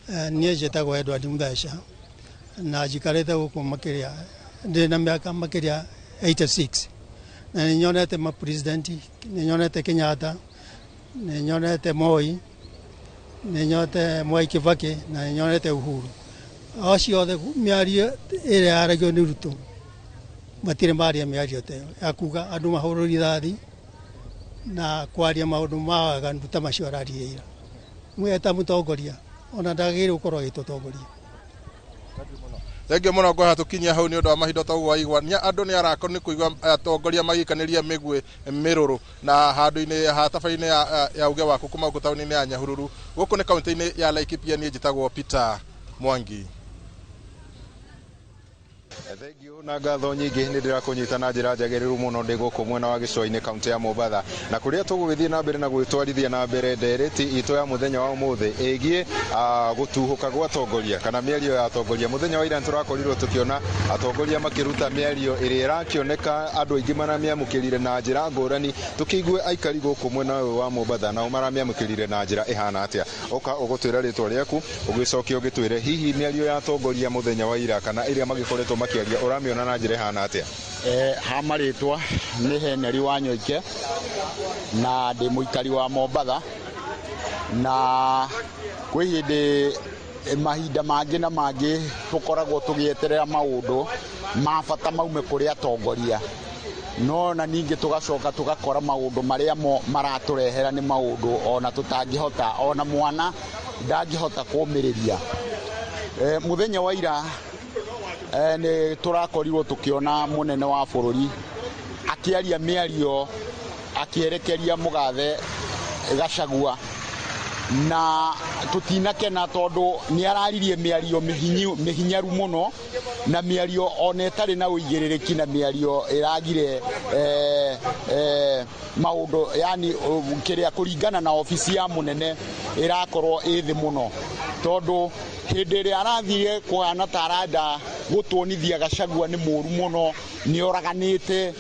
[SPEAKER 15] Niĩ njĩtagwo Edward Mutheca na njikarĩte gũkũ makĩria, ndĩ na mĩaka makĩria 86, na nĩ nyonete ma president, nĩ nyonete Kenyatta, nĩ nyonete Moi, nĩ nyonete Mwai Kibaki na nĩ nyonete Uhuru. Acio othe mĩario ĩrĩa yaragio nĩ Ruto matirĩ maria mĩario ta ĩyo ya kuga andũ mahũrwo rithathi na kwaria maũndũ ma waganu ta macio araria ira. Mwe ta mũtongoria ona ndagĩrĩirwo gũkorwo agĩtũtongoria.
[SPEAKER 11] Thengiũ mũno ngwaha tũkinyia hau nĩ ũndũ wa mahinda ta ũguo waigua nĩ andũ nĩ arako nĩ kũigua atongoria magĩikanĩria mĩguĩ mĩrũrũ na handũ-inĩ ha tabarĩra-inĩ ya uge waku kuma gũkũ taũni-inĩ ya Nyahururu, gũkũ nĩ kaunti-inĩ ya Laikipia. Niĩ njĩtagwo Peter Mwangi.
[SPEAKER 16] Thengiũ na ngatho nyingĩ, nĩ ndĩrakũnyita na njĩra njagĩrĩru mũno ndĩ gũkũ mwena wa gĩcũa-inĩ, kaunti ya Mombatha, na kũrĩa tũgũgĩthiĩ na mbere na gwĩtwarithia na mbere ndereti itũ ya mũthenya wa ũmũthĩ ĩgiĩ gũtuhũka gwa atongoria kana mĩario ya atongoria. Mũthenya wa ira nĩtũrakorirwo tũkĩona atongoria makĩruta mĩario ĩrĩa ĩrakĩoneka andũ aingĩ maramĩamũkĩrire na njĩra ngũrani. Tũkĩigue aikari gũkũ mwena ũyũ wa Mombatha nao maramĩamũkĩrire na njĩra ĩhana atĩa. Ũka ũgũtwĩra rĩtwa rĩaku, ũgĩcoke ũgĩtwĩre hihi mĩario ya atongoria mũthenya wa ira kana ĩrĩa magĩkoretwo makĩaria ũramĩona na njĩra ĩhana atĩa.
[SPEAKER 17] Ha marĩtwa nĩ Henry Wanyoike na ndĩ mũikari wa Mombatha, na kwĩ hĩndĩ mahinda mangĩ na mangĩ tũkoragwo tũgĩeterera maũndũ ma bata maume kũrĩ atongoria, no na ningĩ tũgacoka tũgakora maũndũ marĩa mo maratũrehera nĩ maũndũ ona tũtangĩhota, ona mwana ndangĩhota kũmĩrĩria. Mũthenya wa ira nĩ tũrakorirwo tũkĩona mũnene wa bũrũri akĩaria mĩario akĩerekeria mũgathe Gachagua, na tũtinakena tondũ nĩ araririe mĩario mĩhinyaru mũno na mĩario ona ĩtarĩ na ũigĩrĩrĩki na mĩario ĩragire maũndũ, yani kĩrĩa kũringana na obici ya mũnene ĩrakorwo ĩ thĩ mũno, tondũ hĩndĩ ĩrĩa arathire kũhana ta arenda gũtuonithia Gachagua nĩ mũru mũno, nĩ oraganĩte,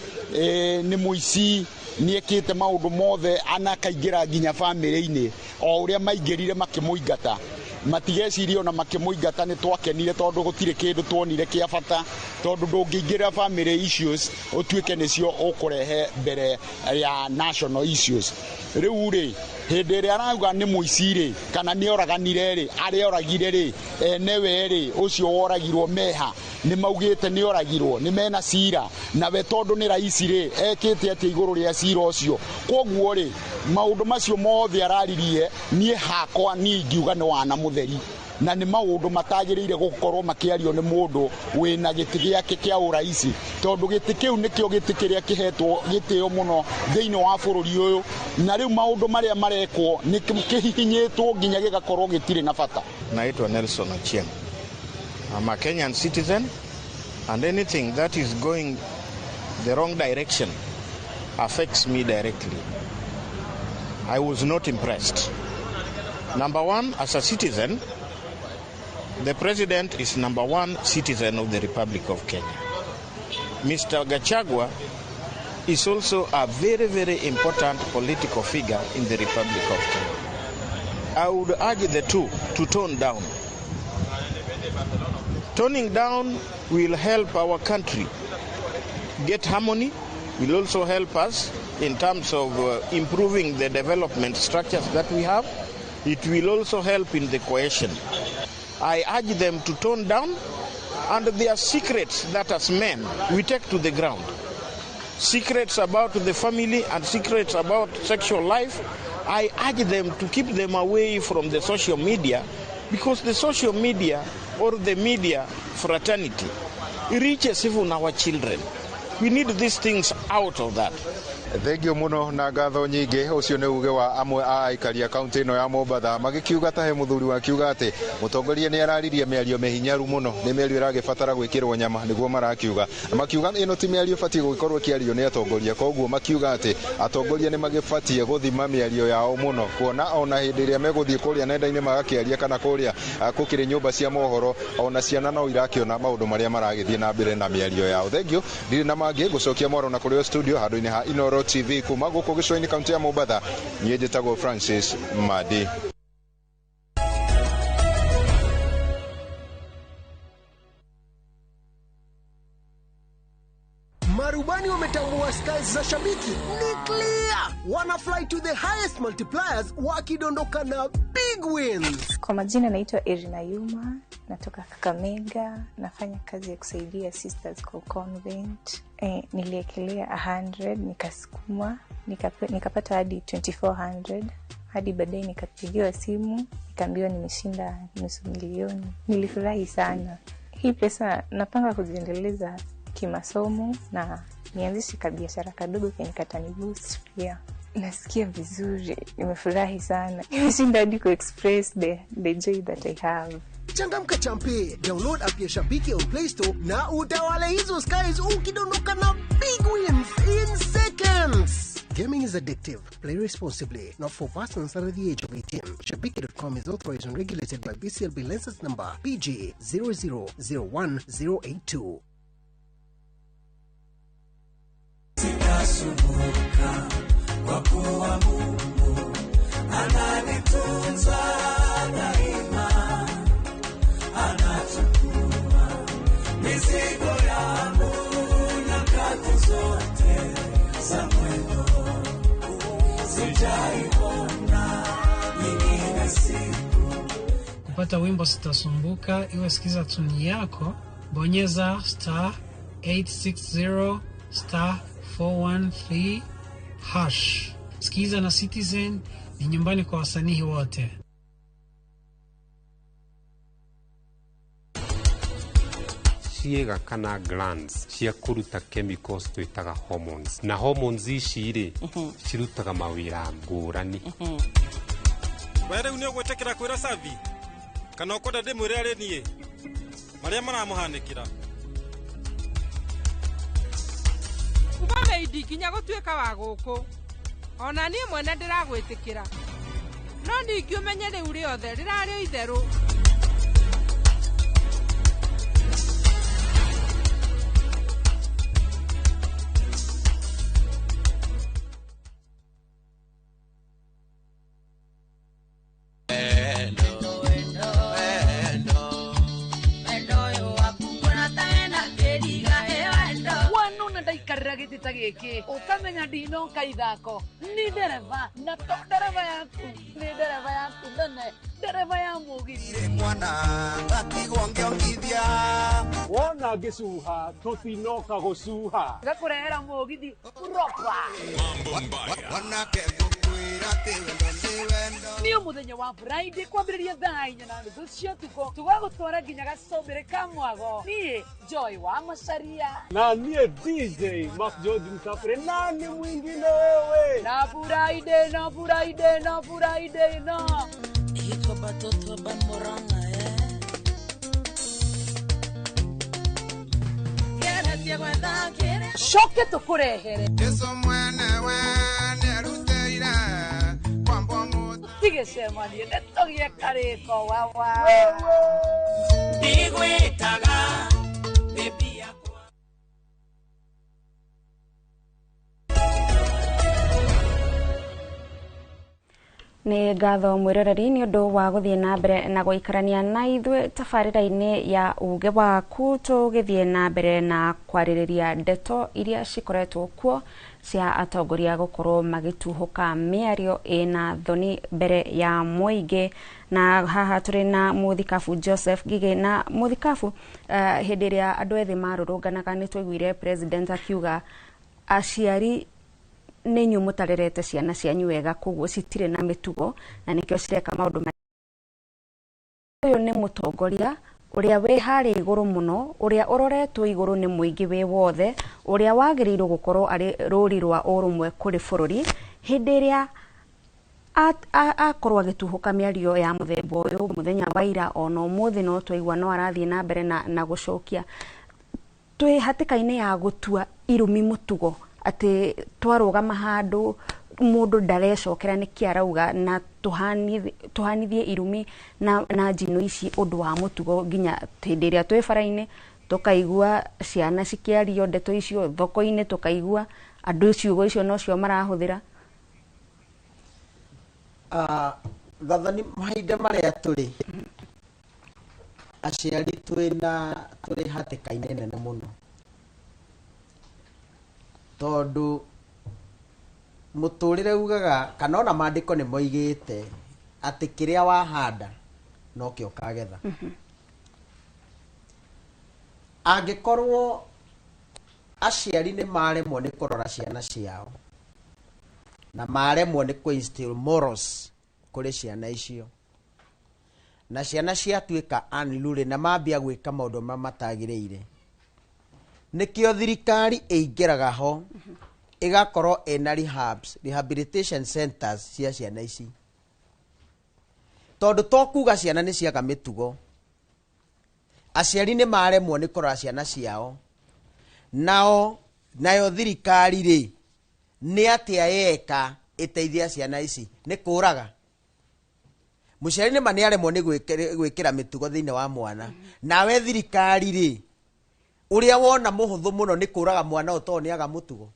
[SPEAKER 17] nĩ mũici, nĩ ekĩte maũndũ mothe, anakaingĩra nginya bamĩrĩ-inĩ o ũrĩa maingĩrire makĩmũingata. Matigecirie ona makĩmũingata nĩ twakenire tondũ gũtirĩ kĩndũ tuonire kĩa bata, tondũ ndũngĩingĩra family issues ũtuĩke nĩcio ũkũrehe mbere ya national issues. Rĩu rĩ, hĩndĩ ĩrĩa arauga nĩ mũici rĩ, kana nĩ oraganire rĩ, arĩa oragire rĩ, enewe rĩ, ũcio woragirwo meha nĩ maugĩte nĩ oragirwo, nĩ mena cira, nawe tondũ nĩ raisi rĩ, ekĩte atĩa igũrũ rĩa cira ũcio? Koguo rĩ, maũndũ macio mothe araririe, niĩ hakwa niĩ ingiuga nĩ wana mũtheri, na nĩ maũndũ matagĩrĩire gũkorwo makĩario nĩ mũndũ wĩna gĩtĩ gĩake kĩa ũraisi, tondũ gĩtĩ kĩu nĩkĩo gĩtĩ kĩrĩa kĩhetwo gĩtĩo mũno thĩinĩ wa bũrũri ũyũ, na rĩu maũndũ marĩa marekwo nĩ kĩhihinyĩtwo nginya gĩgakorwo gĩtirĩ na bata.
[SPEAKER 18] Naitwa Nelson Ochieng. I'm a Kenyan citizen, and anything that is going the wrong direction affects me directly. I was not impressed. Number one, as a citizen, the president is number one citizen of the Republic of Kenya. Mr. Gachagua is also a very, very important political figure in the Republic of Kenya. I would urge the two to tone down. Toning down will help our country get harmony, will also help us in terms of improving the development structures that we have. It will also help in the cohesion. I urge them to tone down, and there are secrets that as men we take to the ground. Secrets about the family and secrets about sexual life, I urge them to keep them away from the social media, because the social media or the media fraternity reaches even our children. We need these things out of that.
[SPEAKER 16] Thengio muno na ngatho nyingĩ. Ũcio nĩ uge wa amwe a aikari a kaunti ĩno ya Mombatha magĩkiuga ta he mũthuri wakiuga atĩ mũtongoria nĩ araririe mĩario mĩhinyaru mũno, nĩ mĩario ĩragĩbatara gwĩkĩrwo nyama, nĩguo marakiuga. Na makiuga ĩno ti mĩario ĩbatiĩ gũgĩkorwo ĩkĩario nĩ atongoria, koguo makiuga atĩ atongoria nĩ magĩbatiĩ gũthima mĩario yao mũno, kuona ona hĩndĩ ĩrĩa megũthiĩ kũrĩa nenda-inĩ magakĩaria kana kũrĩa gũkĩrĩ nyũmba cia mohoro, ona ciana no irakĩona maũndũ marĩa maragĩthiĩ na mbere na mĩario yao. Thengio, ndirĩ na mangĩ, gũcokia mwaro na kũrĩ o studio handũ-inĩ ha Inooro TV kuma gũkũ gĩcũa-inĩ kaunti ya Mombatha. Niĩ njĩtagwo Francis Madi.
[SPEAKER 19] Marubani wametambua skies za shabiki ni clear, wana fly to the highest multipliers wakidondoka na big wins.
[SPEAKER 20] Kwa majina naitwa Irina Yuma, natoka Kakamega, nafanya kazi ya kusaidia Sisters kwa convent. Niliekelea 100 nikasukuma, nikapata hadi 2400, hadi baadaye nikapigiwa simu, nikaambiwa nimeshinda 500,000. Nilifurahi sana. Hii pesa napanga kujiendeleza kimasomo na nianzishe kabiashara kadogo kenye kataniboost pia. Nasikia vizuri, nimefurahi sana. Nimeshinda hadi kuexpress the joy that I have.
[SPEAKER 19] Changamka champe, download app ya Shabiki on Play Store na utawale hizo skies ukidondoka na big wins in seconds. Gaming is addictive. Play responsibly. Not for persons under the age of 18. Shabiki.com is authorized and regulated by BCLB license number PG 0001082.
[SPEAKER 21] Sitasumbuka kwa kuwa Mungu ananitunza daima, anachukua mizigo yangu nyakati zote za mwendo, sijaiona nyingine siku.
[SPEAKER 22] Kupata wimbo Sitasumbuka, iwe sikiza tuni yako, bonyeza star 860 star 413 hash. Sikiza na Citizen ni nyumbani kwa wasanii wote.
[SPEAKER 23] Ciĩga kana glands cia kũruta chemicals twĩtaga hormones, na hormones ici rĩ cirutaga mawĩra ngũrani.
[SPEAKER 24] We rĩu nĩ ũgwĩtĩkĩra kwĩra Savi kana ũkwenda ndĩmwĩre arĩ niĩ marĩa maramũhanĩkĩra?
[SPEAKER 25] Kuma meindi nginya gũtuĩka wa gũkũ ona niĩ mwene ndĩragwĩtĩkĩra, no ningĩ ũmenye rĩu rĩothe rĩrarĩ o itherũ.
[SPEAKER 26] Gĩtĩ gĩkĩ ũkamenya ndinoka ithako ni ndereba na to ndereba yaku ni ndereba yaku nene ndereba ya mũgithi
[SPEAKER 1] mwana ngatigwo ngĩongithia
[SPEAKER 27] wona ngĩcuha tũtinoka gũcuha
[SPEAKER 26] gakũrehera mũgithi proper.
[SPEAKER 1] Wanake ngũkwĩra atĩ wendo nĩ wendo.
[SPEAKER 26] Nĩ mũthenya wa Friday kwambĩrĩria thaa 4:30 cia ũtukũ tũgagũtwara nginya gacũmbĩrĩ ka mwago. Niĩ Joy wa Macaria
[SPEAKER 27] na niĩ DJ Mark George Msafiri na nĩ mwingine wewe
[SPEAKER 26] na Friday na Friday na Friday na
[SPEAKER 28] Itwa batoto ba Murang'a
[SPEAKER 26] coke tũkũrehere
[SPEAKER 1] Jesu mwenewe nĩarutĩire kwambwo mũtĩ
[SPEAKER 26] tigĩcemanie nĩtũgĩe karĩko wawa
[SPEAKER 21] Ndigwĩtaga baby yakwa.
[SPEAKER 2] Nĩ ngatho mwĩroreri nĩ ũndũ wa gũthiĩ na mbere na gũikarania na ithuĩ tabarĩra-inĩ ya uge waku tũgĩthiĩ na mbere na kwarĩrĩria ndeto iria cikoretwo kuo cia atongoria gũkorwo magĩtuhũka mĩario ĩna thoni mbere ya mũingĩ. Na haha tũrĩ na mũthikabu Joseph Ngigĩ. Na mũthikabu, hĩndĩ ĩrĩa andũ ethĩ marũrũnganaga nĩ twaiguire president akiuga aciari nĩ inyuĩ mũtarerete ciana cianyu wega koguo citirĩ na mĩtugo na nĩkĩo cireka maũndũ. Ũyũ nĩ mũtongoria ũrĩa wĩ harĩa igũrũ mũno, ũrĩa ũroretwo igũrũ nĩ mũingĩ wĩ wothe, ũrĩa wagĩrĩirwo gũkorwo arĩ rũri rwa ũrũmwe kũrĩ bũrũri. Hĩndĩ ĩrĩa akorwo agĩtuhũka mĩario ya mũthemba ũyũ mũthenya wa ira ona ũmũthĩ no twaigua no arathiĩ na mbere na gũcokia, twĩ hatĩka-inĩ ya gũtua irumi mũtugo atĩ twarũgama handũ mũndũ ndarecokera nĩkĩ arauga na tũhanithie irumi na njino ici ũndũ wa mũtugo nginya hĩndĩ ĩrĩa twĩ bara-inĩ tũkaigua ciana cikĩario ndeto icio, thoko-inĩ tũkaigua andũ ciugo icio nocio marahũthĩra.
[SPEAKER 10] Gathani mahinda marĩa tũrĩ aciari twĩna tũrĩ hatĩka-inĩ nene mũno tondũ mũtũrĩre ugaga kana ona maandĩko nĩ moigĩte atĩ kĩrĩa wahanda nokĩo ũkagetha. Angĩkorwo aciari nĩ maremwo nĩ kũrora ciana ciao na maremwo nĩ kũ instill morals kũrĩ ciana icio Na ciana ciatuĩka unruly na mambia gwĩka maũndũ marĩa matagĩrĩire, nĩkĩo thirikari ĩingĩraga ho, ĩgakorwo ĩna rehabs, rehabilitation centers cia ciana ici, tondũ to kuga ciana nĩ ciaga mĩtugo, aciari nĩ maremwo nĩ kũrora ciana ciao. Nao nayo thirikari rĩ, nĩ atĩa yeka ĩteithia ciana ici? Nĩ kũraga mũciari nĩma nĩ aremwo nĩ gwĩkĩra mĩtugo thĩinĩ wa mwana. Nawe thirikari rĩ, ũrĩa wona mũhũthũ mũno nĩ kũraga mwana ũyũ tondũ nĩ aga mũtugo.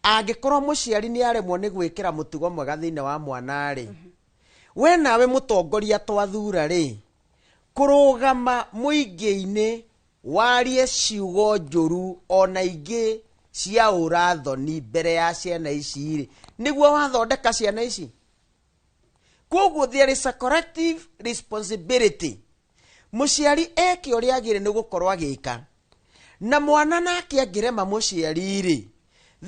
[SPEAKER 10] Angĩkorwo mũciari nĩ aremwo nĩ gwĩkĩra mũtugo mwega thĩinĩ wa mwana rĩ, we nawe mũtongoria twathura rĩ, kũrũgama mũingĩ-inĩ warie ciugo njũru ona ingĩ cia ũrathoni mbere ya ciana ici rĩ, nĩguo wathondeka ciana ici? Koguo there is a collective responsibility. Mũciari eke ũrĩa agĩrĩire nĩ gũkorwo agĩka, na mwana nake angĩrema mũciari rĩ,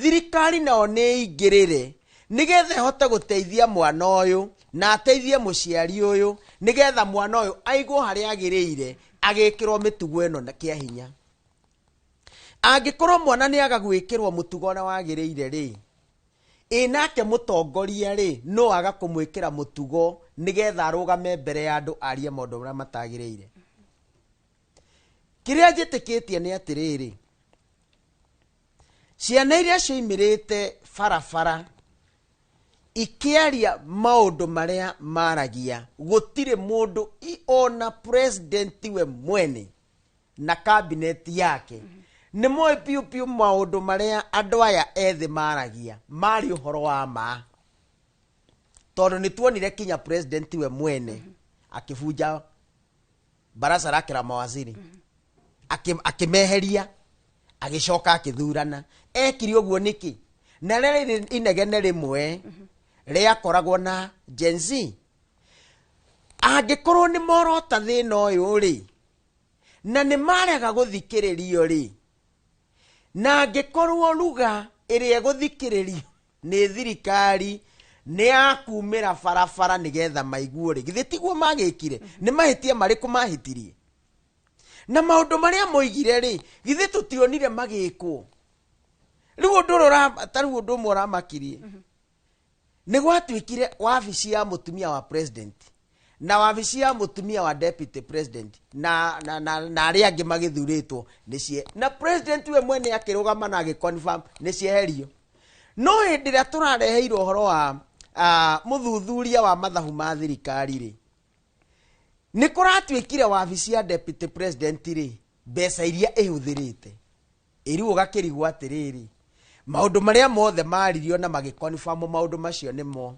[SPEAKER 10] thirikari nao nĩ ĩingĩrĩre nĩgetha ĩhote gũteithia mwana ũyũ na ateithie mũciari ũyũ, nĩgetha mwana ũyũ aigwo harĩa agĩrĩire, agĩkĩrwo mĩtugo ĩno na kĩa hinya. Angĩkorwo mwana nĩ aga gwĩkĩrwo mũtugo ũrĩa wagĩrĩire rĩ, ĩ nake mũtongoria rĩ, no aga kũmwĩkĩra mũtugo nĩgetha arũgame mbere ya andũ arie maũndũ marĩa matagĩrĩire? Kĩrĩa njĩtĩkĩtie nĩ atĩrĩrĩ, ciana iria cioimĩrĩte barabara ikĩaria maũndũ marĩa maragia, gũtirĩ mũndũ ona president we mwene na cabinet yake nĩ moĩ piũ piũ maũndũ marĩa andũ aya ethĩ maragia marĩ ũhoro wa ma, tondũ nĩ tuonire kinya president we mwene akĩbunja baraza lake la mawaziri, akĩmeheria, agĩcoka akĩthurana. Ekire ũguo nĩkĩ? Na rĩrĩ inegene rĩmwe rĩakoragwo na Gen Z. Angĩkorwo nĩ morota thĩna ũyũ rĩ, na nĩ marega gũthikĩrĩrio rĩ, na angĩkorwo ruga ĩrĩa ĩgũthikĩrĩrio nĩ thirikari nĩ yakumĩra barabara nĩgetha maiguo rĩ, githĩ tiguo magĩkire? Nĩ mahĩtia marĩkũ mahĩtirie? Na maũndũ marĩa moigire rĩ, githĩ tũtionire magĩkwo? Rĩu ũndũ ũrĩa ta rĩu ũndũ ũmwe ũramakirie nĩ gwatuĩkire wabici ya mũtumia wa president na wabici ya mũtumia wa deputy president na arĩa angĩ magĩthurĩtwo nĩ cie, na president we mwene akĩrũgama na agĩconfirm nĩ cieherio. No hĩndĩ ĩrĩa tũrareheirwo ũhoro wa mũthuthuria wa mathabu ma thirikari rĩ, nĩ kũratuĩkire wabici ya deputy president rĩ, mbeca iria ĩhũthĩrĩte ĩrĩu, ũgakĩrigwo atĩrĩrĩ, maũndũ marĩa mothe maririo na magĩconfirm maũndũ macio nĩmo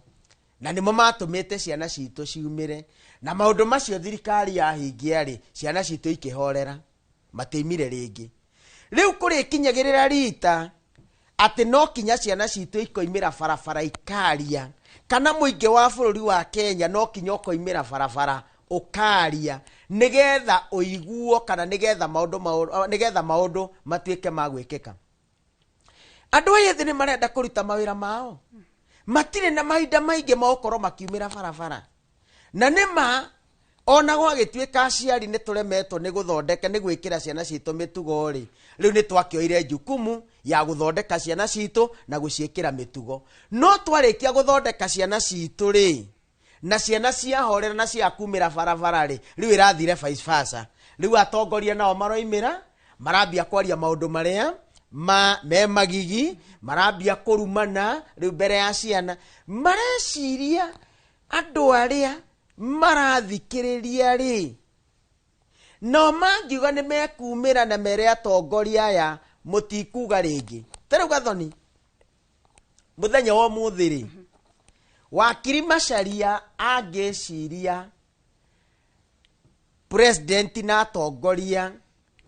[SPEAKER 10] na nĩmo matũmĩte ciana citũ ciumĩre, na maũndũ macio thirikari yahingia rĩ, ciana citũ ikĩhorera, matiaimire rĩngĩ. Rĩu kũrĩkinyagĩrĩra rita atĩ no kinya ciana citũ ikoimĩra barabara ikaria, kana mũingĩ wa bũrũri wa Kenya no kinya ũkoimĩra barabara ũkaria nĩgetha ũiguo, kana nĩgetha maũndũ matuĩke ma gwĩkĩka. Andũ aya ethĩ nĩ marenda kũruta mawĩra mao, matirĩ na mahinda maingĩ ma gũkorwo makiumĩra barabara. Na nĩ ma ona gwagĩtuĩka aciari nĩ tũremetwo nĩ gũthondeka, nĩ gwĩkĩra ciana citũ mĩtugo rĩ, rĩu nĩ twakĩoire jukumu ya gũthondeka ciana citũ na gũciĩkĩra mĩtugo. No twarĩkia gũthondeka ciana citũ rĩ, na ciana ciahorera na ciakumĩra barabara rĩ, rĩu ĩrathire vice versa. Rĩu atongoria nao maroimĩra marambia kwaria maũndũ marĩa ma me magigi, marambia kũrumana rĩu mbere ya ciana. Mareciria andũ arĩa marathikĩrĩria rĩ, no mangiuga nĩ mekumĩra na mere atongoria aya mũtikuga rĩngĩ. Ta rĩu Gathoni, mũthenya wa ũmũthĩ rĩ, wakiri Macharia angĩciria president na atongoria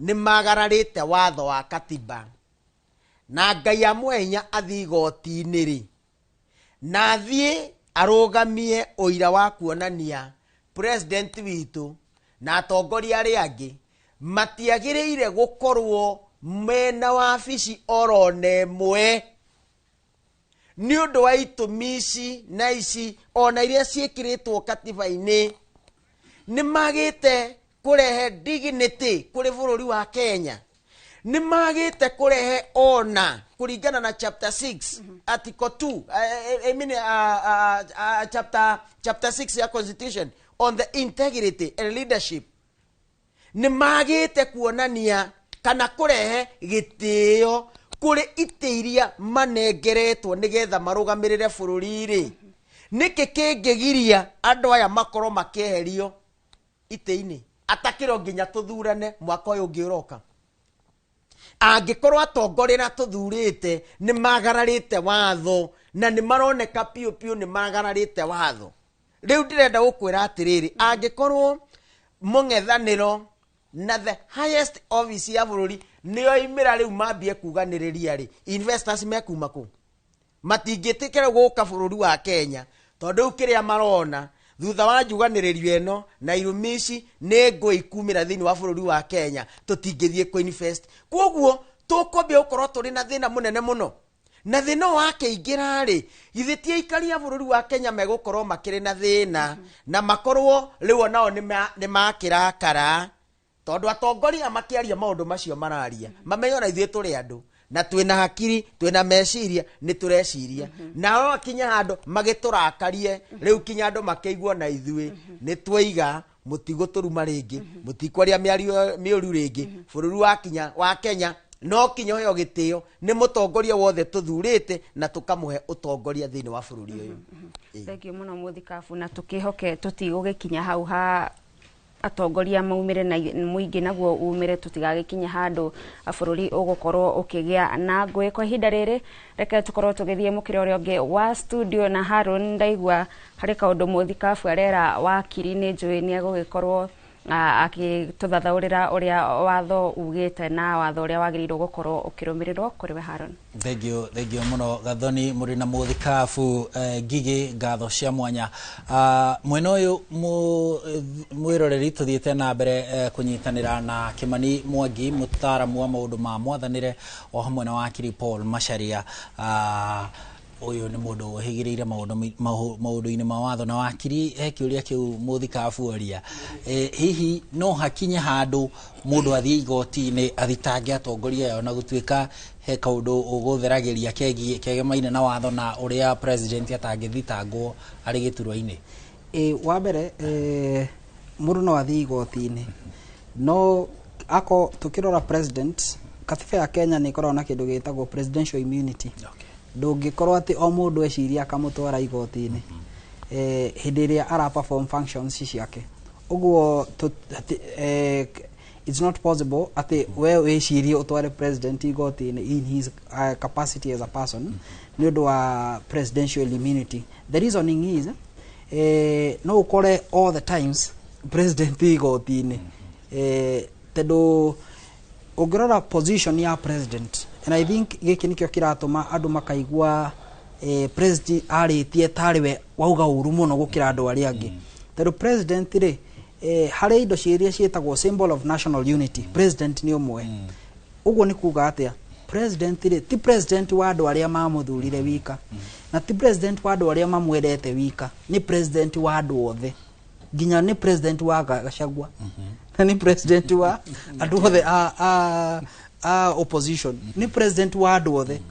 [SPEAKER 10] nĩ magararĩte watho wa katiba, na Ngai amwe hinya athiĩ igoti-inĩ rĩ, na athiĩ arũgamie ũira wa kuonania president witũ na atongoria arĩa angĩ matiagĩrĩire gũkorwo mena wabici oro na ĩmwe. Nĩ ũndũ wa itũmi ici na ici ona iria ciĩkĩrĩtwo katiba-inĩ, nĩ magĩte kũrehe dignity kũrĩ bũrũri wa Kenya, nĩ magĩte kũrehe ona kũringana na chapter 6 article 2, I mean, chapter 6 ya constitution on the integrity and leadership. Nĩ magĩte kuonania kana kũrehe gĩtĩo kũrĩ itĩ iria manengeretwo nĩgetha marũgamĩrĩre bũrũri-rĩ. Nĩkĩ kĩngĩgiria andũ aya makorwo makĩeherio itĩ-inĩ atakĩro nginya tũthurane mwaka ũyũ ũngĩ ũroka? Angĩkorwo atongoria arĩa tũthurĩte nĩ magararĩte watho na nĩ maroneka piũ piũ nĩ magararĩte watho. Rĩu ndĩrenda gũkwĩra atĩrĩrĩ, angĩkorwo mũng'ethanĩro na the highest office ya bũrũri nĩyo imĩra rĩu mambie kuganĩrĩria rĩ, investors mekuma kũ? Matingĩtĩkĩra gũka bũrũri wa Kenya tondũ rĩu kĩrĩa marona thutha wa njuganĩrĩrio ĩno na irumi ici nĩ ngũĩ ikumĩra thĩinĩ wa bũrũri wa Kenya, tũtingĩthiĩ kũ invest. Koguo tũkwambia gũkorwo tũrĩ na thĩna mũnene mũno, na thĩna ũyũ wakĩingĩra rĩ, githĩ ti aikari a bũrũri wa Kenya megũkorwo makĩrĩ na thĩna na makorwo rĩu onao nĩ makĩrakara, tondũ atongoria makĩaria maũndũ macio mararia mamenye ona ithuĩ tũrĩ andũ na twĩna hakiri, twĩna meciria, nĩ tũreciria. Nao akinya handũ magĩtũrakarie, rĩu kinya andũ makĩigua na ithuĩ nĩ twaiga mũtigũtũruma rĩngĩ, mũtikwaria mĩario mĩũru rĩngĩ. Bũrũri wa kinya wa Kenya no kinya ũheo gĩtĩo nĩ mũtongoria wothe tũthurĩte na tũkamũhe ũtongoria thĩinĩ wa bũrũri ũyũ.
[SPEAKER 2] Thank you mũno mũthikabu, na tũkĩhoke tũtigũgĩkinya hau ha atongoria maumire na mũingĩ naguo umire, tũtigagĩkinya handũ bũrũri ũgũkorwo ũkĩgĩa na ngũĩ. Kwa ihinda rĩrĩ reke tũkorwo tũgĩthiĩ mũkĩra ũrĩa ũngĩ wa studio na Harun. Ndaigua harĩ kaũndũ mũthikabu arera wakiri, nĩ njũĩ nĩ egũgĩkorwo akĩtũthathaũrĩra ũrĩa watho ugĩte na watho ũrĩa wagĩrĩirwo gũkorwo ũkĩrũmĩrĩrwo. Kũrĩ we Harun.
[SPEAKER 3] Thank you, thank you muno Gathoni muri na muthikabu Ngigĩ, ngatho cia mwanya. Mwena ũyũ mwĩroreri tũthiĩte na mbere kũnyitanĩra na Kimani Mwangi, mũtaaramu wa maũndũ ma mwathanĩre, o hamwe na wakiri Paul Macharia. Ũyũ nĩ mũndũ ũhĩgĩrĩire maũndũ-inĩ ma watho. Na wakiri, he kĩũria kĩu mũthikabu oria, hihi no hakinye handũ mũndũ athiĩ igoti-inĩ athitange atongoria ayo, na gũtuĩka he kaũndũ ũgũtheragĩria kegiĩ kegemaine na watho na ũrĩa president atangĩthitangwo arĩ gĩturwa-inĩ?
[SPEAKER 4] Wa mbere, mũndũ no athiĩ igoti-inĩ, no ako tukirora president, katiba ya Kenya nĩ ĩkoragwo na kĩndũ gĩtagwo presidential immunity. Ndũngĩkorwo atĩ o mũndũ eciria akamũtwara igoti-inĩ hĩndĩ ĩrĩa ara perform functions ciake. Ũguo it's not possible atĩ we wĩcirie ũtware president igoti-inĩ in his capacity as a person nĩ ũndũ wa presidential immunity. The reasoning is, no ũkore all the times president igoti-inĩ, tondũ ũngĩrora position ya president, and I think gĩkĩ nĩkĩo kĩratũma andũ makaigua president arĩtie tarĩ we wauga ũru mũno gũkĩra andũ arĩa angĩ, tondũ president rĩ, harĩ indo ciĩria ciĩtagwo symbol of national unity, president nĩ ũmwe. Ũguo nĩ kuga atĩa? President rĩ, ti president wa andũ arĩa mamũthurire wika, na ti president wa andũ arĩa mamwendete wika, nĩ president wa andũ othe, nginya nĩ president wa Gachagua na nĩ president wa andũ othe a opposition, nĩ president wa andũ othe.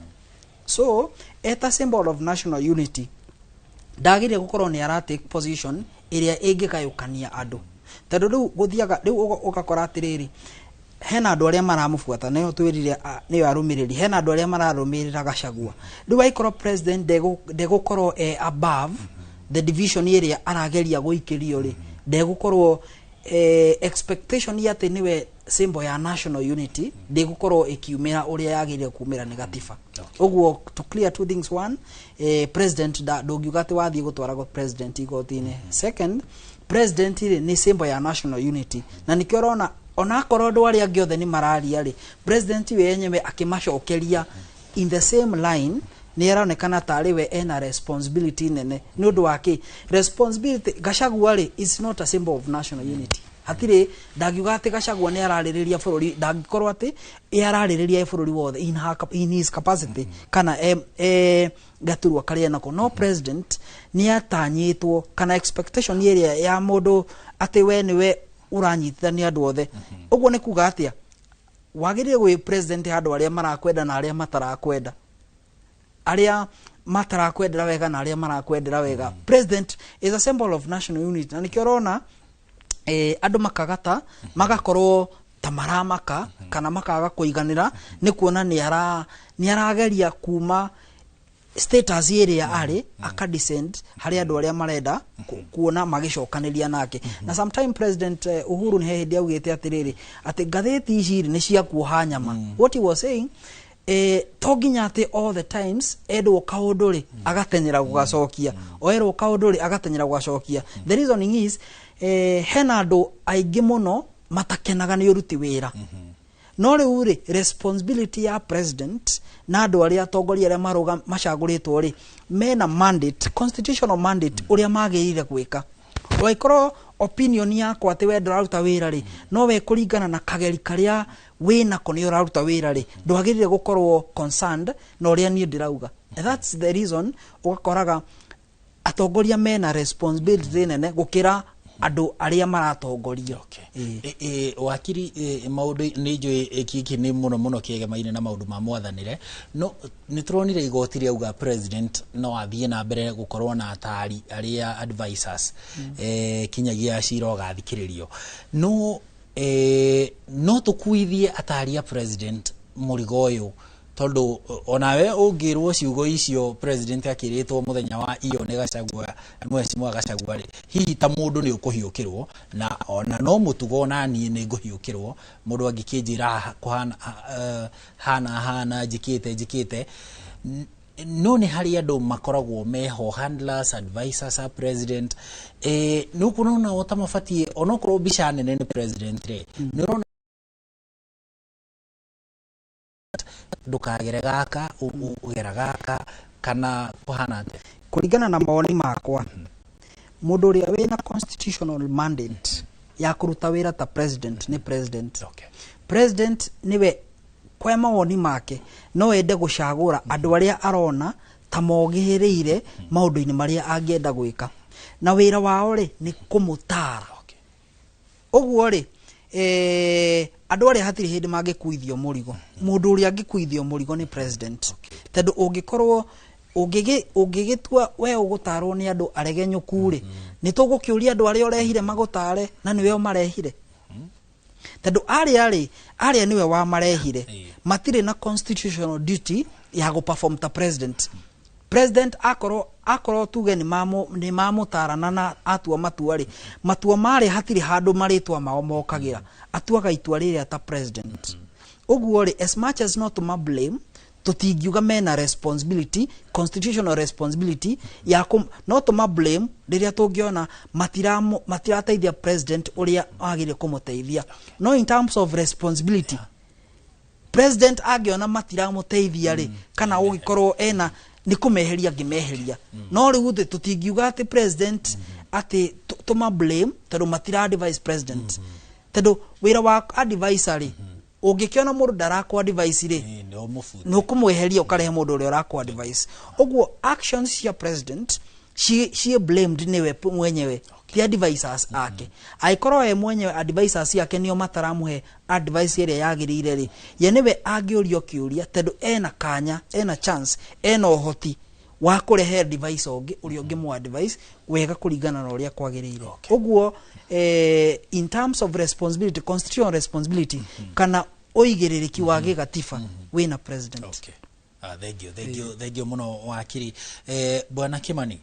[SPEAKER 4] So eta symbol of national unity ndagĩrĩire gũkorwo nĩ ara take position ĩrĩa ĩngĩgayũkania andũ, tondũ rĩu gũthiaga rĩu ũgakora atĩrĩrĩ, hena andũ arĩa maramũbuata, nĩyo twĩrire nĩyo arũmĩrĩri, hena andũ arĩa mararũmĩrĩra Gachagua. Rĩu angĩkorwo president ndegũkorwo e above the division ĩrĩa arageria gũikĩrio rĩ, ndegũkorwo expectation ya atĩ nĩwe symbol ya national unity ndĩgũkorwo ĩkiumĩra ũrĩa yagĩrĩire kumĩra nĩ gatiba. Ũguo to clear two things: one, president ndũngiuga atĩ wathiĩ gũtwara president igoti-inĩ. Second, president rĩ, nĩ symbol ya national unity, na nĩkĩo ũrona onakorwo andũ arĩa angĩ othe nĩ mararia rĩ, president we yenyewe akĩmacokeria in the same line nĩ aronekana tarĩ we ena responsibility nene. Nĩ ũndũ wa kĩ responsibility? Gachagua rĩ, is not a symbol of national unity. Hatirĩ ndangiuga atĩ Gachagua nĩ ararĩrĩria bũrũri, ndangĩkorwo atĩ ĩ ararĩrĩria bũrũri wothe in his capacity kana e gaturwa karĩa nako. No president nĩ atanyĩtwo kana expectation ĩrĩa ya mũndũ atĩ we nĩwe ũranyitithania andũ othe. Ũguo nĩ kuga atĩa? Wagĩrĩire gwĩ president handũ arĩa marakwenda na arĩa matarakwenda, arĩa matarakwendera wega na arĩa marakwendera wega. President is a symbol of national unity, na nĩkĩo ũrona andũ makagata magakorwo ta maramaka kana makaga kũiganĩra nĩ kuona nĩ arageria kuma status ĩrĩa arĩ aka descend harĩ andũ arĩa marenda kuona magĩcokanĩria nake. Na sometime President Uhuru nĩ he hĩndĩ augĩte atĩrĩrĩ, atĩ ngathĩti ici rĩ nĩ cia kuoha nyama. What he was saying, to nginya atĩ all the times endwo kaũndũ rĩ agatenyera gũgacokia, oerwo kaũndũ rĩ agatenyera gũgacokia. The reasoning is, hena andũ aingĩ mũno matakenaga nĩ ũruti wĩra. No rĩu rĩ, responsibility ya president na andũ arĩa atongoria arĩa marũga macagũrĩtwo rĩ, mena mandate, constitutional mandate, ũrĩa magĩrĩire gwĩka. Waikorwo opinion yakwa atĩ we ndũraruta wĩra rĩ, no we kũringana na kageri karĩa wĩnako nĩ ũraruta wĩra rĩ, ndwagĩrĩire gũkorwo concerned na ũrĩa niĩ ndĩrauga. And that's the reason ũgakoraga atongoria mena responsibility nene gũkĩra andũ arĩa maratongorio.
[SPEAKER 3] Wakiri, maũndũ nĩ njũĩ gĩkĩ nĩ mũno mũno kĩegemaine na maũndũ ma mwathanĩre, no nĩ tũronire igoti rĩauga president no athiĩ na mbere gũkorwo na atari arĩa advisors kinyagia cira ũgathikĩrĩrio. No tũkuithie atari a president mũrigo ũyũ, tondũ onawe ũngĩrwo ciugo icio president akĩrĩtwo mũthenya wa iyo nĩ Gachagua, mheshimiwa Gachagua rĩ, hihi ta mũndũ nĩ ũkũhiũkĩrwo, na ona no mũtugo ona niĩ nĩ ngũhiũkĩrwo mũndũ angĩkĩnjĩra kũhana hana hana njĩkĩte. No nĩ harĩ andũ makoragwo meho handlers, advisors a president, nĩ ũkuona o ta mabatiĩ onokorwo mbica nene nĩ president rĩ, nĩ ũrona ndũkagere gaka ũgera gaka kana kũhana atĩa?
[SPEAKER 4] Kũringana na mawoni makwa, mũndũ ũrĩa wĩna constitutional mandate ya kũruta wĩra ta president nĩ president. President nĩwe kwa mawoni make no ende gũcagũra andũ arĩa arona ta mogĩrĩire maũndũ-inĩ marĩa angĩenda gwĩka, na wĩra wao rĩ nĩ kũmũtara. Ũguo rĩ, andũ arĩa hatirĩ hĩndĩ mangĩkuithio mũrigo. Mũndũ ũrĩa angĩkuithio mũrigo nĩ president, tondũ ũngĩkorwo ũngĩgĩtua we ũgũtarwo nĩ andũ aregenyũku rĩ, nĩ tũgũkĩũria andũ arĩa ũrehire magũtare na nĩwe ũmarehire, tondũ arĩa rĩ, arĩa nĩwe wamarehire matirĩ na constitutional duty ya gũperform ta president. President akorwo tuge nĩ mamũtarana na atua matua rĩ, matua marĩa hatirĩ handũ marĩtwa mao mokagĩra, atuaga itua rĩrĩa ta president. Ũguo rĩ, as much as not to blame, tũtingiuga mena responsibility, constitutional responsibility ya no tũma blame rĩrĩa tũngĩona matirateithia president ũrĩa wagĩrĩire kũmũteithia. No in terms of responsibility, president angĩona matiramũteithia rĩ, kana ũgĩkorwo ena nĩ kũmeheria angĩmeheria. No rĩu thĩ tũtingiuga atĩ president atĩ tũma blame tondũ matira advise president, tondũ wĩra wa advisor rĩ, ũngĩkĩona mũndũ ndarakũ advice rĩ, nĩ ũkũmweheria ũkarehe mũndũ ũrĩa ũrakũ advice. Ũguo actions cia president ciĩ blamed nĩwe mwenyewe, ti advisors ake. Angĩkorwo we mwenyewe advisors ake nĩo mataramũhe advice ĩrĩa yagĩrĩire rĩ, ye nĩwe angĩũrio kĩũria, tondũ ena kanya, ena chance, ena ũhoti wa kũrehe advice ũngĩ ũrĩa ũngĩmũ advice wega kũringana na ũrĩa kwagĩrĩire. Ũguo in terms of responsibility, constitutional responsibility, kana ũigĩrĩrĩki wa gĩgatiba wĩna president.
[SPEAKER 3] Okay. Thank you, thank you, thank you mũno wakiri. Bwana Kimani,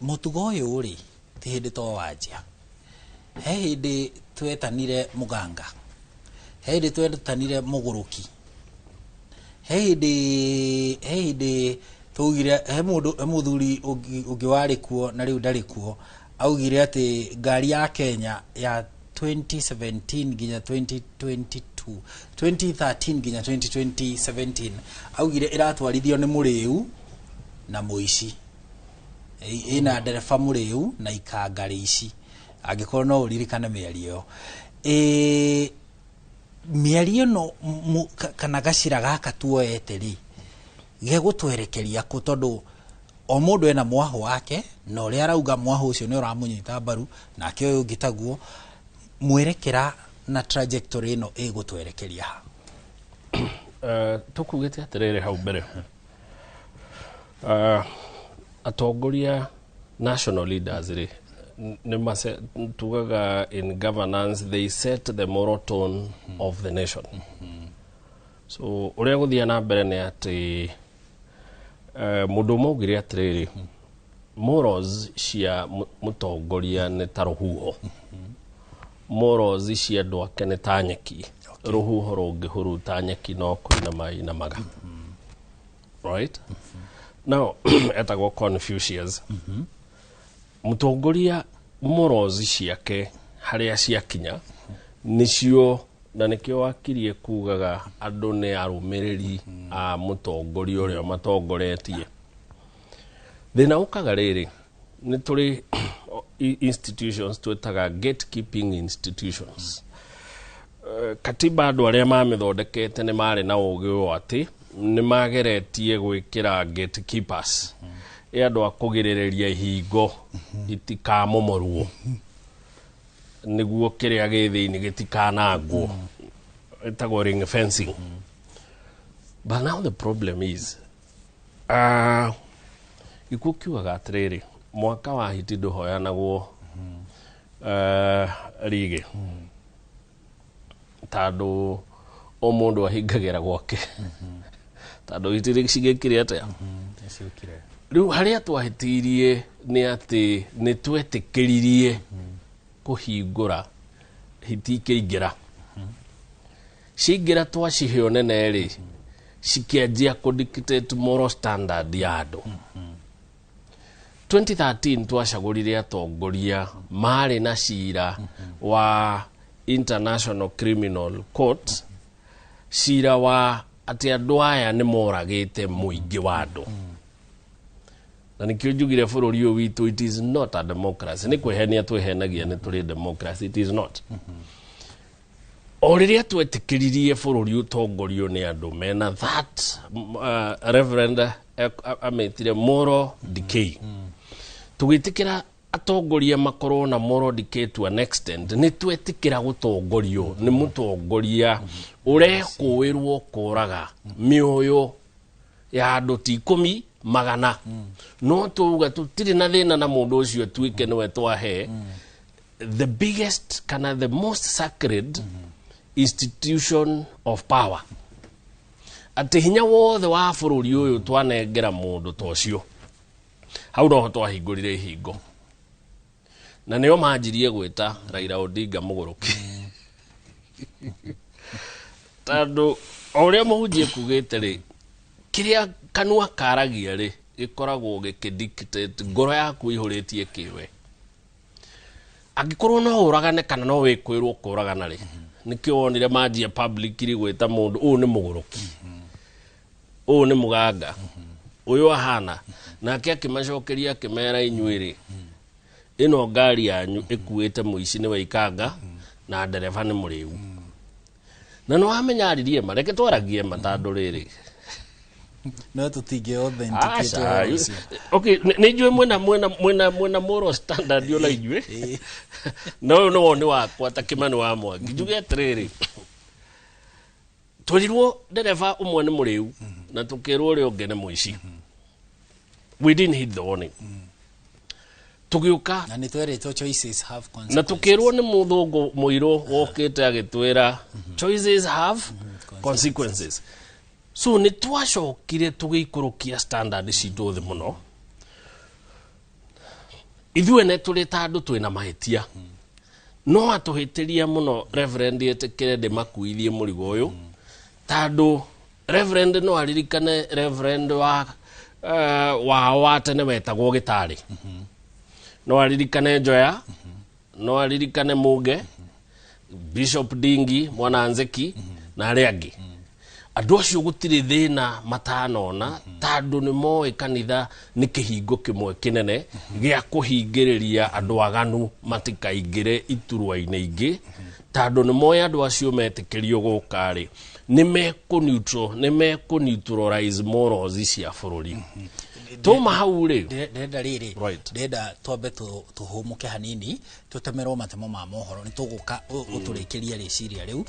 [SPEAKER 3] mũtugo ũyũ rĩ ti hĩndĩ to wanjia. He hĩndĩ twetanire mũganga, he hĩndĩ twetanire mũgũrũki, he hĩndĩ twaugire he mũndũ, he mũthuri ũngĩ warĩ kuo na rĩu ndarĩ kuo, augire atĩ ngari ya Kenya ya 2017 nginya 2022, 2013 nginya 2017, augire ĩratwarithio nĩ mũrĩu na mũici, ĩna ndereba mũrĩu na ikanga rĩici. Angĩkorwo no ũririkane mĩario ĩyo, mĩario ĩno kana gacĩra gaka tuoete rĩ, gegũtwerekeria kũ? Tondũ o mũndũ ena mwahũ wake, na ũrĩa arauga mwahũ ũcio nĩ ũramũnyita mbaru, nake ũyũ ũngĩ taguo. Mwerekera na trajectory ĩno ĩgũtwerekeria ha?
[SPEAKER 5] Tũkugĩte atĩrĩrĩ, hau mbere atongoria, national leaders rĩ, nĩ tugaga in governance they set the moral tone of the nation. So ũrĩa gũthiĩ na mbere nĩ atĩ mũndũ ũmwe augire atĩrĩrĩ, morals cia mũtongoria nĩ ta rũhuho, morals cia andũ ake nĩ ta nyeki. Rũhuho rũngĩhuruta nyeki no kũinama inamaga. Right now, etagwo Confucius. Mũtongoria morals ciake harĩa ciakinya nĩcio, na nĩkĩo wakirie kugaga andũ nĩ arũmĩrĩri a mũtongoria ũrĩa matongoretie. Thĩna ũkaga rĩrĩ, nĩ tũrĩ institutions twĩtaga gatekeeping institutions. Katiba andũ arĩa mamĩthondekete nĩ marĩ na ũgĩ ũyũ atĩ nĩ mageretie gwĩkĩra gatekeepers, ĩ andũ a kũgirĩrĩria ihingo itikamomorwo nĩguo kĩrĩa gĩ thĩinĩ gĩtikanangwo, ĩtagwo ring fencing. But now the problem is, gĩkuũ kiugaga atĩrĩrĩ, mwaka wa hiti ndũhoyanagwo rigĩ, tondũ o mũndũ ahingagĩra gwake, tondũ hiti cigĩkire atĩa?
[SPEAKER 3] Nĩciũkire.
[SPEAKER 5] Rĩu harĩa twahĩtĩirie nĩ atĩ nĩ twetĩkĩririe kũhingũra hiti ikĩingĩra. Ciaingĩra, twacihe nene rĩ, cikĩanjia kũ dictate moral standard ya andũ. 2013 twacagũrire atongoria marĩ na cira wa International Criminal Court, cira wa atĩ andũ aya nĩ moragĩte mũingĩ wa andũ. Na nĩkĩo njugire bũrũri ũyũ witũ, it is not a democracy. Nĩ kwĩhenia twĩhenagia nĩ tũrĩ democracy. It is not. O rĩrĩa twetĩkĩririe bũrũri ũtongorio nĩ andũ mena that reverend amĩtire moral decay, tũgĩtĩkĩra atongoria makorwo na moral decay to an extent, nĩ twetĩkĩra gũtongorio nĩ mũtongoria ũrekũĩrwo kũraga mĩoyo ya andũ ti 10, 100. No tuga tũtirĩ na thĩna na mũndũ ũcio tuĩke nĩwe twahe the biggest kana the most sacred institution of power, atĩ hinya wothe wa bũrũri ũyũ twanengera mũndũ ta ũcio. Hau noho twahingũrire ihingo, na nĩo manjirie gwĩta Raila Odinga mũgũrũki, tondũ o ũrĩa mũhunjia kugĩte rĩ, kĩrĩa kanua karagia rĩ, gĩkoragwo gĩkĩdictate ngoro yaku ĩihũrĩtie kĩwe. Angĩkorwo no ũragane kana no wĩkwĩrwo kũragana rĩ, nĩkĩo wonire manjia publicly gwĩta mũndũ ũyũ nĩ mũgũrũki, ũyũ nĩ mũganga, ũyũ ahana. Nake akĩmacokeria akĩmera, inyuĩ rĩ, ĩno ngari yanyu ĩkuĩte mũici nĩwe ikanga na ndereba nĩ mũrĩu. Na nĩ wamenya aririe ma, reke twaragie ma, tondũ rĩrĩ,
[SPEAKER 3] no tũtingĩ authenticate
[SPEAKER 5] Aca,
[SPEAKER 3] ũhoro ũcio.
[SPEAKER 5] Okay, nĩ njũĩ mwena moral standard ona inyuĩ, no ũyũ nĩ woni wakwa ta Kĩmani wa Mwangi. Njuge atĩrĩrĩ, twerirwo ndereba ũmwe nĩ mũrĩu na tũkĩrwo ũrĩa ũngĩ nĩ mũici. We didn't heed the warning. Tũgĩũka
[SPEAKER 3] na nĩ twerĩtwo choices have
[SPEAKER 5] na
[SPEAKER 3] consequences.
[SPEAKER 5] Tukĩrwo nĩ mũthũngũ mũirũ wokĩte agĩtwĩra choices have consequences. So nĩ twacokire tũgĩikũrũkia standard citũ thĩ mũno. Ithuĩ tũrĩ ta andũ twĩna mahĩtia, no atũhĩtĩria mũno. Reverend etĩkĩre ndĩmakuithie mũrigo ũyũ, tondũ reverend no aririkane reverend wa wao wa tene wetagwo Gĩtarĩ, no aririkane Njoya, no aririkane Muge, Bishop Dingi, Mwana Nzeki na arĩa angĩ. Andũ acio gũtirĩ thĩna matanona, tondũ nĩ moĩ kanitha nĩ kĩhingo kĩmwe kĩnene gĩa kũhingĩrĩria andũ aganu matikaingĩre iturwa-inĩ ingĩ, tondũ nĩ moĩ andũ acio metĩkĩrio gũka rĩ, nĩ mekũ neutralize morals cia bũrũri. Tuma hau rĩ,
[SPEAKER 3] Ndĩrenda rĩrĩ, ndĩrenda twambe tũhũmũke hanini, tũtemerwo matemo ma mohoro, nĩ tũgũka ũtũrĩkĩrie rĩciria rĩu.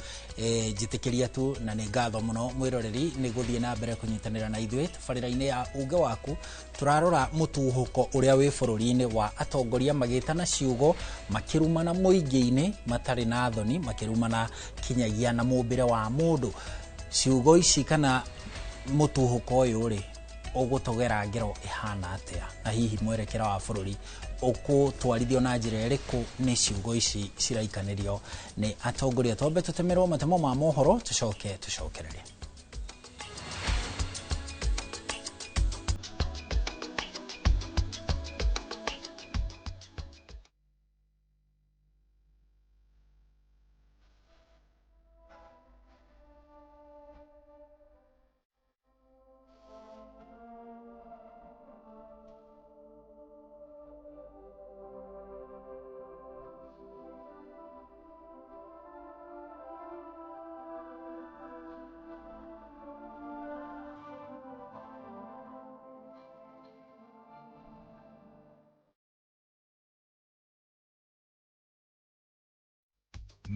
[SPEAKER 3] Njĩtĩkĩria tu, na nĩ ngatho mũno mwĩroreri nĩ gũthiĩ na mbere kũnyitanĩra na ithuĩ tabarĩra-inĩ ya Uge Waku. Tũrarora mũtuhũko ũrĩa wĩ bũrũri-inĩ wa atongoria magĩtana ciugo, makĩrumana mũingĩ-inĩ matarĩ na thoni, makĩrumana kinyagia na mũmbĩre wa mũndũ. Ciugo ici kana mũtuhũko ũyũ rĩ, ũgũtũgera ngero ĩhana atĩa, na hihi mwerekera wa bũrũri ũkũtwarithio na njĩra ĩrĩkũ nĩ ciugo ici ciraikanĩrio nĩ atongoria? Twambe tũtemerwo matemo ma mohoro, tũcoke tũcokererie.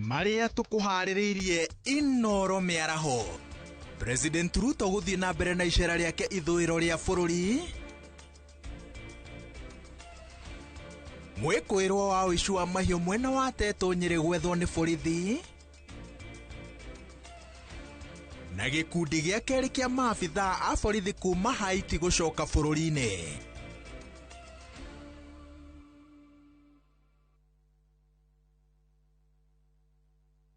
[SPEAKER 6] Marĩa tũkũharĩrĩirie Inoro mĩaraho. President Ruto gũthiĩ na mbere na icera rĩake ithũĩro rĩa bũrũri. Mwĩkũĩrwo wa ũici wa mahiũ mwena wa Tetũ Nyĩrĩ gwethwo nĩ borithi. Na gĩkundi gĩa kerĩ kĩa maabithaa a borithi kuma Haiti gũcoka bũrũri-inĩ.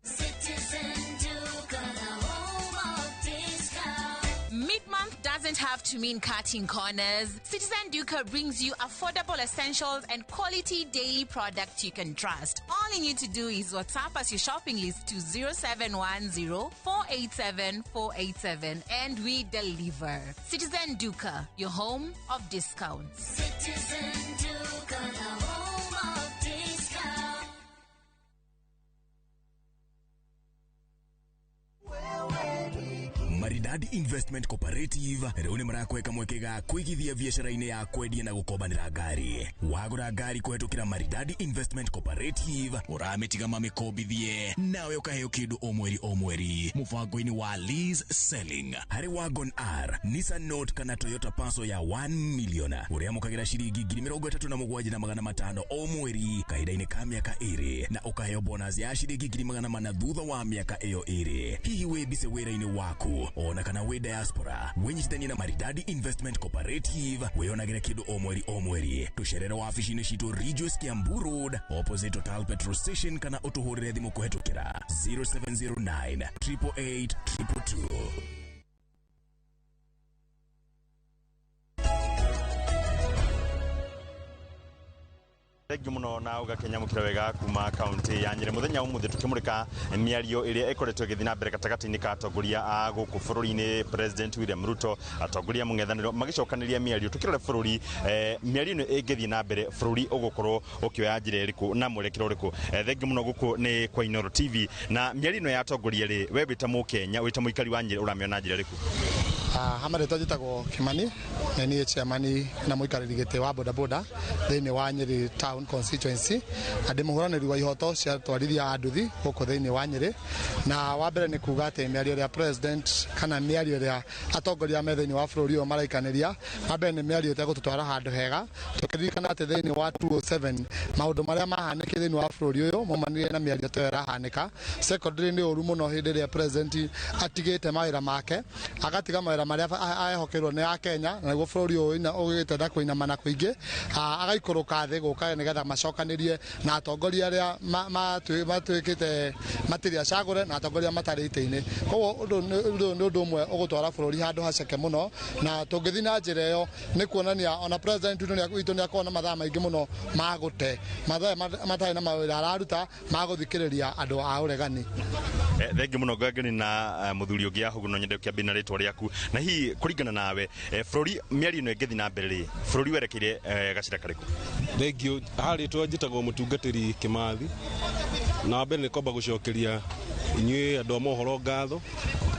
[SPEAKER 7] Citizen Duka, the home of discount.
[SPEAKER 8] Mid-month doesn't have to mean cutting corners. Citizen Duka brings you affordable essentials and quality daily products you can trust. All you need to do is WhatsApp us your shopping list to 0710 487 487 and we deliver. Citizen Duka, your home of discounts.
[SPEAKER 7] Citizen Duka, the home of discount.
[SPEAKER 9] Maridadi Investment Cooperative rĩu nĩ marakweka mweke ga kũigithia biacara-inĩ ya kwendia na gũkombanĩra ngari. Wagũra ngari kũhetũkĩra Maridadi Investment Cooperative, ũramĩtiga mamĩkombithie nawe ũkaheo kĩndũ o mweri o mweri mũbango-inĩ wa lease selling. Harĩ Wagon R, Nissan Note kana Toyota Passo ya 1 million, ũrĩamũkagĩra ciringi 37,500 o mweri kahinda-inĩ ka mĩaka 2, na ũkaheo bonus ya ciringi 400,000 thutha wa mĩaka ĩyo 2. Hihi wĩ busy wĩra-inĩ waku ona kana wĩ diaspora, wĩnyitithanie na Maridadi Investment Cooperative wĩyonagĩre kĩndũ o mweri o mweri. Tũcerere wabici-inĩ citũ Ridgeways, Kiambu Road, opposite Total petrol station, kana ũtũhũrĩre thimũ kũhetũkĩra 0709 888 222.
[SPEAKER 12] Thengiũ mũno na ũgakĩnyamũkĩra wega kuma kaunti ya Nyĩrĩ. Mũthenya ũmũthĩ tũkĩmũrĩka mĩario ĩrĩa ĩkoretwo ĩgĩthiĩ na mbere gatagatĩ-inĩ ka atongoria a gũkũ bũrũri-inĩ, President William Ruto, atongoria mũng'ethanĩro magĩcokanĩria mĩario. Tũkĩrora bũrũri, mĩario ĩno ĩngĩthiĩ na mbere, bũrũri ũgũkorwo ũkĩoya njĩra ĩrĩkũ na mwerekero ũrĩkũ? Thengiũ mũno, gũkũ nĩ kwa Inooro TV. Na mĩario ĩno ya atongoria rĩ, we wĩ ta Mũkenya, wĩ ta mũikari wa Nyĩrĩ, ũramĩona na njĩra ĩrĩkũ?
[SPEAKER 13] Ha marĩtwa njĩtagwo Kimani, na niĩ chairman na mũikarĩri gĩtĩ wa bodaboda thĩinĩ wa Nyĩrĩ Town constituency, na ndĩ mũhũranĩri wa ihoto cia atwarithia a nduthi gũkũ thĩinĩ wa Nyĩrĩ. Na wa mbere nĩ kuga atĩ mĩario ĩrĩa president kana mĩario ĩrĩa atongoria me thĩinĩ wa bũrũri ũyũ maraikanĩria, wa mbere nĩ mĩario ĩtegũtũtwara handũ hega, tũkĩririkana atĩ thĩinĩ wa 207 maũndũ marĩa mahanĩkire thĩinĩ wa bũrũri ũyũ maumanire na mĩario ta ĩyo ĩrahanĩka. Secondary, nĩ ũru mũno hĩndĩ ĩrĩa president atigĩte mawĩra make, agatiga mawĩra. mawĩra marĩa ehokeirwo nĩ a Kenya na nĩguo bũrũri ũyũ ũgĩte na kũinamana kũingĩ, agaikũrũka thĩ gũka nĩgetha macokanĩrie na atongoria arĩa matuĩkĩte matirĩ acagũre na atongoria matarĩ itĩ-inĩ. Koguo ũndũ nĩ ũndũ ũmwe ũgũtwara bũrũri handũ haceke mũno, na tũngĩthiĩ na njĩra ĩyo nĩ kuonania ona president witũ nĩ akoragwo na mathaa maingĩ mũno ma gũte mathaa matarĩ na mawĩra araruta ma gũthikĩrĩria andũ a ũregani.
[SPEAKER 12] Thengi muno ngangeni na muthuri ũngĩ ahugu no nyende kĩambia na rĩtwa rĩaku, na hihi kũringana nawe bũrũri mĩario ĩno ĩngĩthiĩ na mbere rĩ, bũrũri werekeire gacĩra karĩkũ?
[SPEAKER 24] Thengio, harĩtwa njĩtagwo mũtungatĩri Kĩmathi, na wa mbere nĩ kwamba gũcokeria inyuĩ andũ a mohoro ngatho,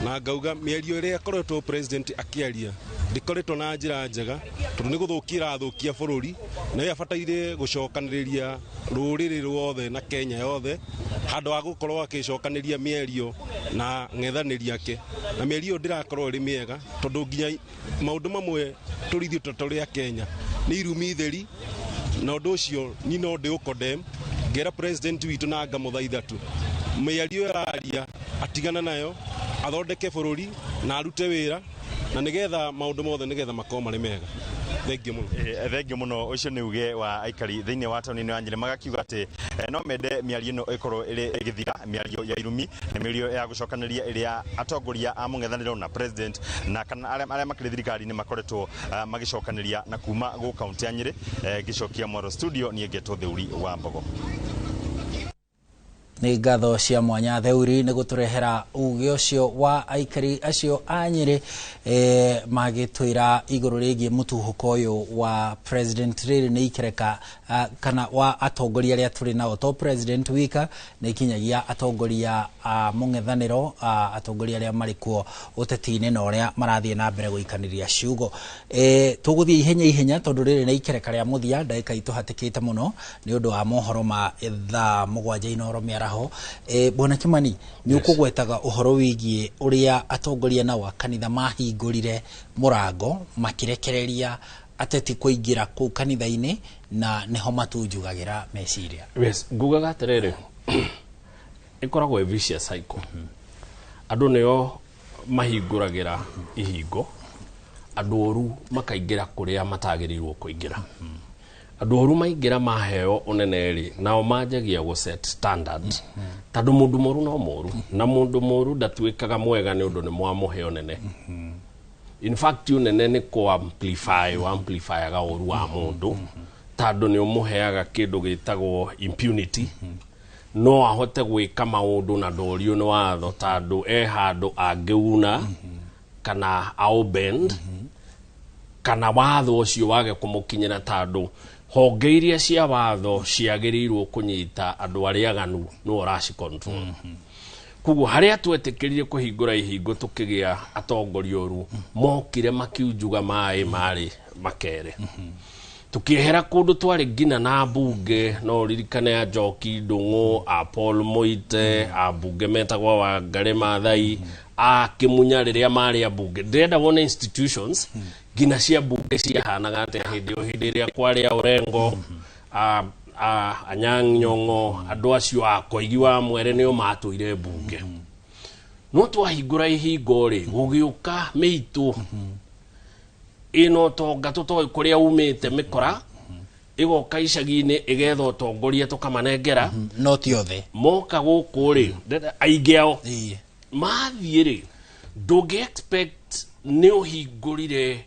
[SPEAKER 24] na ngauga mĩario ĩrĩa ĩkoretwo president akĩaria ndĩkoretwo na njĩra njega, tondũ nĩ gũthũkia ĩrathũkia bũrũri, na ĩyo abataire gũcokanĩrĩria rũrĩrĩ ruothe na Kenya yothe handũ ha gũkorwo akĩcokanĩria mĩario na ng'ethanĩri ake, na mĩario ĩyo ndĩrakorwo ĩrĩ mĩega, tondũ nginya maũndũ mamwe tũrĩ ithuĩ ta tũrĩ a Kenya nĩ irumi theri, na ũndũ ũcio niĩ no ndĩũcondemn, ngera president witũ na ngamũthaitha tu mĩario ĩyo araria atigana nayo, athondeke bũrũri na arute wĩra, na nĩgetha maũndũ mothe nĩgetha makorwo marĩ mega. Thengio mũno.
[SPEAKER 12] Thengio mũno. Ũcio nĩ uge wa aikari thĩinĩ wa taũni ya Nyĩrĩ, magakiuga atĩ no mende mĩario ĩno ĩkorwo ĩrĩ ĩgĩthira, mĩario ya irumi na mĩario ya gũcokanĩria ĩrĩa atongoria a mũng'ethanĩro na president na kana arĩa makĩrĩ thirikari-inĩ makoretwo magĩcokanĩria. Na kuma gũ kaunti ya Nyĩrĩ, ngĩcokia mwaro studio, niĩ ngetwo Theuri wa Mbogo.
[SPEAKER 3] Nĩ ngatho cia mwanya Theuri nĩ gũtũrehera uge ũcio wa aikari acio a Nyĩrĩ, magĩtwĩra igũrũ rĩgiĩ mũtuhũko ũyũ wa president. Rĩrĩ nĩ ikereka kana wa atongoria arĩa tũrĩ nao, to president wika, nĩ ikinyagia atongoria a mũng'ethanĩro, atongoria arĩa marĩ kuo ũteti-inĩ na ũrĩa marathiĩ na mbere gũikanĩria ciugo. Tũgũthiĩ ihenya ihenya tondũ rĩrĩ nĩ ikereka rĩa mũthia, ndagĩka itũhatĩkĩte mũno nĩ ũndũ wa mohoro ma thaa 7 Inooro mĩaraho. Bwana Kimani, nĩ ũkũgwetaga ũhoro wĩgiĩ ũrĩa atongoria nao a kanitha mahingũrire mũrango makĩrekereria ateti kũingĩra kũu kanitha-inĩ, na nĩho matunjugagĩra meciria.
[SPEAKER 5] Yes, ngugaga atĩrĩrĩ, ĩkoragwo ĩ vicious cycle. Andũ nĩo mahingũragĩra ihingo, andũ oru makaingĩra kũrĩa matagĩrĩirwo kũingĩra. Andũ oru maingĩra maheo ũnene rĩ, nao manjagia gũ set standard, tondũ mũndũ mũru no mũru, na mũndũ mũru ndatuĩkaga mwega nĩ ũndũ nĩ mwamũhe ũnene. In fact, ũnene nĩ kũ amplify amplifyaga ũru wa mũndũ, tondũ nĩ ũmũheaga kĩndũ gĩtagwo impunity, no ahote gwĩka maũndũ na ndorio nĩ watho, tondũ e handũ angĩuna kana aũbend kana watho ũcio wage kũmũkinyĩra, tondũ honge iria cia watho ciagĩrĩirwo kũnyita andũ arĩa aganu nĩwe ũraci control. Koguo harĩa twetĩkĩrire kũhingũra ihingo tũkĩgĩa atongoria oru, mokire makiunjuga maĩ marĩ makere. Tukĩehera kũndũ twarĩ nginya na mbunge, no ũririkane a Njoki Ndung'u, a Paul Moite, a mbunge metagwo Wangari Maathai, a Kĩmunya rĩrĩa marĩ ambunge. Ndĩrenda wone institutions nginya cia mbunge ciahanaga atĩa hĩndĩ ĩyo, hĩndĩ ĩrĩa kwarĩ a Orengo, a Anyang' Nyong'o, andũ acio a Koigi wa Mwere nĩo matũire mbunge. No twahingũra ihingo rĩ, gũgĩũka mĩitũ ĩno ũtonga tũtoĩ kũrĩa umĩte, mĩkora ĩgoka icagi-inĩ ĩgetha ũtongoria tũkamanengera.
[SPEAKER 3] No ti othe.
[SPEAKER 5] Moka gũkũ rĩ, aingĩ ao mathiĩ rĩ, ndũngĩ expect nĩ ũhingũrire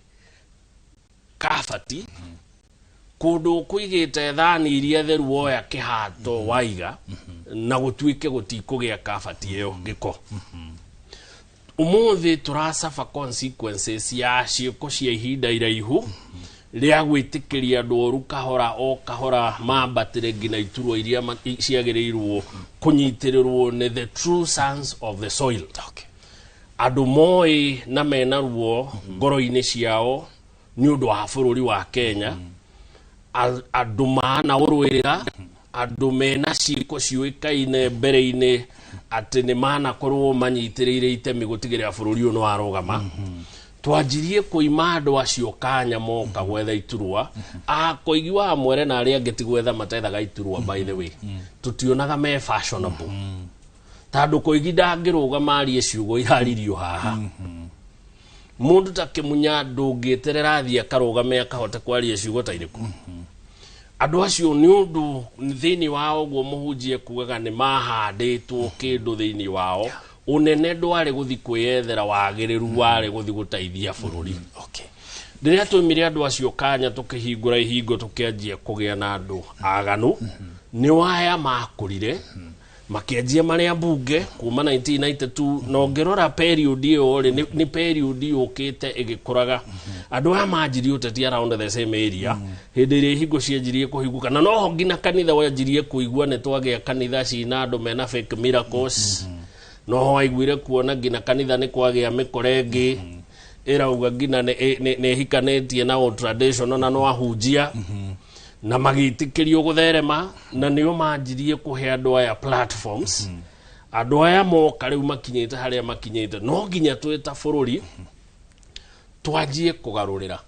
[SPEAKER 5] kabati kũndũ kũigĩte thani iria theru, woya kĩhato waiga na gũtuĩke gũtikũgĩa kabati ĩyo gĩko. Ũmũthĩ tũracaba consequences ya ciĩko cia ihinda iraihu rĩa gwĩtĩkĩria andũ oru kahora o kahora mambatĩre nginya iturwa iria ciagĩrĩirwo kũnyitĩrĩrwo nĩ the true sons of the soil. Andũ moĩ na mena ruo ngoro-inĩ ciao nĩ ũndũ wa bũrũri wa Kenya, andũ mana ũrũĩrĩra, andũ mena ciĩko ciũĩkaine mbere-inĩ atĩ nĩ manakorwo manyitĩrĩire itemi gũtigĩrĩra bũrũri ũyũ nĩ warũgama. Twanjirie kũima andũ acio kanya moka gwetha iturwa. Akoigi wa Mwere na arĩa angĩ ti gwetha matethaga iturwa, by the way, tũtionaga me fashionable, tondũ Koigi ndangĩrũgama arie ciugo iraririo haha. Mundu ta Kimunya ndũngĩeterera athiĩ akarũgame akahota kwaria ciugo ta irĩkũ. Andũ acio nĩ ũndũ thĩinĩ wao ũguo mũhunjie kugaga nĩ mahandĩtwo kĩndũ thĩinĩ wao. Ũnene ndwarĩ gũthi kwĩyethera wagĩrĩru, warĩ gũthi gũteithia bũrũri. Rĩrĩa twaumire andũ acio kanya tũkĩhingũra ihingo tũkĩanjia kũgĩa na andũ aganu, nĩ waya makũrire makĩanjia marĩa mbunge kuma 1992. Na ũngĩrora period ĩyo rĩ, nĩ period yũkĩte ĩgĩkũraga. Andũ aya manjirie ũteti around the same area hĩndĩ ĩrĩa ihingo cianjirie kũhingũka, na noho nginya kanitha wanjirie kũigua nĩ twagĩa kanitha cina andũ mena fake miracles. Noho waiguire kuona nginya kanitha nĩ kwagĩa mĩkora ĩngĩ ĩrauga nginya nĩ ĩhikanĩtie na old traditional na no ahunjia na magĩtĩkĩrio gũtherema, na nĩo manjirie kũhe andũ aya platforms. Andũ aya moka rĩu makinyĩte harĩa makinyĩte, no nginya twĩ ta bũrũri twanjie kũgarũrĩra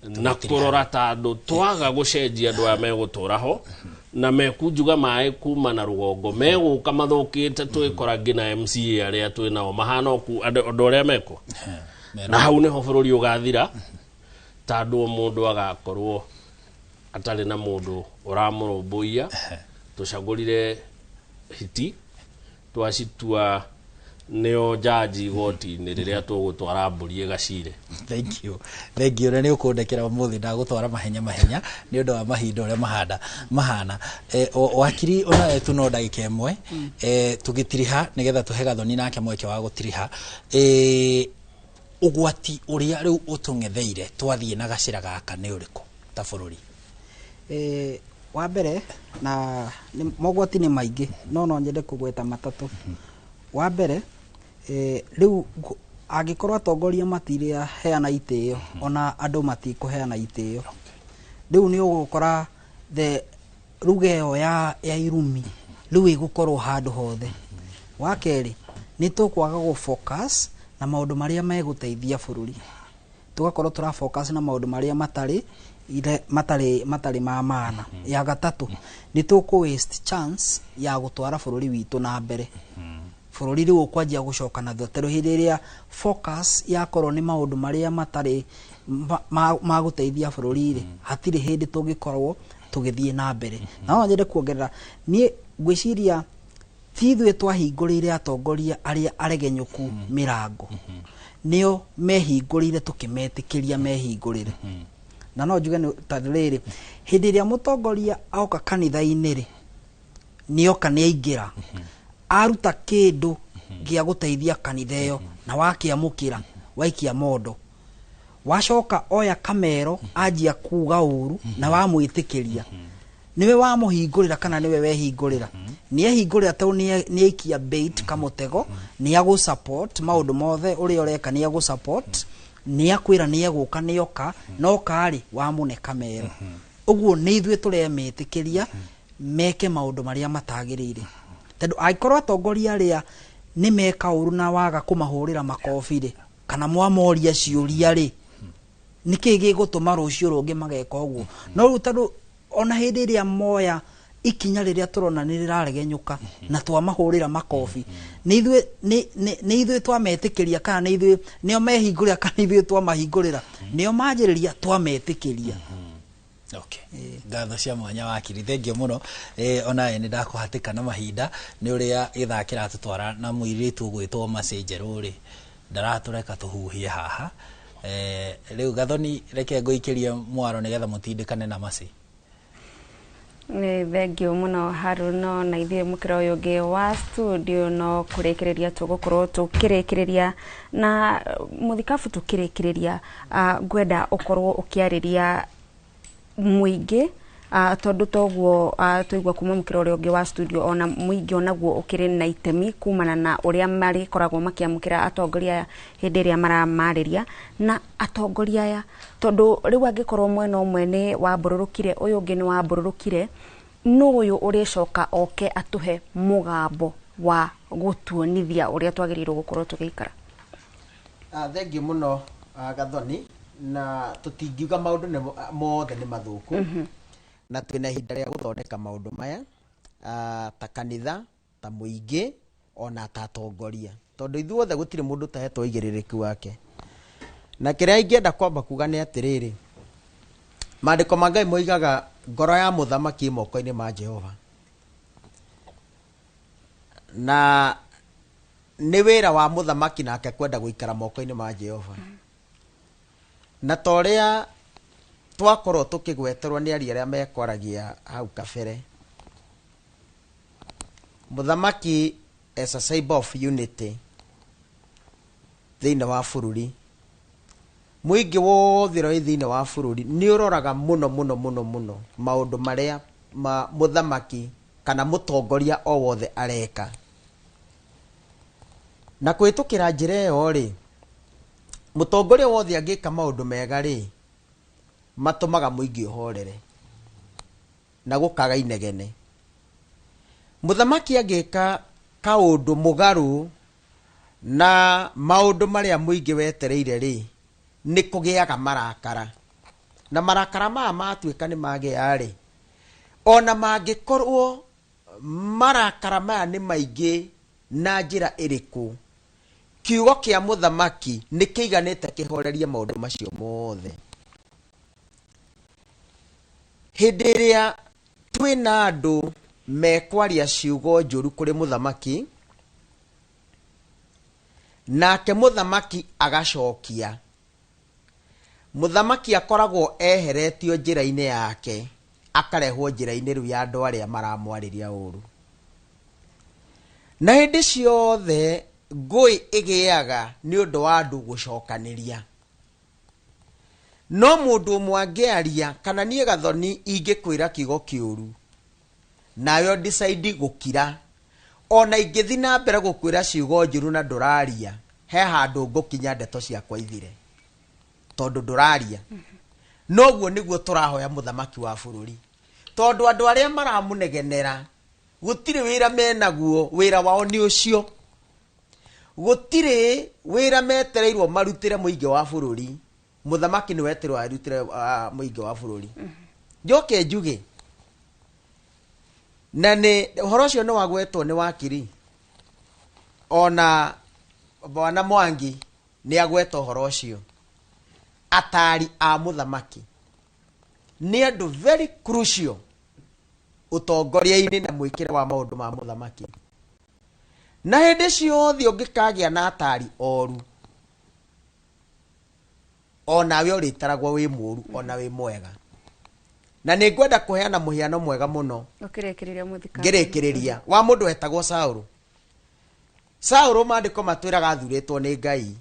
[SPEAKER 5] na kũrora ta andũ twaga gũcenjia. Andũ aya megũtũra ho na mekunjuga maĩ kuma na rũgongo, megũka mathũkĩte. Twĩkora nginya MCA arĩa twĩ nao mahana o andũ ũrĩa mekwo, na hau nĩho bũrũri ũgathira, tondũ o mũndũ agakorwo atarĩ na mũndũ ũramũrũmbũiya. Tũcagũrire hiti twacitua nĩo jaji igoti-inĩ rĩrĩa tũgũtwara mbũri ĩgacire.
[SPEAKER 3] Thank you, thank you. Na nĩ ũkũndekera ũmũthĩ ndagũtwara mahenya mahenya nĩ ũndũ wa mahinda ũrĩa mahanda mahana. Wakiri, onawe tu no ndagĩka ĩmwe tũgĩtiriha nĩgetha tũhe Gathoni nake mweke wa gũtiriha. Ũgwati ũrĩa rĩu ũtũng'etheire twathiĩ na gacĩra gaka nĩ ũrĩkũ ta bũrũri?
[SPEAKER 4] Wa mbere na mogwati nĩ maingĩ, no nyende kũgweta matatũ. Wa mbere, rĩu angĩkorwo atongoria matiraheana itĩo, ona andũ matikũheana itĩo. Rĩu nĩ ũgũkora the ruga ĩyo ya irumi rĩu ĩgũkorwo handũ hothe. Wa kerĩ, nĩ tũkwaga gũ focus na maũndũ marĩa megũteithia bũrũri, tũgakorwo tũra focus na maũndũ marĩa matarĩ matarĩ ma maana. Ya gatatũ, nĩ tũkũ waste chance ya gũtwara bũrũri witũ na mbere. Bũrũri rĩu ũkwanjia gũcoka na thutha, tondũ hĩndĩ ĩrĩa focus yakorwo nĩ maũndũ marĩa matarĩ ma gũteithia bũrũri rĩ, hatirĩ hĩndĩ tũngĩkorwo tũgĩthiĩ na mbere. Na no nyende kuongerera, niĩ ngwĩciria ti ithuĩ twahingũrĩire atongoria arĩa aregenyũku mĩrango, nĩo mehingũrĩire tũkĩmetĩkĩria mehingũrĩre. Na no njuge nĩ ta rĩrĩ, hĩndĩ ĩrĩa mũtongoria oka kanitha-inĩ rĩ, nĩoka nĩaingĩra aruta kĩndũ gĩa gũteithia kanitha ĩyo, na wakĩamũkĩra waikia mondo, wacoka oya kamero anjia kuga ũru na wamwĩtĩkĩria, nĩwe wamũhingũrĩra kana nĩwe wehingũrĩra? Nĩehingũrĩra tondũ nĩaikia bait kamũtego, nĩagũ support maũndũ mothe ũrĩa ũreka, nĩagũ support, nĩakwĩra nĩegũka, nĩoka, noka rĩ wamũne kamero. Ũguo nĩ ithuĩ tũremetĩkĩria meke maũndũ marĩa matagĩrĩire, tondũ angĩkorwo atongoria arĩa nĩ meka ũru na waga kũmahũrĩra makobi rĩ, kana mwamoria ciũria rĩ, nĩkĩ gĩgũtũma rũciũ rũngĩ mageka ũguo? No rĩu tondũ ona hĩndĩ ĩrĩa moya ikinya rĩrĩa tũrona nĩ rĩraregenyũka na twamahũrĩra makobi, nĩ ithuĩ twametĩkĩria kana nĩ ithuĩ nĩo mehingũrĩra kana ithuĩ twamahingũrĩra? Nĩo manjĩrĩria, twametĩkĩria.
[SPEAKER 3] Okay. Ngatho cia mwanya, wakiri, thengiũ mũno. Onawe nĩ ndakũhatĩka na mahinda nĩ ũrĩa gĩthaa kĩratũtwara, na mũirĩtu ũgwĩtwo Mercy Njerũ rĩ ndaratũreka tũhuhie haha. Rĩu Gathoni, reke ngũikĩrie mwaro nĩgetha mũtindĩkane na Mercy.
[SPEAKER 2] Nĩ thengio mũno, Haruno, na ithuĩ mũkĩra ũyũ ũngĩ wa studio no kũrĩkĩrĩria tũgũkorwo tũkĩrĩkĩrĩria na mũthikabu. Tũkĩrĩkĩrĩria, ngwenda ũkorwo ũkĩarĩria mũingĩ, tondũ toguo tũigua kuma mũkĩra ũrĩa ũngĩ wa studio, ona mũingĩ onaguo ũkĩrĩ na itemi kumana na ũrĩa marĩkoragwo makĩamũkĩra atongoria aya hĩndĩ ĩrĩa maramarĩria na atongoria aya, tondũ rĩu angĩkorwo mwena ũmwe nĩ wambũrũrũkire, ũyũ ũngĩ nĩ wambũrũrũkire, nũ ũyũ ũrĩcoka oke atũhe mũgambo wa gũtuonithia ũrĩa twagĩrĩirwo gũkorwo tũgĩikara?
[SPEAKER 10] Thengiũ mũno, Gathoni, na tũtingiuga maũndũ mothe nĩ mathũku, na twĩna ihinda rĩa gũthondeka maũndũ maya, ta kanitha, ta mũingĩ, ona ta atongoria, tondũ ithuothe gũtirĩ mũndũ ũtahetwo ũigĩrĩrĩki wake. Na kĩrĩa ingĩenda kwamba kuga nĩ atĩrĩrĩ, maandĩko ma Ngai moigaga ngoro ya mũthamaki ĩ moko-inĩ ma Jehova, na nĩ wĩra wa mũthamaki nake kwenda gũikara moko-inĩ ma Jehova. Na ta ũrĩa twakorwo tũkĩgweterwo nĩ aria arĩa mekwaragia hau kabere, mũthamaki as a symbol of unity thĩinĩ wa bũrũri, mũingĩ wothe ũrĩa wĩ thĩinĩ wa bũrũri nĩ ũroraga mũno mũno mũno mũno maũndũ marĩa ma mũthamaki kana mũtongoria o wothe areka. Na kũhĩtũkĩra njĩra ĩyo rĩ, mũtongoria wothe angĩka maũndũ mega rĩ, matũmaga mũingĩ ũhorere na gũkaga inegene. Mũthamaki angĩka kaũndũ mũgarũ na maũndũ marĩa mũingĩ wetereire rĩ, nĩ kũgĩaga marakara. Na marakara maya matuĩka nĩ magĩa rĩ, ona mangĩkorwo marakara maya nĩ maingĩ na njĩra ĩrĩkũ, kiugo kĩa mũthamaki nĩ kĩiganĩte kĩhorerie maũndũ macio mothe. Hĩndĩ ĩrĩa twĩna andũ mekwaria ciugo njũru kũrĩ mũthamaki, nake mũthamaki agacokia, mũthamaki akoragwo eheretio njĩra-inĩ yake, akarehwo njĩra-inĩ rĩu ya andũ arĩa maramwarĩria ũru. Na hĩndĩ ciothe ngũĩ ĩgĩaga nĩ ũndũ wa andũ gũcokanĩria. No mũndũ ũmwe angĩaria, kana niĩ Gathoni ingĩkwĩra kiugo kĩũru, nawe decide gũkira, ona ingĩthiĩ na mbere gũkwĩra ciugo njũru na ndũraria, he handũ ngũkinya ndeto ciakwa ithire, tondũ ndũraria. Noguo nĩguo tũrahoya mũthamaki wa bũrũri, tondũ andũ arĩa maramũnegenera gũtirĩ wĩra menaguo, wĩra wao nĩ ũcio. Gũtirĩ wĩra metereirwo marutĩre mũingĩ wa bũrũri, mũthamaki nĩ weterwo arutĩre mũingĩ wa bũrũri. Njoke njuge, na nĩ ũhoro ũcio nĩ wagwetwo nĩ wakiri, ona Bwana Mwangi nĩ agweta ũhoro ũcio. Atari a mũthamaki nĩ andũ very crucial ũtongoria-inĩ na mwĩkĩre wa maũndũ ma mũthamaki. Na hĩndĩ ciothe ũngĩkagĩa na atari oru, onawe ũrĩtaragwo wĩ mũru ona wĩ mwega. Na nĩ ngwenda kũheana mũhiano mwega mũno
[SPEAKER 2] Ũkĩrĩkĩrĩria mũthika.
[SPEAKER 10] ngĩrĩkĩrĩria wa mũndũ wetagwo Saũlũ. Saũlũ maandĩko matwĩraga athurĩtwo nĩ Ngai,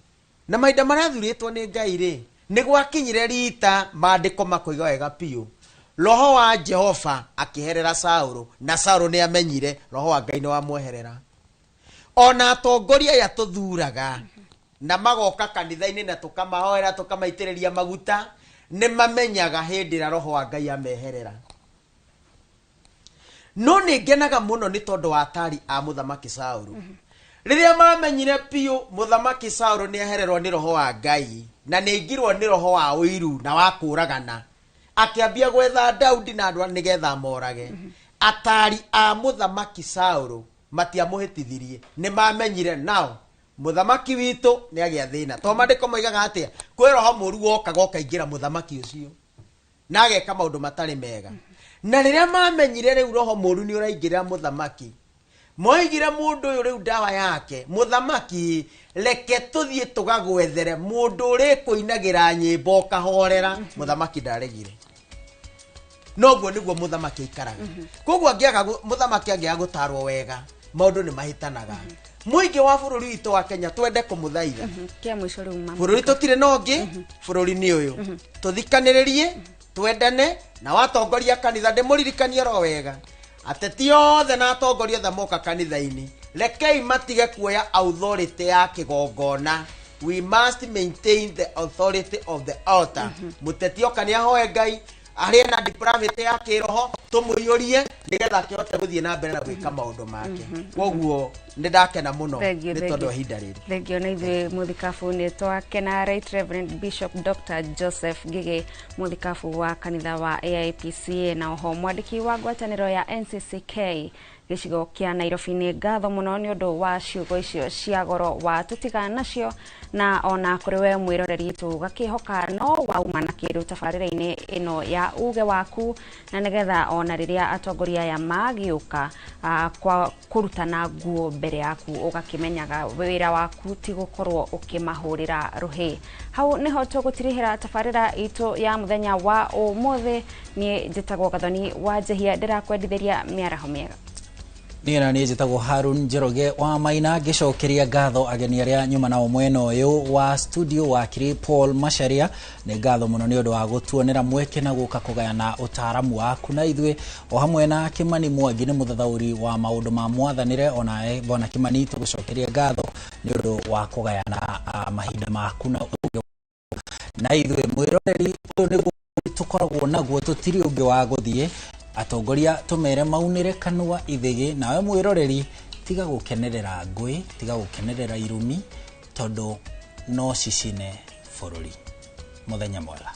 [SPEAKER 10] na mahinda marĩa athurĩtwo nĩ Ngai rĩ, nĩ gwakinyire rita maandĩko makoiga wega biũ, roho wa Jehova akĩherera Saũlũ, na Saũlũ nĩ amenyire roho wa Ngai nĩ wamweherera. Ona atongoria aya tũthuraga na magoka kanitha-inĩ na tũkamahoera tũkamaitĩrĩria maguta, nĩ mamenyaga hĩndĩ ĩrĩa roho wa Ngai ameherera. No nĩ ngenaga mũno nĩ tondũ wa atari a mũthamaki Saũlũ. Rĩrĩa mamenyire biũ mũthamaki Saũlũ nĩ ehererwo nĩ roho wa Ngai, na nĩ aingirwo nĩ roho wa ũiru na wa kũragana, akĩambia gwetha Daudi na andũ nĩgetha morage. Atari a mũthamaki Saũlũ matiamũhĩtithirie, nĩ mamenyire nao mũthamaki witũ nĩ agĩa thĩna. To maandĩko moigaga atĩa? Kwĩ roho mũru wokaga ũkaingĩra mũthamaki ũcio na ageka maũndũ matarĩ mega. Na rĩrĩa mamenyire rĩu roho mũru nĩ ũraingĩra mũthamaki, moigire mũndũ ũyũ rĩu ndawa yake, mũthamaki reke tũthiĩ tũgagwethere mũndũ ũrĩkũinagĩra nyĩmbo ũkahorera. Mũthamaki ndaregire. Noguo nĩguo mũthamaki aikaraga. Koguo angĩaga mũthamaki angĩaga gũtarwo wega, maũndũ nĩ mahĩtanaga. Mũingĩ wa bũrũri witũ wa Kenya twende kũmũthaitha.
[SPEAKER 2] Kĩa mũico rĩu mama.
[SPEAKER 10] Bũrũri tũtirĩ na ũngĩ, bũrũri nĩ ũyũ. Tũthikanĩrĩrie, twendane, na watongoria kanitha ndĩmũririkanie oro wega, ateti othe na atongoria othe moka kanitha-inĩ, rekei matige kuoya authority ya kĩgongona. We must maintain the authority of the altar. Mũteti oka nĩ ahoe Ngai, arĩe na depravity ya kĩroho, tũmũiyũrie nĩgetha akĩhote gũthiĩ na mbere na gwĩka maũndũ make. Koguo nĩ ndakena mũno
[SPEAKER 2] Thank you,
[SPEAKER 10] nĩ
[SPEAKER 2] thank
[SPEAKER 10] tondũ
[SPEAKER 2] you.
[SPEAKER 10] wa ihinda rĩrĩ.
[SPEAKER 2] Thank you na ithuĩ mũthikabu nĩ twakena. Right Reverend Bishop Dr. Joseph Ngigĩ, mũthikabu wa kanitha wa AIPCA, na oho mwandĩki wa ngwatanĩro ya NCCK Gĩcigo kĩa Nairobi. Nĩ ngatho mũno nĩ ũndũ wa ciugo icio cia goro wa tũtigana nacio, na ona kũrĩ we mwĩroreri tũgakĩhoka no wauma na kĩndũ tabarĩra-inĩ ĩno ya uge waku, na nĩgetha ona rĩrĩa atongoria aya magĩũka kwa kũrutana nguo mbere yaku ũgakĩmenyaga wĩra waku ti gũkorwo ũkĩmahũrĩra rũhĩ. Hau nĩho tũgũtirihĩra tabarĩra itũ ya mũthenya wa ũmũthĩ. Niĩ njĩtagwo Gathoni wa Njehia, ndĩrakwendithĩria mĩaraho mĩega.
[SPEAKER 3] Niĩ na niĩ njĩtagwo Harun Njoroge wa Maina, ngĩcokeria ngatho ageni arĩa nyuma nao mwena ũyũ wa studio, wakiri Paul Macharia, nĩ ngatho mũno nĩ ũndũ wa gũtuonera mweke na gũka kũgayana ũtaaramu waku na ithuĩ, o hamwe na Kimani Mwangi, nĩ mũthathaũri wa maũndũ ma mwathanĩre, onawe bwana Kimani tũgũcokeria ngatho nĩ ũndũ wa kũgayana mahinda maku na ũgĩ na ithuĩ. Mwĩroreri, ũyũ nĩguo tũkoragwo naguo, tũtirĩ ũngĩ wa gũthiĩ. Atongoria tũmere maunĩre kanua ithĩgĩ, nawe mwĩroreri tiga gũkenerera ngũĩ, tiga gũkenerera irumi, tondũ no cicine bũrũri. Mũthenya mwega.